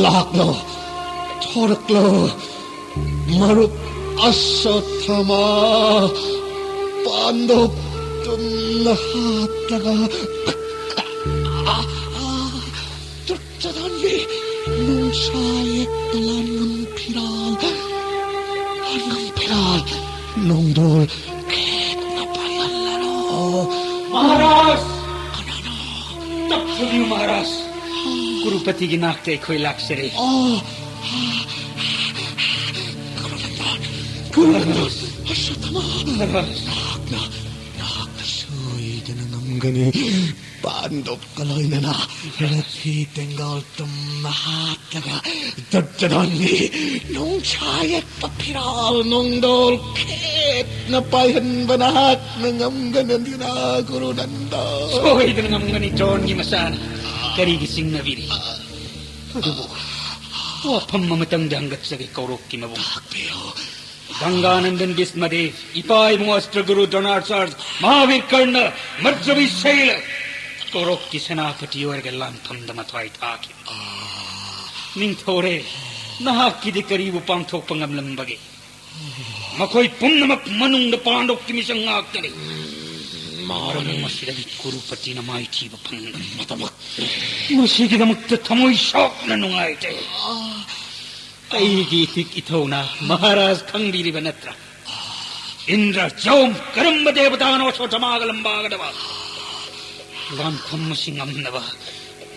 ꯂꯥꯛꯂꯣ, ꯊꯣꯔꯛꯂꯣ꯫ ꯃꯔꯨꯞ ꯑꯁ꯭ꯋꯠꯊꯥꯃꯥ, ꯄꯥꯟꯗꯨꯞ ꯇꯨꯝꯅ ꯍꯥꯠꯂꯒ, ꯗꯨꯔꯖꯣꯙꯟꯒꯤ ꯅꯨꯡꯁꯥ ꯌꯦꯛꯇ ꯂꯥꯟꯉꯝ ꯐꯤꯔꯥꯜ, ꯂꯥꯟꯉꯝ ꯐꯤꯔꯥꯜ, ꯅꯣꯡꯗꯣꯜ ꯈꯦꯠꯅ ꯄꯥꯏꯍꯜꯂꯔꯣ꯫ ꯃꯍꯥꯔꯥꯖ! ꯀꯅꯥꯅꯣ? ꯇꯞꯊꯕꯤꯌꯨ ꯃꯍꯥꯔꯥꯖ꯫ ꯀꯨꯔꯨꯄꯇꯤꯒꯤ ꯅꯥꯛꯇ ꯑꯩꯈꯣꯏ ꯂꯥꯛꯆꯔꯦ꯫ ꯑꯣ, ꯀꯔꯝꯕ ꯀꯨꯔꯨ ꯅꯟꯗꯣꯟ, ꯑꯁ꯭ꯋꯠꯊꯥꯃꯥ, ꯅꯍꯥꯛꯅ, ꯅꯍꯥꯛꯅ ꯁꯣꯏꯗꯅ ꯉꯝꯒꯅꯤ꯫ ꯄꯥꯟꯗꯣꯞꯀ ꯂꯣꯏꯅꯅ ꯔꯊꯤ ꯇꯦꯡꯒꯣꯜ ꯇꯨꯝꯅ ꯍꯥꯠꯂꯒ ꯗꯨꯔꯖꯣꯙꯟꯒꯤ ꯅꯨꯡꯁꯥ ꯌꯦꯛꯄ ꯐꯤꯔꯥꯜ ꯅꯣꯡꯗꯣꯜ ꯈꯦꯠꯅ ꯄꯥꯏꯍꯟꯕ ꯅꯍꯥꯛꯅ ꯉꯝꯒꯅꯤꯅ, ꯀꯨꯔꯨ ꯅꯟꯗꯣꯟ꯫ ꯁꯣꯏꯗꯅ ꯉꯝꯒꯅꯤ, ꯗ꯭ꯔꯣꯟꯒꯤ ꯃꯆꯥꯅ꯫ ꯀꯔꯤꯒꯤ ꯆꯤꯡꯅꯕꯤꯔꯤ? ꯑꯗꯨꯕꯨ ꯋꯥꯐꯝ ꯑꯃꯇꯪꯗꯤ ꯍꯪꯒꯠꯆꯒꯦ, ꯀꯧꯔꯣꯛꯀꯤ ꯃꯕꯨꯡ꯫ ꯇꯥꯛꯄꯤꯌꯨ꯫ ꯒꯪꯒꯥꯅꯟꯗꯟ ꯚꯤꯁꯃꯗꯦꯕ, ꯏꯄꯥ ꯏꯕꯨꯡ ꯑꯁ꯭ꯇ꯭ꯔꯒꯨꯔꯨ ꯗ꯭ꯔꯣꯅꯥꯆꯥꯔ꯭ꯌ, ꯃꯍꯥꯕꯤꯔ ꯀꯔꯅ, ꯃꯔꯖꯕꯤ ꯁꯩꯂ, ꯀꯧꯔꯣꯛꯀꯤ ꯁꯦꯅꯥꯄꯇꯤ ꯑꯣꯏꯔꯒ ꯂꯥꯟꯐꯝꯗ ꯃꯊ꯭ꯋꯥꯏ ꯊꯥꯈꯤꯕ꯫ ꯅꯤꯡꯊꯧꯔꯦ, ꯅꯍꯥꯛꯀꯤꯗꯤ ꯀꯔꯤꯕꯨ ꯄꯥꯡꯊꯣꯛꯄ ꯉꯝꯂꯝꯕꯒꯦ? ꯃꯈꯣꯏ ꯄꯨꯝꯅꯃꯛ ꯃꯅꯨꯡꯗ ꯄꯥꯟꯗꯣꯞꯀꯤ ꯃꯤꯆꯪ ꯉꯥꯛꯇꯅꯤ꯫ ꯃꯔꯝ ꯑꯁꯤꯗꯒꯤ ꯀꯨꯔꯨꯄꯇꯤꯅ ꯃꯥꯏꯊꯤꯕ ꯐꯪꯒꯅꯤ꯫ ꯃꯁꯤꯒꯤꯗꯃꯛꯇ ꯊꯃꯣꯏ ꯁꯣꯛꯅ ꯅꯨꯡꯉꯥꯏꯇꯦ꯫ ꯑꯩꯒꯤ ꯏꯊꯤꯛ ꯏꯊꯧꯅ ꯃꯍꯥꯔꯥꯖ ꯈꯪꯕꯤꯔꯤꯕ ꯅꯠꯇ꯭ꯔꯥ? ꯏꯟꯗ꯭ꯔ, ꯖꯧ, ꯀꯔꯝꯕ ꯗꯦꯕꯇꯥꯅꯣ ꯑꯁ꯭ꯋꯠꯊꯥꯃꯥꯒ ꯂꯝꯕꯥꯒꯗꯕ? ꯂꯥꯟꯐꯝ ꯑꯁꯤ ꯉꯝꯅꯕ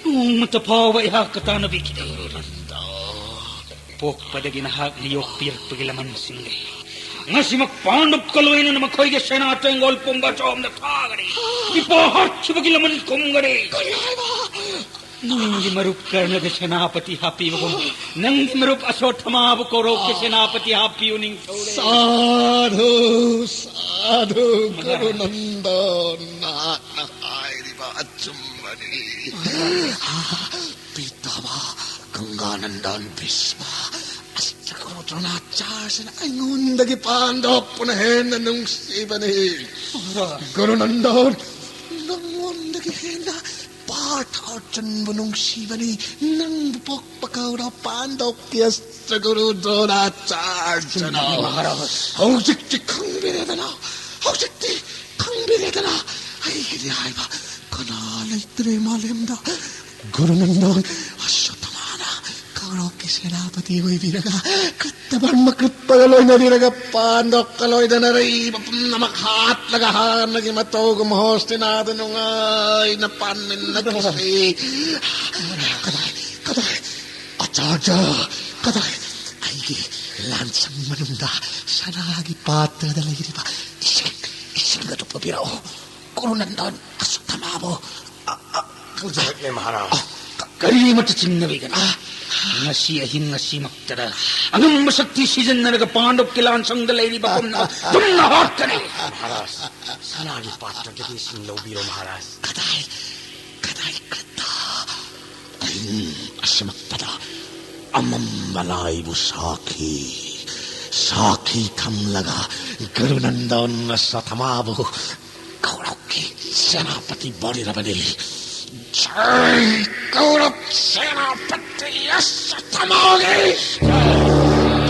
ꯅꯣꯡꯃꯇ ꯐꯥꯎꯕ ꯑꯩꯍꯥꯛꯀ ꯇꯥꯟꯅꯕꯤꯈꯤꯗꯦ꯫ ꯄꯣꯛꯄꯗꯒꯤ ꯅꯍꯥꯛꯅ ꯌꯣꯛꯄꯤꯔꯛꯄꯒꯤ ꯂꯃꯟꯁꯤꯡꯅꯤ꯫ ꯉꯁꯤꯃꯛ ꯄꯥꯟꯗꯨꯞꯀ ꯂꯣꯏꯅꯅ ꯃꯈꯣꯏꯒꯤ ꯁꯦꯅꯥ ꯇꯦꯡꯒꯣꯜ ꯄꯨꯝꯕ ꯑꯁꯣꯝꯗ ꯊꯥꯒꯅꯤ꯫ ꯏꯄꯥ ꯍꯥꯠꯈꯤꯕꯒꯤ ꯂꯃꯟ ꯀꯨꯝꯒꯅꯤ꯫ ꯀꯔꯤ ꯍꯥꯏꯕ? ꯅꯪꯒꯤ ꯃꯔꯨꯞ ꯀꯔꯅꯗ ꯁꯦꯅꯥꯄꯇꯤ ꯍꯥꯞꯄꯤꯕꯒꯨꯝ, ꯅꯪꯒꯤ ꯃꯔꯨꯞ ꯑꯁ꯭ꯋꯠꯊꯥꯃꯥꯕꯨ ꯀꯧꯔꯣꯛꯀꯤ ꯁꯦꯅꯥꯄꯇꯤ ꯍꯥꯞꯄꯤꯌꯨ, ꯅꯤꯡꯊꯧꯔꯦ꯫ ꯁꯥꯙꯨ, ꯁꯥꯙꯨ, ꯃꯍꯥꯔꯥꯖ꯫ ꯀꯔꯨꯅꯟꯗꯣꯟ, ꯅꯍꯥꯛꯅ ꯍꯥꯏꯔꯤꯕ ꯑꯆꯨꯝꯕꯅꯤ꯫ ꯄꯤꯇꯥꯃꯍ ꯒꯪꯒꯥꯅꯟꯗꯟ ꯚꯤꯁꯃ, ꯑꯁ꯭ꯇ꯭ꯔꯒꯨꯔꯨ ꯗ꯭ꯔꯣꯅꯥꯆꯥꯔ꯭ꯌꯅ ꯑꯩꯉꯣꯟꯗꯒꯤ ꯄꯥꯟꯗꯣꯞꯄꯨꯅ ꯍꯦꯟꯅ ꯅꯨꯡꯁꯤꯕꯅꯤ꯫ ꯃꯍꯥꯔꯥꯖ꯫ ꯒꯨꯔꯨꯅꯟꯗꯣꯟ, ꯅꯪꯉꯣꯟꯗꯒꯤ ꯍꯦꯟꯅ ꯄꯥꯔꯊ ꯑꯔꯖꯨꯟꯕꯨ ꯅꯨꯡꯁꯤꯕꯅꯤ꯫ ꯅꯪꯕꯨ ꯄꯣꯛꯄ ꯀꯧꯔ ꯄꯥꯟꯗꯣꯞꯀꯤ ꯑꯁ꯭ꯇ꯭ꯔꯒꯨꯔꯨ ꯗ꯭ꯔꯣꯅꯥꯆꯥꯔ꯭ꯌꯅ꯫ ꯃꯍꯥꯔꯥꯖ꯫ ꯍꯧꯖꯤꯛꯇꯤ ꯈꯪꯕꯤꯔꯦꯗꯅ, ꯍꯧꯖꯤꯛꯇꯤ ꯈꯪꯕꯤꯔꯦꯗꯅ, ꯑꯩꯒꯤꯗꯤ ꯍꯥꯏꯕ ꯀꯅꯥ ꯂꯩꯇ꯭ꯔꯦ ꯃꯥꯂꯦꯝꯗ꯫ ꯒꯨꯔꯨꯅꯟꯗꯣꯟ, ꯑꯁ꯭ꯋꯠꯊꯥꯃꯥꯅ ꯀꯧꯔꯣꯛꯀꯤ ꯁꯦꯅꯥꯄꯇꯤ ꯑꯣꯏꯕꯤꯔꯒ, ꯀ꯭ꯔꯤꯇꯕꯔꯃ ꯀ꯭ꯔꯤꯄꯒ ꯂꯣꯏꯅꯕꯤꯔꯒ, ꯄꯥꯟꯗꯣꯞꯀ ꯂꯣꯏꯅꯅ ꯑꯔꯩꯕ ꯄꯨꯝꯅꯃꯛ ꯍꯥꯠꯂꯒ ꯍꯥꯟꯅꯒꯤ ꯃꯇꯧꯒꯨꯝ ꯍꯣꯁꯇꯤꯅꯥꯗ ꯅꯨꯡꯉꯥꯏꯅ ꯄꯥꯟꯃꯤꯟꯅꯈꯤꯁꯤ꯫ ꯀꯗꯥꯏ, ꯀꯗꯥꯏ, ꯑꯆꯥꯔꯌ, ꯀꯗꯥꯏ? ꯑꯩꯒꯤ, ꯂꯥꯟꯁꯪ ꯃꯅꯨꯡꯗ ꯁꯅꯥꯒꯤ ꯄꯥꯇ꯭ꯔꯗ ꯂꯩꯔꯤꯕ ꯏꯁꯤꯡ, ꯏꯁꯤꯡ ꯑꯗꯨ ꯄꯨꯕꯤꯔꯛꯎ꯫ ꯀꯨꯔꯨꯅꯟꯗꯟ ꯑꯁ꯭ꯋꯠꯊꯥꯃꯥꯕꯨ, ꯑ, ꯑ, ꯄꯨꯖꯔꯛꯂꯦ, ꯃꯍꯥꯔꯥꯖ꯫ ꯑ, ꯀ-, ꯀꯔꯤꯃꯠꯇ ꯆꯤꯡꯅꯕꯤꯒꯅꯨ꯫ ꯉꯁꯤ ꯑꯍꯤꯡ ꯉꯁꯤꯃꯛꯇꯗ ꯑꯉꯝꯕ ꯁꯛꯇꯤ ꯁꯤꯖꯤꯟꯅꯔꯒ ꯄꯥꯟꯗꯕꯀꯤ ꯂꯥꯟꯁꯪꯗ ꯂꯩꯔꯤꯕ ꯄꯨꯝꯅꯃꯛ ꯇꯨꯝꯅ ꯍꯥꯠꯀꯅꯤ꯫ ꯃꯍꯥꯔꯥꯖ, ꯁꯅꯥꯒꯤ ꯄꯥꯇ꯭ꯔꯗꯒꯤ ꯏꯁꯤꯡ ꯂꯧꯕꯤꯔꯣ, ꯃꯍꯥꯔꯥꯖ꯫ ꯀꯗꯥꯏ, ꯀꯗꯥꯏ, ꯀꯗꯥꯏ? ꯑꯍꯤꯡ ꯑꯁꯤꯃꯛꯇꯗ ꯑꯃꯝꯕ ꯂꯥꯏꯕꯨ ꯁꯥꯈꯤ, ꯁꯥꯈꯤ ꯊꯝꯂꯒ ꯀꯨꯔꯨꯅꯟꯗꯟ ꯑꯁ꯭ꯋꯠꯊꯥꯃꯥꯕꯨ ꯀꯧꯔꯛꯈꯤ꯫ ꯁꯦꯅꯥꯄꯇꯤ ꯕꯣꯔꯤꯔꯕꯅꯤ꯫ ꯖꯥꯏ ꯀꯧꯔꯛ ꯁꯦꯅꯥꯄꯇꯤ ꯑꯁ꯭ꯋꯠꯊꯥꯃꯥꯒꯤ!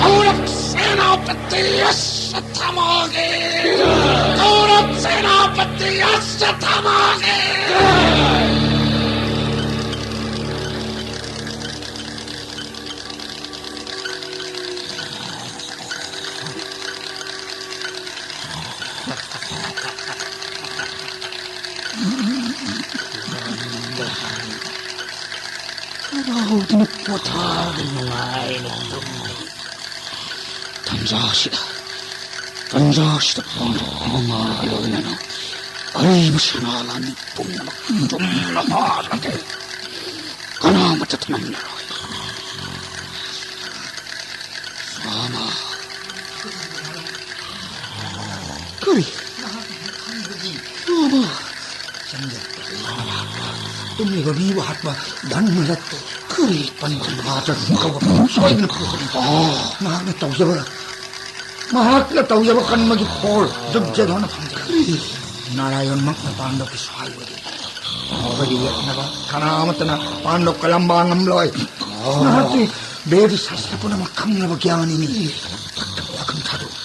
ꯀꯧꯔꯛ ꯁꯦꯅꯥꯄꯇꯤ ꯑꯁ꯭ꯋꯠꯊꯥꯃꯥꯒꯤ! ꯀꯧꯔꯛ ꯁꯦꯅꯥꯄꯇꯤ ꯑꯁ꯭ꯋꯠꯊꯥꯃꯥꯒꯤ! ꯍꯔꯥꯎꯗꯨꯅ ꯄꯣꯊꯥꯗꯨꯅ ꯅꯨꯡꯉꯥꯏꯅ ꯇꯨꯝꯃꯤ꯫ ꯇꯟꯖꯥꯁꯤꯗ, ꯇꯟꯖꯥꯁꯤꯗ ꯄꯥꯡꯊꯣꯛ ꯑꯃ ꯂꯣꯏꯅꯅ ꯑꯔꯤꯕ ꯁꯅꯥ ꯂꯥꯟꯃꯤ ꯄꯨꯝꯅꯃꯛ ꯇꯨꯝꯅ ꯍꯥꯠꯂꯒꯦ꯫ ꯀꯅꯥꯃꯠꯇ ꯊꯝꯂꯔꯣꯏ꯫ ꯃꯥꯃ꯫ ꯀꯔꯤ? ꯃꯥꯃ꯫ ꯆꯪꯗꯦ꯫ ꯇꯨꯝꯂꯤꯕ ꯃꯤꯕꯨ ꯍꯥꯠꯄ ꯙꯔꯃ ꯅꯠꯇꯦ꯫ ꯀꯔꯤ ꯄꯟꯊ ꯃꯍꯥꯆꯥꯔ ꯀꯧꯕ ꯁꯣꯏꯗꯅ ꯐꯪꯒꯅꯤ꯫ ꯑꯣ꯫ ꯃꯍꯥꯛꯅ ꯇꯧꯖꯕ, ꯃꯍꯥꯛꯅ ꯇꯧꯖꯕ ꯀꯔꯃꯒꯤ ꯐꯣꯜ ꯗꯨꯔꯖꯣꯙꯅ ꯐꯪꯖꯒꯅꯤ꯫ ꯅꯥꯔꯥꯌꯟꯃꯛꯅ ꯄꯥꯟꯗꯕ ꯁꯥꯏꯕꯗꯤ ꯃꯈꯣꯏꯒꯤ ꯌꯦꯠꯅꯕ ꯀꯅꯥ ꯑꯃꯠꯇꯅ ꯄꯥꯟꯗꯕ ꯀꯂꯝꯕ ꯉꯝꯂꯣꯏ꯫ ꯑꯣ꯫ ꯃꯍꯥꯛꯇꯤ ꯕꯦꯗ ꯁꯥꯁꯇ꯭ꯔ ꯄꯨꯝꯅꯃꯛ ꯈꯪꯂꯕ ꯒ꯭ꯌꯥꯅꯤꯅꯤ꯫ ꯐꯠꯇꯕ ꯋꯥꯈꯜ ꯊꯥꯗꯣꯛꯎ꯫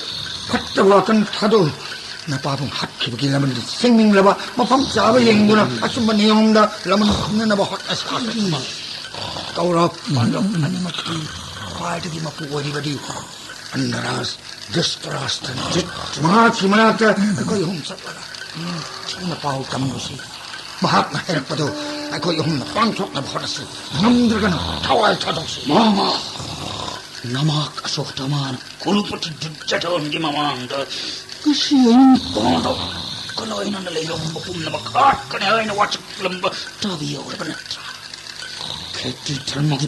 ꯐꯠꯇꯕ ꯋꯥꯈꯜ ꯊꯥꯗꯣꯛꯎ꯫ ꯅꯄꯥꯕꯨꯡ ꯍꯥꯠꯈꯤꯕꯒꯤ ꯂꯃꯟꯗꯨ ꯁꯤꯡꯅꯤꯡꯂꯕ ꯃꯐꯝ ꯆꯥꯕ ꯌꯦꯡꯗꯨꯅ ꯑꯆꯨꯝꯕ ꯅꯤꯌꯣꯝꯗ ꯂꯃꯟ ꯈꯨꯝꯅꯅꯕ ꯍꯣꯠꯅꯁꯤ꯫ ꯀꯧꯔꯕ ꯄꯥꯟꯗꯕ ꯑꯅꯤꯃꯛꯀꯤ ꯈ꯭ꯋꯥꯏꯗꯒꯤ ꯃꯄꯨ ꯑꯣꯏꯔꯤꯕꯗꯤ ꯑꯟꯙꯔꯥꯖ ꯙ꯭ꯔꯤꯇꯔꯥꯁꯇ꯭ꯔꯅꯤ꯫ ꯃꯍꯥꯛꯀꯤ ꯃꯅꯥꯛꯇ ꯑꯩꯈꯣꯏ ꯑꯍꯨꯝ ꯆꯠꯂꯒ ꯅꯤꯡꯊꯤꯅ ꯄꯥꯎ ꯇꯝꯂꯨꯁꯤ꯫ ꯃꯍꯥꯛꯅ ꯍꯥꯏꯔꯛꯄꯗꯨ ꯑꯩꯈꯣꯏ ꯑꯍꯨꯝꯅ ꯄꯥꯡꯊꯣꯛꯅꯕ ꯍꯣꯠꯅꯁꯤ꯫ ꯉꯝꯗ꯭ꯔꯒꯅ ꯊꯋꯥꯏ ꯊꯥꯗꯣꯛꯁꯤ꯫ ꯃꯥꯃ! ꯅꯃꯥꯛ ꯑꯁꯣꯊꯃꯥꯅ ꯀꯨꯂꯨꯄꯇꯤ ꯗꯨꯔꯖꯣꯙꯟꯒꯤ ꯃꯃꯥꯡꯗ ꯉꯁꯤ ꯑꯌꯨꯛ ꯄꯥꯟꯗꯕ ꯀꯂꯣꯏꯅꯅ ꯂꯩꯔꯝꯕ ꯄꯨꯝꯅꯃꯛ ꯍꯥꯠꯀꯅꯤ ꯍꯥꯏꯅ ꯋꯥꯁꯛꯂꯝꯕ ꯇꯥꯕꯤꯍꯧꯔꯕ ꯅꯠꯇ꯭ꯔꯥ? ꯈꯦꯇ꯭ꯔꯤ ꯙꯔꯃꯒꯤ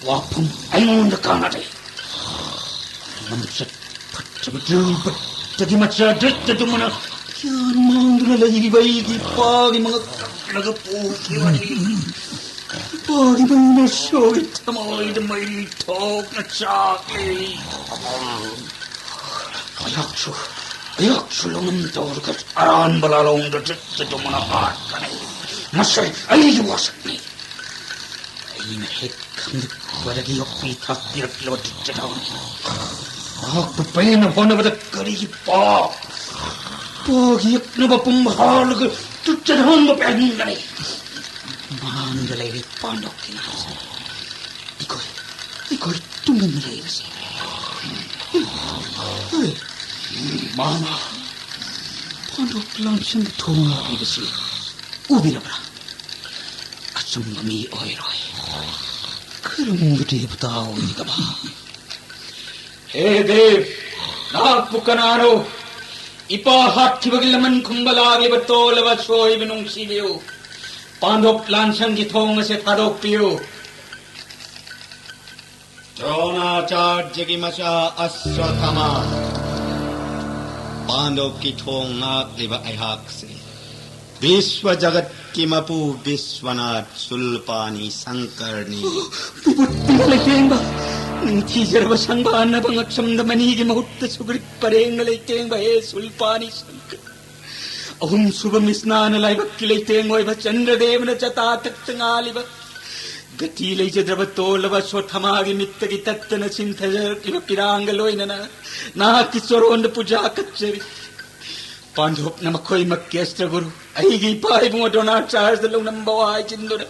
ꯋꯥꯐꯝ ꯑꯩꯉꯣꯟꯗ ꯀꯥꯟꯅꯗꯦ꯫ ꯂꯝꯆꯠ ꯐꯠꯇꯕ ꯗ꯭ꯔꯤꯎꯕꯠꯇꯒꯤ ꯃꯆꯥ ꯗ꯭ꯔꯤꯠꯇꯗꯨꯃꯅ ꯒ꯭ꯌꯥꯟ ꯃꯥꯡꯗꯨꯅ ꯂꯩꯔꯤꯕ ꯑꯩꯒꯤ ꯏꯄꯥꯒꯤ ꯃꯉꯛ ꯀꯛꯂꯒ ꯄꯨꯈꯤꯕꯅꯤ꯫ ꯏꯄꯥꯒꯤ ꯃꯩꯅ ꯁꯣꯏ ꯊꯃꯣꯏꯗ ꯃꯩ ꯊꯣꯛꯅ ꯆꯥꯛꯂꯤ꯫ ꯑꯩꯍꯥꯛꯁꯨ, ꯑꯩꯍꯥꯛꯁꯨ ꯂꯧꯅꯝ ꯇꯧꯔꯒ ꯑꯔꯥꯟꯕ ꯂꯥꯂꯣꯡꯗ ꯗ꯭ꯔꯤꯠꯇꯗꯨꯃꯅ ꯍꯥꯠꯀꯅꯤ꯫ ꯃꯁꯤ ꯑꯩꯒꯤ ꯋꯥꯁꯛꯅꯤ꯫ ꯑꯩꯅ ꯍꯦꯛ ꯈꯪꯂꯛꯄꯗꯒꯤ ꯌꯣꯛꯄꯤ ꯊꯥꯛꯄꯤꯔꯛꯂꯕ ꯗꯨꯠꯇꯗꯣꯟ ꯃꯍꯥꯛꯄꯨ ꯄꯦꯟꯅ ꯍꯣꯠꯅꯕꯗ ꯀꯔꯤꯒꯤ ꯄꯥ-, ꯄꯥꯒꯤ ꯌꯦꯛꯅꯕ ꯄꯨꯝꯕ ꯍꯥꯜꯂꯒ ꯗꯨꯠꯇꯗꯣꯟꯕꯨ ꯄꯦꯟꯒꯅꯤ꯫ ꯃꯥꯡꯗ ꯂꯩꯔꯦ ꯄꯥꯟꯗꯣꯞꯀꯤ ꯂꯥꯟꯁꯤ꯫ ꯑꯩꯈꯣꯏ, ꯑꯩꯈꯣꯏ ꯇꯨꯃꯤꯟꯅ ꯂꯩꯔꯁꯤ꯫ ꯃꯥꯃ, ꯄꯥꯟꯗꯣꯞ ꯂꯥꯟꯁꯤꯡꯒꯤ ꯊꯣꯡ ꯍꯥꯏꯕꯁꯤ ꯎꯕꯤꯔꯕ꯭ꯔꯥ? ꯑꯆꯨꯝꯕ ꯃꯤ ꯑꯣꯏꯔꯣꯏ꯫ ꯀꯔꯝꯕ ꯗꯦꯕꯇꯥ ꯑꯣꯏꯒꯗꯕ? ꯍꯦ ꯗꯦꯕ, ꯅꯍꯥꯛꯄꯨ ꯀꯅꯥꯅꯣ? ꯏꯄꯥ ꯍꯥꯠꯈꯤꯕꯒꯤ ꯂꯃꯟ ꯈꯨꯝꯕ ꯂꯥꯛꯂꯤꯕ ꯇꯣꯜꯂꯕ ꯁꯣꯏꯕ ꯅꯨꯡꯁꯤꯕꯤꯌꯨ꯫ ꯄꯥꯟꯗꯣꯞ ꯂꯥꯟꯁꯪꯒꯤ ꯊꯣꯡ ꯑꯁꯤ ꯊꯥꯗꯣꯛꯄꯤꯌꯨ꯫ ꯗ꯭ꯔꯣꯅꯥꯆꯥꯔꯌꯒꯤ ꯃꯆꯥ ꯑꯁ꯭ꯋꯠꯊꯥꯃꯥ, ꯄꯥꯟꯗꯣꯞꯀꯤ ꯊꯣꯡ ꯉꯥꯛꯂꯤꯕ ꯑꯩꯍꯥꯛꯁꯦ ꯕꯤꯁ꯭ꯋ ꯖꯒꯠꯀꯤ ꯃꯄꯨ ꯕꯤꯁ꯭ꯋꯅꯥꯊ ꯁꯨꯜꯄꯥꯅꯤ ꯁꯪꯀꯔꯅꯤ꯫ ꯄꯤꯕꯨꯠ ꯄꯤꯕ ꯂꯩꯇꯦꯡꯕ, ꯅꯤꯡꯊꯤꯖꯔꯕ ꯁꯪꯕꯥꯟꯅꯕ ꯉꯛꯁꯝꯗ ꯃꯅꯤꯒꯤ ꯃꯍꯨꯠꯇ ꯁꯨꯒ꯭ꯔꯤꯠ ꯄꯔꯦꯡꯅ ꯂꯩꯇꯦꯡꯕ ꯍꯦ ꯁꯨꯜꯄꯥꯅꯤ ꯁꯪꯀꯔ꯫ ꯑꯍꯨꯝꯁꯨꯕ ꯃꯤꯁꯅꯥꯅ ꯂꯥꯏꯕꯛꯀꯤ ꯂꯩꯇꯦꯡ ꯑꯣꯏꯕ ꯆꯟꯗ꯭ꯔꯗꯦꯕꯅ ꯆꯇꯥ ꯇꯛꯇ ꯉꯥꯜꯂꯤꯕ, ꯒꯇꯤ ꯂꯩꯖꯗ꯭ꯔꯕ ꯇꯣꯜꯂꯕ ꯑꯁ꯭ꯋꯠꯊꯥꯃꯥꯒꯤ ꯃꯤꯠꯇꯒꯤ ꯇꯠꯇꯅ ꯆꯤꯟꯊꯖꯔꯛꯂꯤꯕ ꯄꯤꯔꯥꯡꯒ ꯂꯣꯏꯅꯅ ꯅꯍꯥꯛꯀꯤ ꯆꯣꯔꯣꯟꯗ ꯄꯨꯖꯥ ꯀꯠꯆꯔꯤ꯫ ꯄꯥꯟꯗꯣꯞꯅ ꯃꯈꯣꯏꯃꯛꯀꯤ ꯑꯁ꯭ꯇ꯭ꯔ ꯒꯨꯔꯨ, ꯑꯩꯒꯤ ꯏꯄꯥ ꯏꯕꯨꯡ ꯗ꯭ꯔꯣꯅꯥꯆꯥꯔꯌꯗ ꯂꯧꯅꯝꯕ ꯋꯥ ꯍꯥꯏꯖꯤꯟꯗꯨꯅ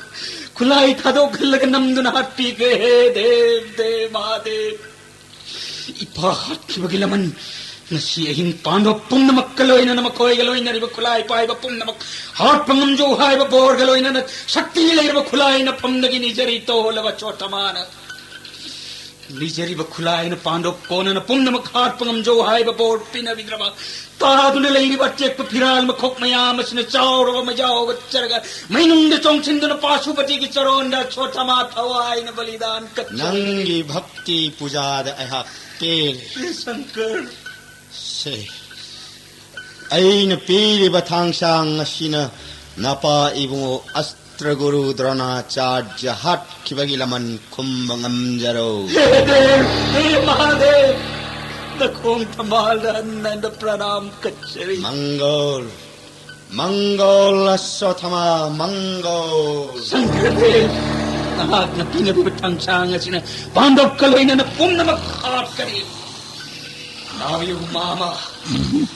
ꯈꯨꯠꯂꯥꯏ ꯊꯥꯗꯣꯛꯍꯜꯂꯒ ꯅꯝꯗꯨꯅ ꯍꯥꯠꯄꯤꯈ꯭ꯔꯦ꯫ ꯍꯦ ꯗꯦꯕ, ꯗꯦꯕ ꯃꯍꯥꯗꯦꯕ, ꯏꯄꯥ ꯍꯥꯠꯈꯤꯕꯒꯤ ꯂꯃꯟ ꯉꯁꯤ ꯑꯍꯤꯡ ꯄꯥꯟꯗꯣꯞ ꯄꯨꯝꯅꯃꯛꯀ ꯂꯣꯏꯅꯅ ꯃꯈꯣꯏꯒ ꯂꯣꯏꯅꯔꯤꯕ ꯈꯨꯠꯂꯥꯏ ꯄꯥꯏꯕ ꯄꯨꯝꯅꯃꯛ ꯍꯥꯠꯄ ꯉꯝꯖꯧ ꯍꯥꯏꯕ ꯕꯣꯔꯒ ꯂꯣꯏꯅꯅ ꯁꯛꯇꯤ ꯂꯩꯔꯕ ꯈꯨꯠꯂꯥꯏ ꯅꯐꯝꯗꯒꯤ ꯅꯤꯖꯔꯤ ꯇꯣꯜꯂꯕ ꯑꯁ꯭ꯋꯠꯊꯥꯃꯥꯅ꯫ ꯂꯤꯖꯔꯤꯕ ꯈꯨꯂꯥꯏꯅ ꯄꯥꯟꯗꯣꯞ ꯀꯣꯟꯅꯅ ꯄꯨꯝꯅꯃꯛ ꯍꯥꯠꯄ ꯉꯝꯖꯧ ꯍꯥꯏꯕ ꯕꯣꯔ ꯄꯤꯅꯕꯤꯗ꯭ꯔꯕ, ꯇꯥꯗꯨꯅ ꯂꯩꯔꯤꯕ ꯑꯇꯦꯛꯄ ꯐꯤꯔꯥꯜ ꯃꯈꯣꯛ ꯃꯌꯥꯝ ꯑꯁꯤꯅ ꯆꯥꯎꯔꯕ ꯃꯩꯖꯥꯎꯒ ꯆꯔꯒ ꯃꯩꯅꯨꯡꯗ ꯆꯣꯡꯁꯤꯟꯗꯨꯅ ꯄꯥꯁꯨꯄꯇꯤꯒꯤ ꯆꯔꯣꯟꯗ ꯑꯁꯣꯊꯃꯥ ꯊꯋꯥꯏꯅ ꯕꯂꯤꯗꯥꯟ ꯀꯠꯆꯔꯒꯦ꯫ ꯅꯪꯒꯤ ꯚꯛꯇꯤ ꯄꯨꯖꯥꯗ ꯑꯩꯍꯥꯛ ꯄꯦꯜꯂꯤ꯫ ꯍꯦ ꯁꯪꯀꯔ! ꯁꯦ, ꯑꯩꯅ ꯄꯤꯔꯤꯕ ꯊꯥꯡꯁꯥꯡ ꯑꯁꯤꯅ ꯅꯄꯥ ꯏꯕꯨꯡꯉꯣ ꯑꯁꯇ꯭ꯔꯒꯨꯔꯨ ꯗ꯭ꯔꯣꯅꯥꯆꯥꯔꯖ ꯍꯥꯠꯈꯤꯕꯒꯤ ꯂꯃꯟ ꯈꯨꯝꯕ ꯉꯝꯖꯔꯣ꯫ ꯍꯦ ꯗꯦꯕ, ꯍꯦ ꯃꯍꯥꯗꯦꯕ, ꯅꯈꯣꯡ ꯊꯝꯕꯥꯜꯗ ꯍꯟꯅ ꯍꯟꯅ ꯄ꯭ꯔꯅꯥꯝ ꯀꯠꯆꯔꯤ꯫ ꯃꯪꯒꯣꯜ, ꯃꯪꯒꯣꯜ ꯑꯁꯣꯊꯃꯥ, ꯃꯪꯒꯣꯜ꯫ ꯁꯪꯀꯔꯗꯦꯕ, ꯅꯍꯥꯛꯅ ꯄꯤꯅꯕꯤꯕ ꯊꯥꯡꯁꯥꯡ ꯑꯁꯤꯅ ꯄꯥꯟꯗꯣꯞꯀ ꯂꯣꯏꯅꯅ ꯄꯨꯝꯅꯃꯛ ꯍꯥꯠꯀꯅꯤ꯫ ꯅꯥꯕꯤꯌꯨ ꯃꯥꯃ,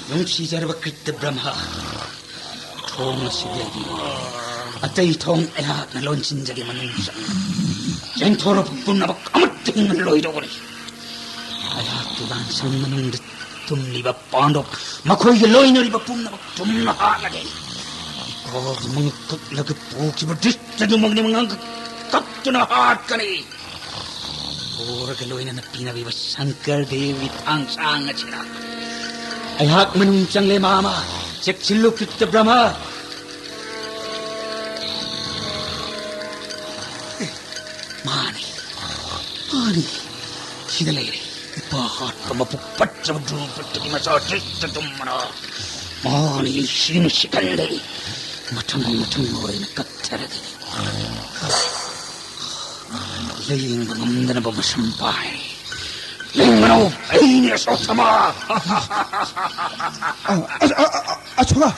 ꯅꯨꯡꯁꯤꯖꯔꯕ ꯀ꯭ꯔꯤꯇ ꯕ꯭ꯔꯍꯃ, ꯊꯣꯡ ꯑꯁꯤ ꯂꯩꯕꯤꯌꯨ꯫ ꯑꯇꯩ ꯊꯣꯡ ꯑꯩꯍꯥꯛꯅ ꯂꯣꯟꯁꯤꯟꯖꯒꯦ ꯃꯅꯨꯡ ꯆꯪ꯫ ꯆꯦꯟꯊꯣꯔꯛꯄ ꯄꯨꯝꯅꯃꯛ ꯑꯃꯠꯇ ꯍꯤꯡꯍꯜꯂꯣꯏꯗꯧꯕꯅꯤ꯫ ꯑꯩꯍꯥꯛꯀꯤ ꯂꯥꯟꯁꯪ ꯃꯅꯨꯡꯗ ꯇꯨꯝꯂꯤꯕ ꯄꯥꯟꯗꯣꯞ, ꯃꯈꯣꯏꯒ ꯂꯣꯏꯅꯔꯤꯕ ꯄꯨꯝꯅꯃꯛ ꯇꯨꯝꯅ ꯍꯥꯠꯂꯒꯦ꯫ ꯏꯀꯥꯒꯤ ꯃꯉꯛ ꯀꯛꯂꯒ ꯄꯨꯈꯤꯕ ꯗ꯭ꯔꯤꯁꯇꯗꯨꯃꯛꯅꯤ ꯃꯉꯛ ꯀꯛꯇꯨꯅ ꯍꯥꯠꯀꯅꯤ꯫ ꯕꯣꯔꯒ ꯂꯣꯏꯅꯅ ꯄꯤꯅꯕꯤꯕ ꯁꯪꯀꯔ ꯗꯦꯕꯒꯤ ꯊꯥꯡꯁꯥꯡ ꯑꯁꯤꯅ ꯑꯩꯍꯥꯛ ꯃꯅꯨꯡ ꯆꯪꯂꯦ ꯃꯥꯃ꯫ ꯆꯦꯛꯁꯤꯜꯂꯨ ꯀ꯭ꯔꯤꯇ ꯕ꯭ꯔꯍꯃ꯫ ꯃꯥꯅꯤ, ꯃꯥꯅꯤ, ꯁꯤꯗ ꯂꯩꯔꯦ꯫ ꯏꯄꯥ ꯍꯥꯠꯄ ꯃꯄꯨꯛ ꯄꯠꯇ꯭ꯔꯕ ꯗ꯭ꯔꯨꯄꯗꯒꯤ ꯃꯆꯥ ꯗ꯭ꯔꯤꯁꯇ ꯇꯨꯝꯕꯅ꯫ ꯃꯥꯅꯤ, ꯁꯤꯅ ꯁꯤꯀꯟꯗꯦ꯫ ꯃꯊꯪ ꯃꯊꯪ ꯑꯣꯏꯅ ꯀꯛꯊꯔꯒꯦ꯫ ꯂꯥꯌꯦꯡꯕ ꯉꯝꯗꯅꯕ ꯃꯁꯝ ꯄꯥꯏ꯫ ꯂꯦꯡꯒꯅꯨ, ꯑꯩꯅꯦ ꯑꯁꯣꯊꯃꯥ꯫ ꯑ, ꯑ, ꯑ, ꯑ, ꯑꯁꯣꯀꯥ,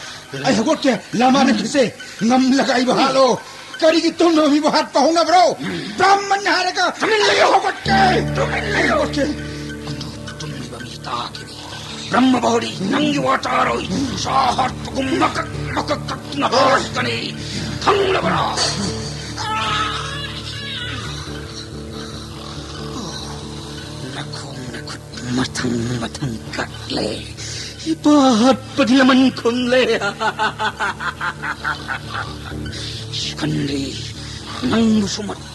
ꯑꯩ ꯍꯧꯒꯠꯀꯦ꯫ ꯂꯥꯃꯥꯅ ꯈꯤꯁꯦ, ꯉꯝꯂꯒ ꯑꯩꯕꯨ ꯍꯥꯠꯂꯣ꯫ ꯀꯔꯤꯒꯤ ꯇꯨꯝꯅꯕ ꯃꯤꯕꯨ ꯍꯥꯠꯄ ꯍꯧꯅꯕ꯭ꯔꯣ? ꯕ꯭ꯔꯥꯍꯃꯟ ꯍꯥꯏꯔꯒ ꯇꯨꯃꯤꯟ ꯂꯩꯌꯨ꯫ ꯑꯩ ꯍꯧꯒꯠꯀꯦ꯫ ꯇꯨꯃꯤꯟ ꯑꯩ ꯂꯩꯌꯨ꯫ ꯍꯧꯒꯠꯀꯦ꯫ ꯑꯇꯣꯞꯄ ꯇꯨꯝꯂꯤꯕ ꯃꯤ ꯇꯥꯈꯤꯅꯤ꯫ ꯕ꯭ꯔꯍꯃ ꯕꯥꯍꯨꯔꯤ, ꯅꯪꯒꯤ ꯋꯥ ꯇꯥꯔꯣꯏ꯫ ꯁꯥ ꯍꯥꯠꯄꯒꯨꯝ ꯃꯀꯛ ꯃꯀꯛ ꯀꯛꯇꯨꯅ ꯍꯥꯠꯀꯅꯤ꯫ ꯈꯪꯂꯕ꯭ꯔꯥ? ꯅꯈꯣꯡ ꯅꯈꯨꯠ ꯃꯊꯪ ꯃꯊꯪ ꯀꯛꯂꯦ꯫ ꯏꯄꯥ ꯍꯥꯠꯄꯒꯤ ꯂꯃꯟ ꯈꯨꯝꯂꯦ꯫ ꯁꯤꯀꯟꯗꯤ, ꯅꯪꯕꯨꯁꯨ ꯃꯠ-,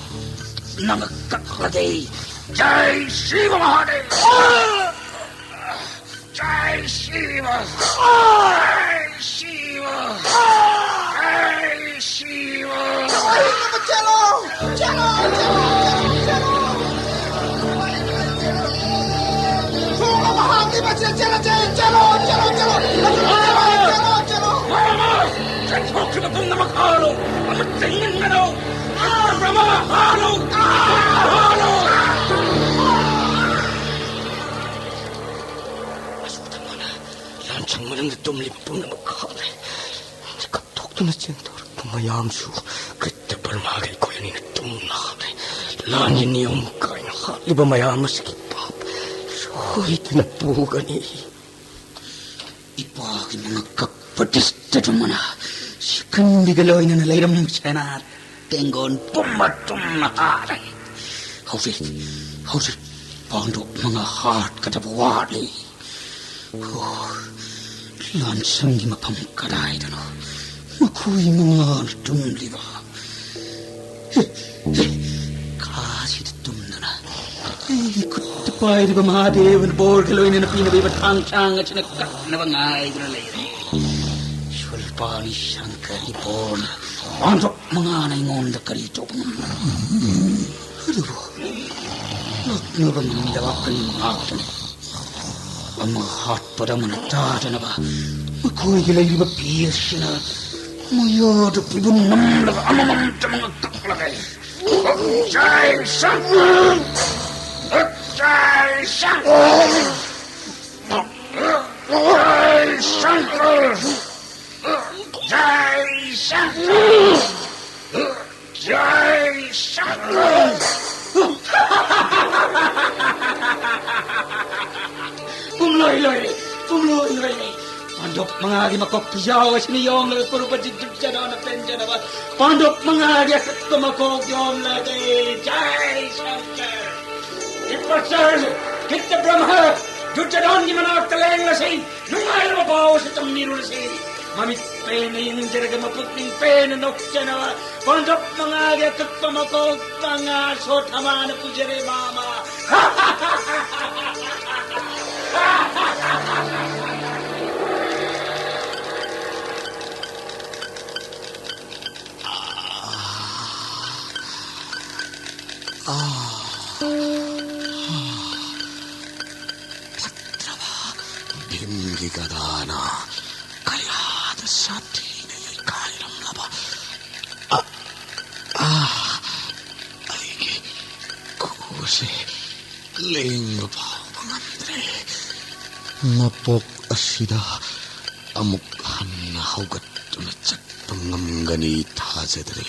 ꯅꯪ ꯀꯛꯂꯒꯦ꯫ जय शिव महादेव। जय शिव। जय शिव। जय शिव। चलो, चलो, चलो, चलो, चलो। चलो, चलो, चलो। ꯆꯠꯊꯣꯛꯈꯤꯕ ꯄꯨꯝꯅꯃꯛ ꯍꯥꯜꯂꯣ꯫ ꯑꯃꯠꯇ ꯍꯤꯡꯍꯟꯒꯅꯨ꯫ ꯕ꯭ꯔꯍ꯭ꯃ ꯍꯥꯜꯂꯣ꯫ ꯍꯥꯜꯂꯣ꯫ ꯑꯁꯨꯛ ꯊꯝꯕꯅ ꯂꯥꯟꯁꯪ ꯃꯅꯨꯡꯗ ꯇꯨꯝꯂꯤꯕ ꯄꯨꯝꯅꯃꯛ ꯍꯥꯠꯂꯦ꯫ ꯃꯤꯀꯞ ꯊꯣꯛꯇꯨꯅ ꯆꯦꯟꯊꯣꯔꯛꯄ ꯃꯌꯥꯝꯁꯨ ꯀ꯭ꯔꯤꯇ ꯕ꯭ꯔꯍ꯭ꯃꯒ ꯑꯩꯈꯣꯏ ꯑꯅꯤꯅ ꯇꯨꯝꯅ ꯍꯥꯠꯂꯦ꯫ ꯂꯥꯟꯒꯤ ꯅꯤꯌꯣꯝ ꯀꯥꯏꯅ ꯍꯥꯠꯂꯤꯕ ꯃꯌꯥꯝ ꯑꯁꯤꯒꯤ ꯄꯥꯞ ꯁꯣꯏꯗꯅ ꯄꯨꯒꯅꯤ꯫ ꯏꯄꯥꯒꯤ ꯃꯉꯛꯀ ꯄ꯭ꯔꯇꯤꯁꯊ ꯇꯨꯝꯃꯅ ꯁꯤꯀꯟꯗꯤꯒ ꯂꯣꯏꯅꯅ ꯂꯩꯔꯝꯕ ꯁꯦꯅꯥ ꯇꯦꯡꯒꯣꯟ ꯄꯨꯝꯕ ꯇꯨꯝꯅ ꯍꯥꯠꯂꯦ꯫ ꯍꯧꯖꯤꯛ, ꯍꯧꯖꯤꯛ ꯄꯥꯟꯗꯣꯞ ꯃꯉꯥ ꯍꯥꯠꯀꯗꯕ ꯋꯥꯠꯂꯤ꯫ ꯑꯣ, ꯂꯥꯟꯁꯪꯒꯤ ꯃꯐꯝ ꯀꯗꯥꯏꯗꯅꯣ ꯃꯈꯣꯏ ꯃꯉꯥꯅ ꯇꯨꯝꯂꯤꯕ? ꯀꯥꯁꯤꯗ ꯇꯨꯝꯗꯨꯅ ꯑꯩꯒꯤ ꯈꯨꯠꯇ ꯄꯥꯏꯔꯤꯕ ꯃꯍꯥꯗꯦꯕꯅ ꯕꯣꯔꯒ ꯂꯣꯏꯅꯅ ꯄꯤꯅꯕꯤꯕ ꯊꯥꯡ ꯁꯥꯡ ꯑꯁꯤꯅ ꯀꯛꯅꯕ ꯉꯥꯏꯗꯨꯅ ꯂꯩꯔꯦ꯫ ꯁꯨꯜꯄꯥꯅꯤ ꯁꯪꯀꯔꯒꯤ ꯕꯣꯔꯅ ꯄꯥꯟꯊꯣꯛ ꯃꯉꯥꯅ ꯑꯩꯉꯣꯟꯗ ꯀꯔꯤ ꯇꯧꯕ ꯉꯝꯕ? ꯑꯗꯨꯕꯨ ꯂꯥꯛꯅꯕ ꯉꯝꯗꯕ ꯑꯅꯤ ꯉꯥꯛꯇꯅꯤ꯫ ꯑꯃ ꯍꯥꯠꯄꯗ ꯑꯃꯅ ꯇꯥꯗꯅꯕ ꯃꯈꯣꯏꯒꯤ ꯂꯩꯔꯤꯕ ꯄꯤ ꯑꯁꯤꯅ ꯃꯌꯥꯗ ꯄꯤꯕꯨ ꯅꯝꯂꯒ ꯑꯃꯃꯝꯇ ꯃꯉꯛ ꯀꯛꯂꯒ ꯎꯆꯥꯏ ꯁꯪ! ꯎꯆꯥꯏ ꯁꯪ! ꯎꯆꯥꯏ ꯁꯪ! ꯎꯆꯥꯏ ꯁꯪ! ꯖꯥꯏ ꯁꯪꯀꯔ! ꯄꯨꯝꯂꯣꯏ ꯂꯣꯏꯔꯦ, ꯄꯨꯝꯂꯣꯏ ꯂꯣꯏꯔꯦ꯫ ꯄꯥꯟꯗꯣꯞ ꯃꯉꯥꯒꯤ ꯃꯀꯣꯛ ꯈꯨꯌꯥꯎ ꯑꯁꯤꯅ ꯌꯣꯝꯂꯒ ꯀ꯭ꯔꯨꯄꯇꯤ ꯗꯨꯔꯖꯣꯙꯅ ꯄꯦꯟꯖꯅꯕ ꯄꯥꯟꯗꯣꯞ ꯃꯉꯥꯒꯤ ꯑꯀꯛꯄ ꯃꯀꯣꯛ ꯌꯣꯝꯂꯒꯦ꯫ ꯖꯥꯏ ꯁꯪꯀꯔ! ꯏꯄꯥꯆꯔ, ꯀꯤꯠꯇ ꯕ꯭ꯔꯍ꯭ꯃ, ꯗꯨꯔꯖꯣꯙꯟꯒꯤ ꯃꯅꯥꯛꯇ ꯂꯦꯡꯂꯁꯤ, ꯅꯨꯡꯉꯥꯏꯔꯕ ꯄꯥꯎ ꯑꯁꯤ ꯇꯝꯕꯤꯔꯨꯔꯁꯤ꯫ ꯃꯃꯤꯠ ꯄꯦꯟꯅ ꯌꯦꯡꯖꯔꯒ ꯃꯄꯨꯛꯅꯤꯡ ꯄꯦꯟꯅ ꯅꯣꯛꯆꯅꯕ ꯄꯥꯟꯗ꯭ꯔꯞ ꯃꯉꯥꯒꯤ ꯑꯀꯛꯄ ꯃꯀꯣꯛ ꯃꯉꯥ ꯁꯣꯊꯃꯥꯅ ꯄꯨꯖꯔꯦ ꯃꯥꯃ꯫ ꯐꯠꯇ꯭ꯔꯕ ꯚꯤꯝꯒꯤ ꯒꯗꯥꯅ ꯀꯌꯥꯗ ꯁꯥꯊꯤꯅ ꯌꯩꯈꯥꯏꯔꯝꯂꯕ ꯑ, ꯑ, ꯑꯩꯒꯤ ꯈꯨꯎ ꯑꯁꯤ ꯂꯦꯡꯕ ꯐꯥꯎꯕ ꯉꯝꯗ꯭ꯔꯦ꯫ ꯃꯄꯣꯛ ꯑꯁꯤꯗ ꯑꯃꯨꯛ ꯍꯟꯅ ꯍꯧꯒꯠꯇꯨꯅ ꯆꯠꯄ ꯉꯝꯒꯅꯤ ꯊꯥꯖꯗ꯭ꯔꯦ꯫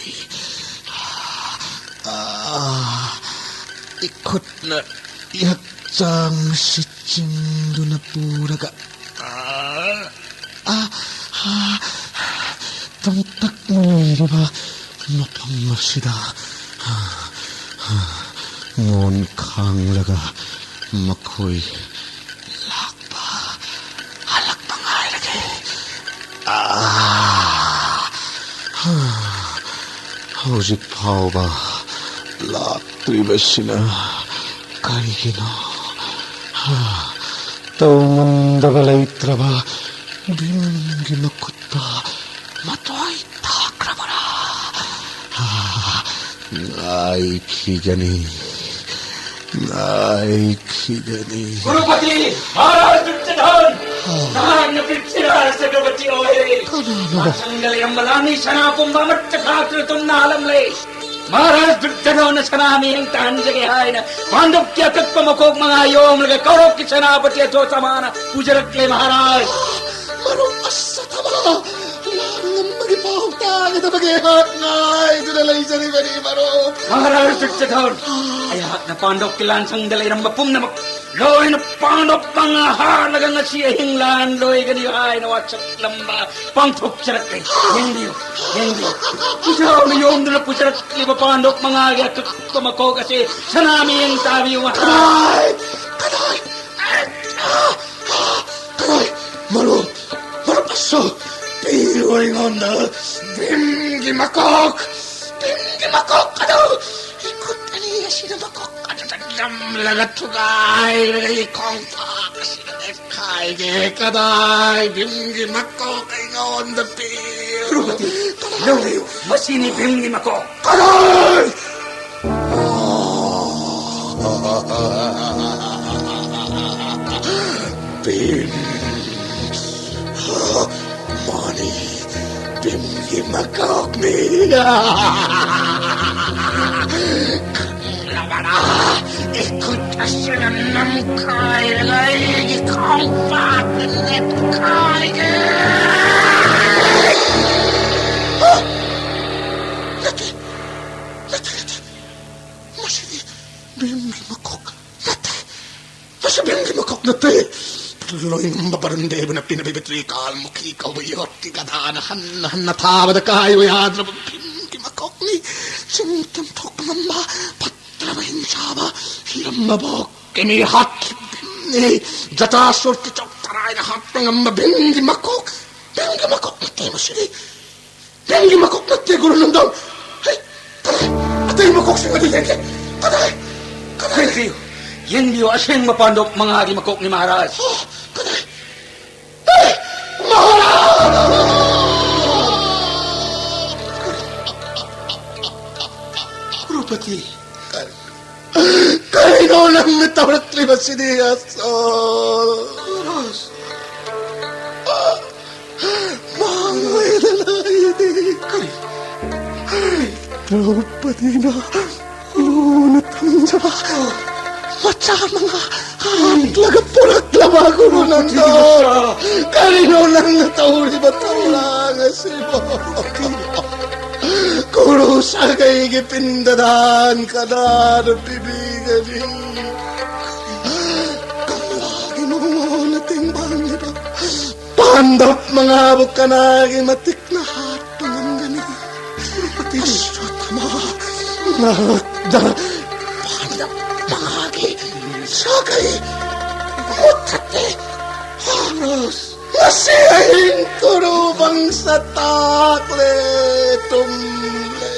ꯑ, ꯏꯈꯨꯠꯅ ꯏꯍꯛꯆꯥꯡ ꯑꯁꯤ ꯆꯤꯡꯗꯨꯅ ꯄꯨꯔꯒ ꯑ, ꯑ, ꯑ, ꯇꯝꯇꯛꯅ ꯂꯩꯔꯤꯕ ꯃꯐꯝ ꯑꯁꯤꯗ ꯃꯣꯟ ꯈꯥꯡꯂꯒ ꯃꯈꯣꯏ ꯂꯥꯛꯄ, ꯍꯜꯂꯛꯄ ꯉꯥꯏꯔꯒꯦ꯫ ꯑ, ꯍꯧꯖꯤꯛ ꯐꯥꯎꯕ ꯂꯥꯛꯇ꯭ꯔꯤꯕꯁꯤꯅ ꯀꯔꯤꯒꯤꯅꯣ? ꯇꯧꯉꯝꯗꯕ ꯂꯩꯇ꯭ꯔꯕ ꯚꯤꯝꯒꯤ ꯃꯈꯨꯠꯇ ꯃꯇꯣꯏ ꯇꯥꯈ꯭ꯔꯕꯔꯥ? ꯉꯥꯏꯈꯤꯒꯅꯤ, ꯉꯥꯏꯈꯤꯒꯅꯤ꯫ ꯀꯨꯔꯨꯄꯇꯤ, ꯃꯍꯥꯔꯥꯖ ꯗꯨꯔꯖꯣꯙꯟ, ꯅꯍꯥꯛꯅ ꯄ꯭ꯔꯤꯊꯤꯕꯤꯔꯥꯖ ꯆꯀ꯭ꯔꯕꯔꯇꯤ ꯑꯣꯏꯔꯦ꯫ ꯀꯅꯥꯅꯣ? ꯃꯊꯪꯗ ꯂꯩꯔꯝꯕ ꯂꯥꯟꯃꯤ ꯁꯅꯥ ꯄꯨꯝꯕ ꯑꯃꯠꯇ ꯈꯥꯛꯇꯨꯅ ꯇꯨꯝꯅ ꯍꯥꯜꯂꯝꯂꯦ꯫ ꯃꯍꯥꯔꯥꯖ ꯗꯨꯔꯖꯣꯙꯅ ꯁꯅꯥ ꯃꯤꯌꯦꯡ ꯇꯥꯍꯟꯖꯒꯦ ꯍꯥꯏꯅ ꯄꯥꯟꯗꯨꯞꯀꯤ ꯑꯀꯛꯄ ꯃꯀꯣꯛ ꯃꯉꯥ ꯌꯣꯝꯂꯒ ꯀꯧꯔꯛꯀꯤ ꯁꯦꯅꯥꯄꯇꯤ ꯑꯊꯣ ꯁꯃꯥꯅ ꯄꯨꯖꯔꯛꯂꯦ ꯃꯍꯥꯔꯥꯖ꯫ ꯃꯔꯨꯞ ꯑꯁꯊꯃꯥ, ꯂꯥꯟ ꯉꯝꯕꯒꯤ ꯄꯥꯎ ꯇꯥꯒꯗꯕꯒꯤ ꯑꯩꯍꯥꯛ ꯉꯥꯏꯗꯨꯅ ꯂꯩꯖꯔꯤꯕꯅꯤ ꯃꯔꯨꯞ꯫ ꯃꯍꯥꯔꯥꯖ ꯗꯨꯔꯖꯣꯙꯟ, ꯑꯩꯍꯥꯛꯅ ꯄꯥꯟꯗꯨꯞꯀꯤ ꯂꯥꯟꯁꯪꯗ ꯂꯩꯔꯝꯕ ꯄꯨꯝꯅꯃꯛ ꯂꯣꯏꯅ ꯄꯥꯟꯗꯨꯞ ꯃꯉꯥ ꯍꯥꯠꯂꯒ ꯉꯁꯤ ꯑꯍꯤꯡ ꯂꯥꯟ ꯂꯣꯏꯒꯅꯤ ꯍꯥꯏꯅ ꯋꯥꯁꯛꯂꯝꯕ ꯄꯥꯡꯊꯣꯛꯆꯔꯛꯂꯦ꯫ ꯌꯦꯡꯕꯤꯌꯨ, ꯌꯦꯡꯕꯤꯌꯨ꯫ ꯏꯖꯥꯎꯅ ꯌꯣꯝꯗꯨꯅ ꯄꯨꯖꯔꯛꯂꯤꯕ ꯄꯥꯟꯗꯨꯞ ꯃꯉꯥꯒꯤ ꯑꯀꯛꯄ ꯃꯀꯣꯛ ꯑꯁꯤ ꯁꯅꯥ ꯃꯤꯌꯦꯡ ꯇꯥꯕꯤꯌꯨ꯫ ꯀꯗꯥꯏ? ꯀꯗꯥꯏ? ꯀꯗꯥꯏ? ꯃꯔꯨꯞ, ꯃꯔꯨꯞ ꯑꯁꯨ ꯑꯩꯉꯣꯟꯗ ꯚꯤꯝꯒꯤ ꯃꯀꯣꯛ, ꯚꯤꯝꯒꯤ ꯃꯀꯣꯛ ꯑꯗꯨ ꯏꯈꯨꯠ ꯑꯅꯤ ꯑꯁꯤꯅ ꯃꯀꯣꯛ ꯑꯗꯨꯗ ꯅꯝꯂꯒ ꯊꯨꯒꯥꯏꯔꯒ ꯏꯈꯣꯡ ꯄꯥꯛ ꯑꯁꯤꯗ ꯅꯦꯠꯈꯥꯏꯒꯦ꯫ ꯀꯗꯥꯏ ꯚꯤꯝꯒꯤ ꯃꯀꯣꯛ ꯑꯩꯉꯣꯟꯗ ꯄꯤꯌꯨ꯫ ꯀ꯭ꯔꯨꯄꯇꯤ, ꯂꯧꯕꯤꯌꯨ꯫ ꯃꯁꯤꯅꯤ ꯚꯤꯝꯒꯤ ꯃꯀꯣꯛ꯫ ꯀꯗꯥꯏ? ꯚꯤꯝ꯫ ꯃꯥꯅꯤ, ꯚꯤꯝꯒꯤ ꯃꯀꯣꯛꯅꯤ꯫ ꯈꯪꯂꯕꯔꯥ? ꯏꯈꯨꯠ ꯑꯁꯤꯅ ꯅꯝꯈꯥꯏꯔꯒ ꯑꯩꯒꯤ ꯈꯣꯡꯄꯥꯛꯇ ꯅꯦꯠꯈꯥꯏꯒꯦ꯫ ꯅꯠꯇꯦ, ꯅꯠꯇꯦ, ꯅꯠꯇꯦ꯫ ꯃꯁꯤꯗꯤ ꯚꯤꯝꯒꯤ ꯃꯀꯣꯛ ꯅꯠꯇꯦ꯫ ꯃꯁꯤ ꯚꯤꯝꯒꯤ ꯃꯀꯣꯛ ꯅꯠꯇꯦ꯫ ꯂꯣꯏꯉꯝꯕ ꯕꯔꯨꯟ ꯗꯦꯕꯅ ꯄꯤꯅꯕꯤꯕ ꯇ꯭ꯔꯤꯀꯥꯜ ꯃꯨꯈꯤ ꯀꯧꯕ ꯌꯣꯠꯀꯤ ꯒꯙꯥꯅ ꯍꯟꯅ ꯍꯟꯅ ꯊꯥꯕꯗ ꯀꯥꯏꯕ ꯌꯥꯗ꯭ꯔꯕ ꯚꯤꯝꯒꯤ ꯃꯀꯣꯛꯅꯤ꯫ ꯆꯤꯡ ꯇꯝꯊꯣꯛꯄ ꯉꯝꯕ ꯐꯠꯇ꯭ꯔꯕ ꯍꯤꯡꯆꯥꯕ ꯂꯝꯕꯕꯣꯛꯀꯤ ꯃꯤ ꯍꯥꯠꯈꯤꯕ ꯚꯤꯝꯅꯤ꯫ ꯖꯇꯥꯁꯨꯔꯒꯤ ꯆꯧ ꯇꯔꯥꯏꯅ ꯍꯥꯠꯄ ꯉꯝꯕ ꯚꯤꯝꯒꯤ ꯃꯀꯣꯛ꯫ ꯚꯤꯝꯒꯤ ꯃꯀꯣꯛ ꯅꯠꯇꯦ ꯃꯁꯤꯗꯤ꯫ ꯚꯤꯝꯒꯤ ꯃꯀꯣꯛ ꯅꯠꯇꯦ ꯒꯨꯔꯨ ꯅꯟꯗꯟ꯫ ꯍꯩ, ꯀꯗꯥꯏ? ꯑꯇꯩ ꯃꯀꯣꯛꯁꯤꯡ ꯑꯗꯨ ꯌꯦꯡꯒꯦ꯫ ꯀꯗꯥꯏ? ꯀꯗꯥꯏ? ꯌꯦꯡꯕꯤꯌꯨ, ꯌꯦꯡꯕꯤꯌꯨ, ꯑꯁꯦꯡꯕ ꯄꯥꯟꯗꯣꯞ ꯃꯉꯥꯒꯤ ꯃꯀꯣꯛꯅꯤ ꯃꯍꯥꯔꯥꯖ꯫ ꯑꯣ, ꯀꯗꯥꯏ? ꯑꯦ, ꯃꯍꯥꯔꯥꯖ! ꯀ꯭ꯔꯨꯄꯇꯤ꯫ ꯀꯔꯤꯅꯣ ꯅꯪꯅ ꯇꯧꯔꯛꯂꯤꯕꯁꯤꯗꯤ, ꯑꯁ? ꯃꯥꯡꯂꯣꯏꯗꯅ ꯑꯩꯗꯤ꯫ ꯀꯔꯤ? ꯗ꯭ꯔꯧꯄꯗꯤꯅ ꯂꯨꯅ ꯊꯝꯖꯕ ꯃꯆꯥ ꯃꯉꯥ ꯍꯥꯠꯂꯒ ꯄꯨꯔꯛꯂꯕ ꯒꯨꯔꯨ ꯅꯟꯗꯣ꯫ ꯀꯔꯤꯅꯣ ꯅꯪꯅ ꯇꯧꯔꯤꯕ ꯊꯧꯔꯥꯡ ꯑꯁꯤꯕꯣ? ꯒꯨꯔꯨ ꯁꯥꯒꯩꯒꯤ ꯄꯤꯟꯗꯗꯥꯟ ꯀꯅꯥꯅ ꯄꯤꯕꯤꯒꯅꯤ? ꯀꯪꯂꯥꯒꯤ ꯃꯉꯣꯟꯅ ꯇꯦꯡꯕꯥꯡꯂꯤꯕ ꯄꯥꯟꯗꯞ ꯃꯉꯥꯕꯨ ꯀꯅꯥꯒꯤ ꯃꯇꯤꯛꯅ ꯍꯥꯠꯄ ꯉꯝꯒꯅꯤ? ꯑꯁ꯭ꯋꯠꯊꯥꯃꯥ ꯉꯥꯛꯅ ꯄꯥꯟꯗꯞ ꯃꯉꯥꯒꯤ ꯁꯥꯒꯩ ꯃꯨꯠꯊꯠꯂꯦ꯫ ꯍꯣꯔꯁ! ꯑꯁꯤ ꯑꯍꯤꯡ ꯀꯨꯔꯨ ꯕꯪꯁ ꯇꯥꯛꯂꯦ, ꯇꯨꯝꯂꯦ꯫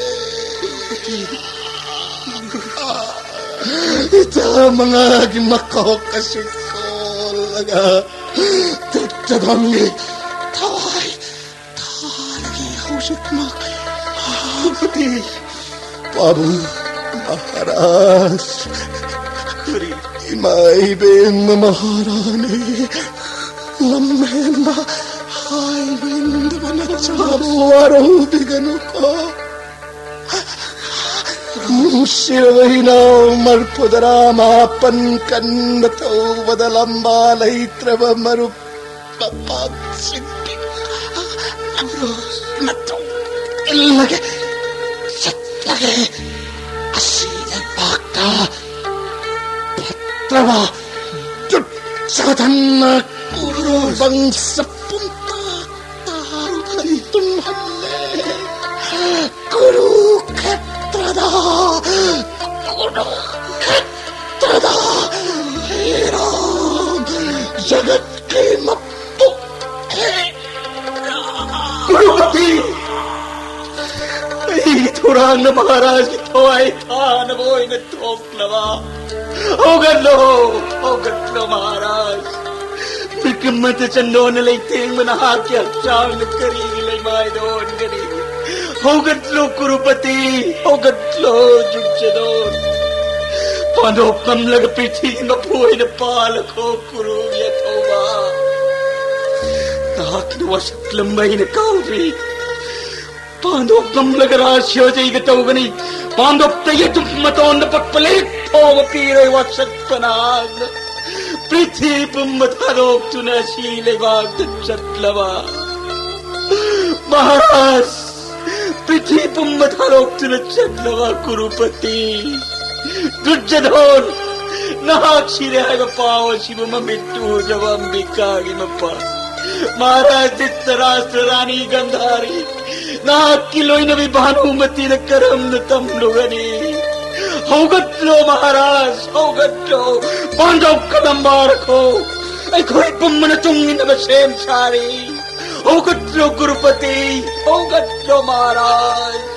ꯏꯆꯥ ꯃꯉꯥꯒꯤ ꯃꯀꯣꯛ ꯑꯁꯤ ꯀꯣꯜꯂꯒ ꯗꯨꯠꯇꯗꯝꯒꯤ ꯊꯋꯥꯏ ꯊꯥꯔꯒꯦ ꯍꯧꯖꯤꯛꯃꯛ꯫ ꯄꯥꯕꯨꯡ ꯃꯍꯥꯔꯥꯖ, ꯀꯔꯤ? ꯏꯃꯥ ꯏꯕꯦꯟ ꯃꯍꯥꯔꯥꯅꯤ, ꯂꯝꯍꯦꯟꯕ ꯍꯥꯏꯕ ꯏꯟꯗꯕ ꯅꯆꯥꯕꯨ ꯋꯥꯔꯧꯕꯤꯒꯅꯨꯀꯣ꯫ ꯅꯨꯡꯁꯤꯔꯕ ꯏꯅꯥꯎ ꯃꯔꯐꯨꯗꯔꯥ ꯃꯥꯄꯟ ꯀꯟꯕ ꯊꯧꯕꯗ ꯂꯝꯕꯥ ꯂꯩꯇ꯭ꯔꯕ ꯃꯔꯨꯞ ꯃꯄꯥꯡꯁꯤꯡꯒꯤ ꯃꯇꯨꯡ ꯏꯜꯂꯒꯦ, ꯆꯠꯂꯒꯦ꯫ ꯑꯁꯤ ꯂꯩꯕꯥꯛꯇ ꯐꯠꯇ꯭ꯔꯕ ꯗꯨꯠ ꯁꯥꯊꯟꯅ ꯀꯨꯔꯨ ꯕꯪꯁ ꯄꯨꯝꯇꯥꯛ ꯇꯥꯔꯨꯕꯗꯤ ꯇꯨꯝꯍꯜꯂꯦ꯫ ꯀꯨꯔꯨ ꯈꯦꯇ꯭ꯔꯗ, ꯀꯨꯔꯨ ꯈꯦꯇ꯭ꯔꯗ ꯍꯦꯔꯥ ꯖꯒꯠꯀꯤ ꯃꯄꯨ ꯍꯦ ꯀꯨꯔꯨꯄꯇꯤ! ꯑꯩꯒꯤ ꯊꯧꯔꯥꯡꯅ ꯃꯍꯥꯔꯥꯖꯀꯤ ꯊꯋꯥꯏ ꯊꯥꯅꯕ ꯑꯣꯏꯅ ꯊꯣꯛꯂꯕ꯫ ꯍꯧꯒꯠꯂꯣ, ꯍꯧꯒꯠꯂꯣ ꯃꯍꯥꯔꯥꯖ꯫ ꯃꯤꯠꯀꯨꯝꯕꯗ ꯆꯟꯗꯣꯟꯅ ꯂꯩꯇꯦꯡꯕ ꯅꯍꯥꯛꯀꯤ ꯍꯛꯆꯥꯡꯅ ꯀꯔꯤꯒꯤ ꯂꯩꯃꯥꯏꯗ ꯑꯣꯟꯒꯅꯤ? ꯍꯧꯒꯠꯂꯣ ꯀꯨꯔꯨꯄꯇꯤ, ꯍꯧꯒꯠꯂꯣ ꯖꯨꯠꯖꯗꯣꯟ꯫ ꯄꯥꯟꯗꯣꯞ ꯀꯝꯂꯒ ꯄ꯭ꯔꯤꯊꯤ ꯃꯄꯨ ꯑꯣꯏꯅ ꯄꯥꯜꯂꯈꯣ ꯀꯨꯔꯨꯒꯤ ꯑꯊꯧꯕ꯫ ꯅꯍꯥꯛꯅ ꯋꯥꯁꯛꯂꯝꯕ ꯑꯩꯅ ꯀꯥꯎꯗ꯭ꯔꯤ꯫ ꯄꯥꯟꯗꯣꯞ ꯀꯝꯂꯒ ꯔꯥꯁ ꯌꯣꯖꯩꯒ ꯇꯧꯒꯅꯤ꯫ ꯄꯥꯟꯗꯣꯞꯇ ꯌꯦꯇꯨꯝ ꯃꯇꯣꯟꯗ ꯄꯛꯄ ꯂꯩꯔꯤꯛ ꯐꯥꯎꯕ ꯄꯤꯔꯣꯏ ꯋꯥꯁꯛꯄ ꯅꯍꯥꯛꯅ꯫ ꯄ꯭ꯔꯤꯊꯤ ꯄꯨꯝꯕ ꯊꯥꯗꯣꯛꯇꯨꯅ ꯑꯁꯤ ꯂꯩꯕꯥꯛꯇ ꯆꯠꯂꯕ꯫ ꯃꯍꯥꯔꯥꯖ, ꯄ꯭ꯔꯤꯊꯤ ꯄꯨꯝꯕ ꯊꯥꯗꯣꯛꯇꯨꯅ ꯆꯠꯂꯕ ꯀꯨꯔꯨꯄꯇꯤ꯫ ꯗꯨꯔꯖꯣꯙꯣꯟ, ꯅꯍꯥꯛ ꯁꯤꯔꯦ ꯍꯥꯏꯕ ꯄꯥꯎ ꯑꯁꯤꯕꯨ ꯃꯃꯤꯠ ꯎꯗ꯭ꯔꯕ ꯑꯝꯕꯤꯀꯥꯒꯤ ꯃꯄꯥ ꯃꯍꯥꯔꯥꯖ ꯙ꯭ꯔꯤꯇꯔꯥꯁ꯭ꯇ꯭ꯔ, ꯔꯥꯅꯤ ꯒꯟꯙꯥꯔꯤ, ꯅꯍꯥꯛꯀꯤ ꯂꯣꯏꯅꯕꯤ ꯚꯥꯅꯨꯃꯇꯤꯅ ꯀꯔꯝꯅ ꯇꯝꯂꯨꯒꯅꯤ? ꯍꯧꯒꯠꯂꯣ ꯃꯍꯥꯔꯥꯖ, ꯍꯧꯒꯠꯂꯣ꯫ ꯄꯥꯟꯗꯣꯞ ꯀꯗꯝ ꯕꯥꯔꯈꯣ꯫ ꯑꯩꯈꯣꯏ ꯄꯨꯝꯕꯅ ꯇꯨꯡ ꯏꯟꯅꯕ ꯁꯦꯝ ꯁꯥꯔꯤ꯫ ꯍꯧꯒꯠꯂꯣ ꯒꯨꯔꯨꯄꯇꯤ, ꯍꯧꯒꯠꯂꯣ ꯃꯍꯥꯔꯥꯖ꯫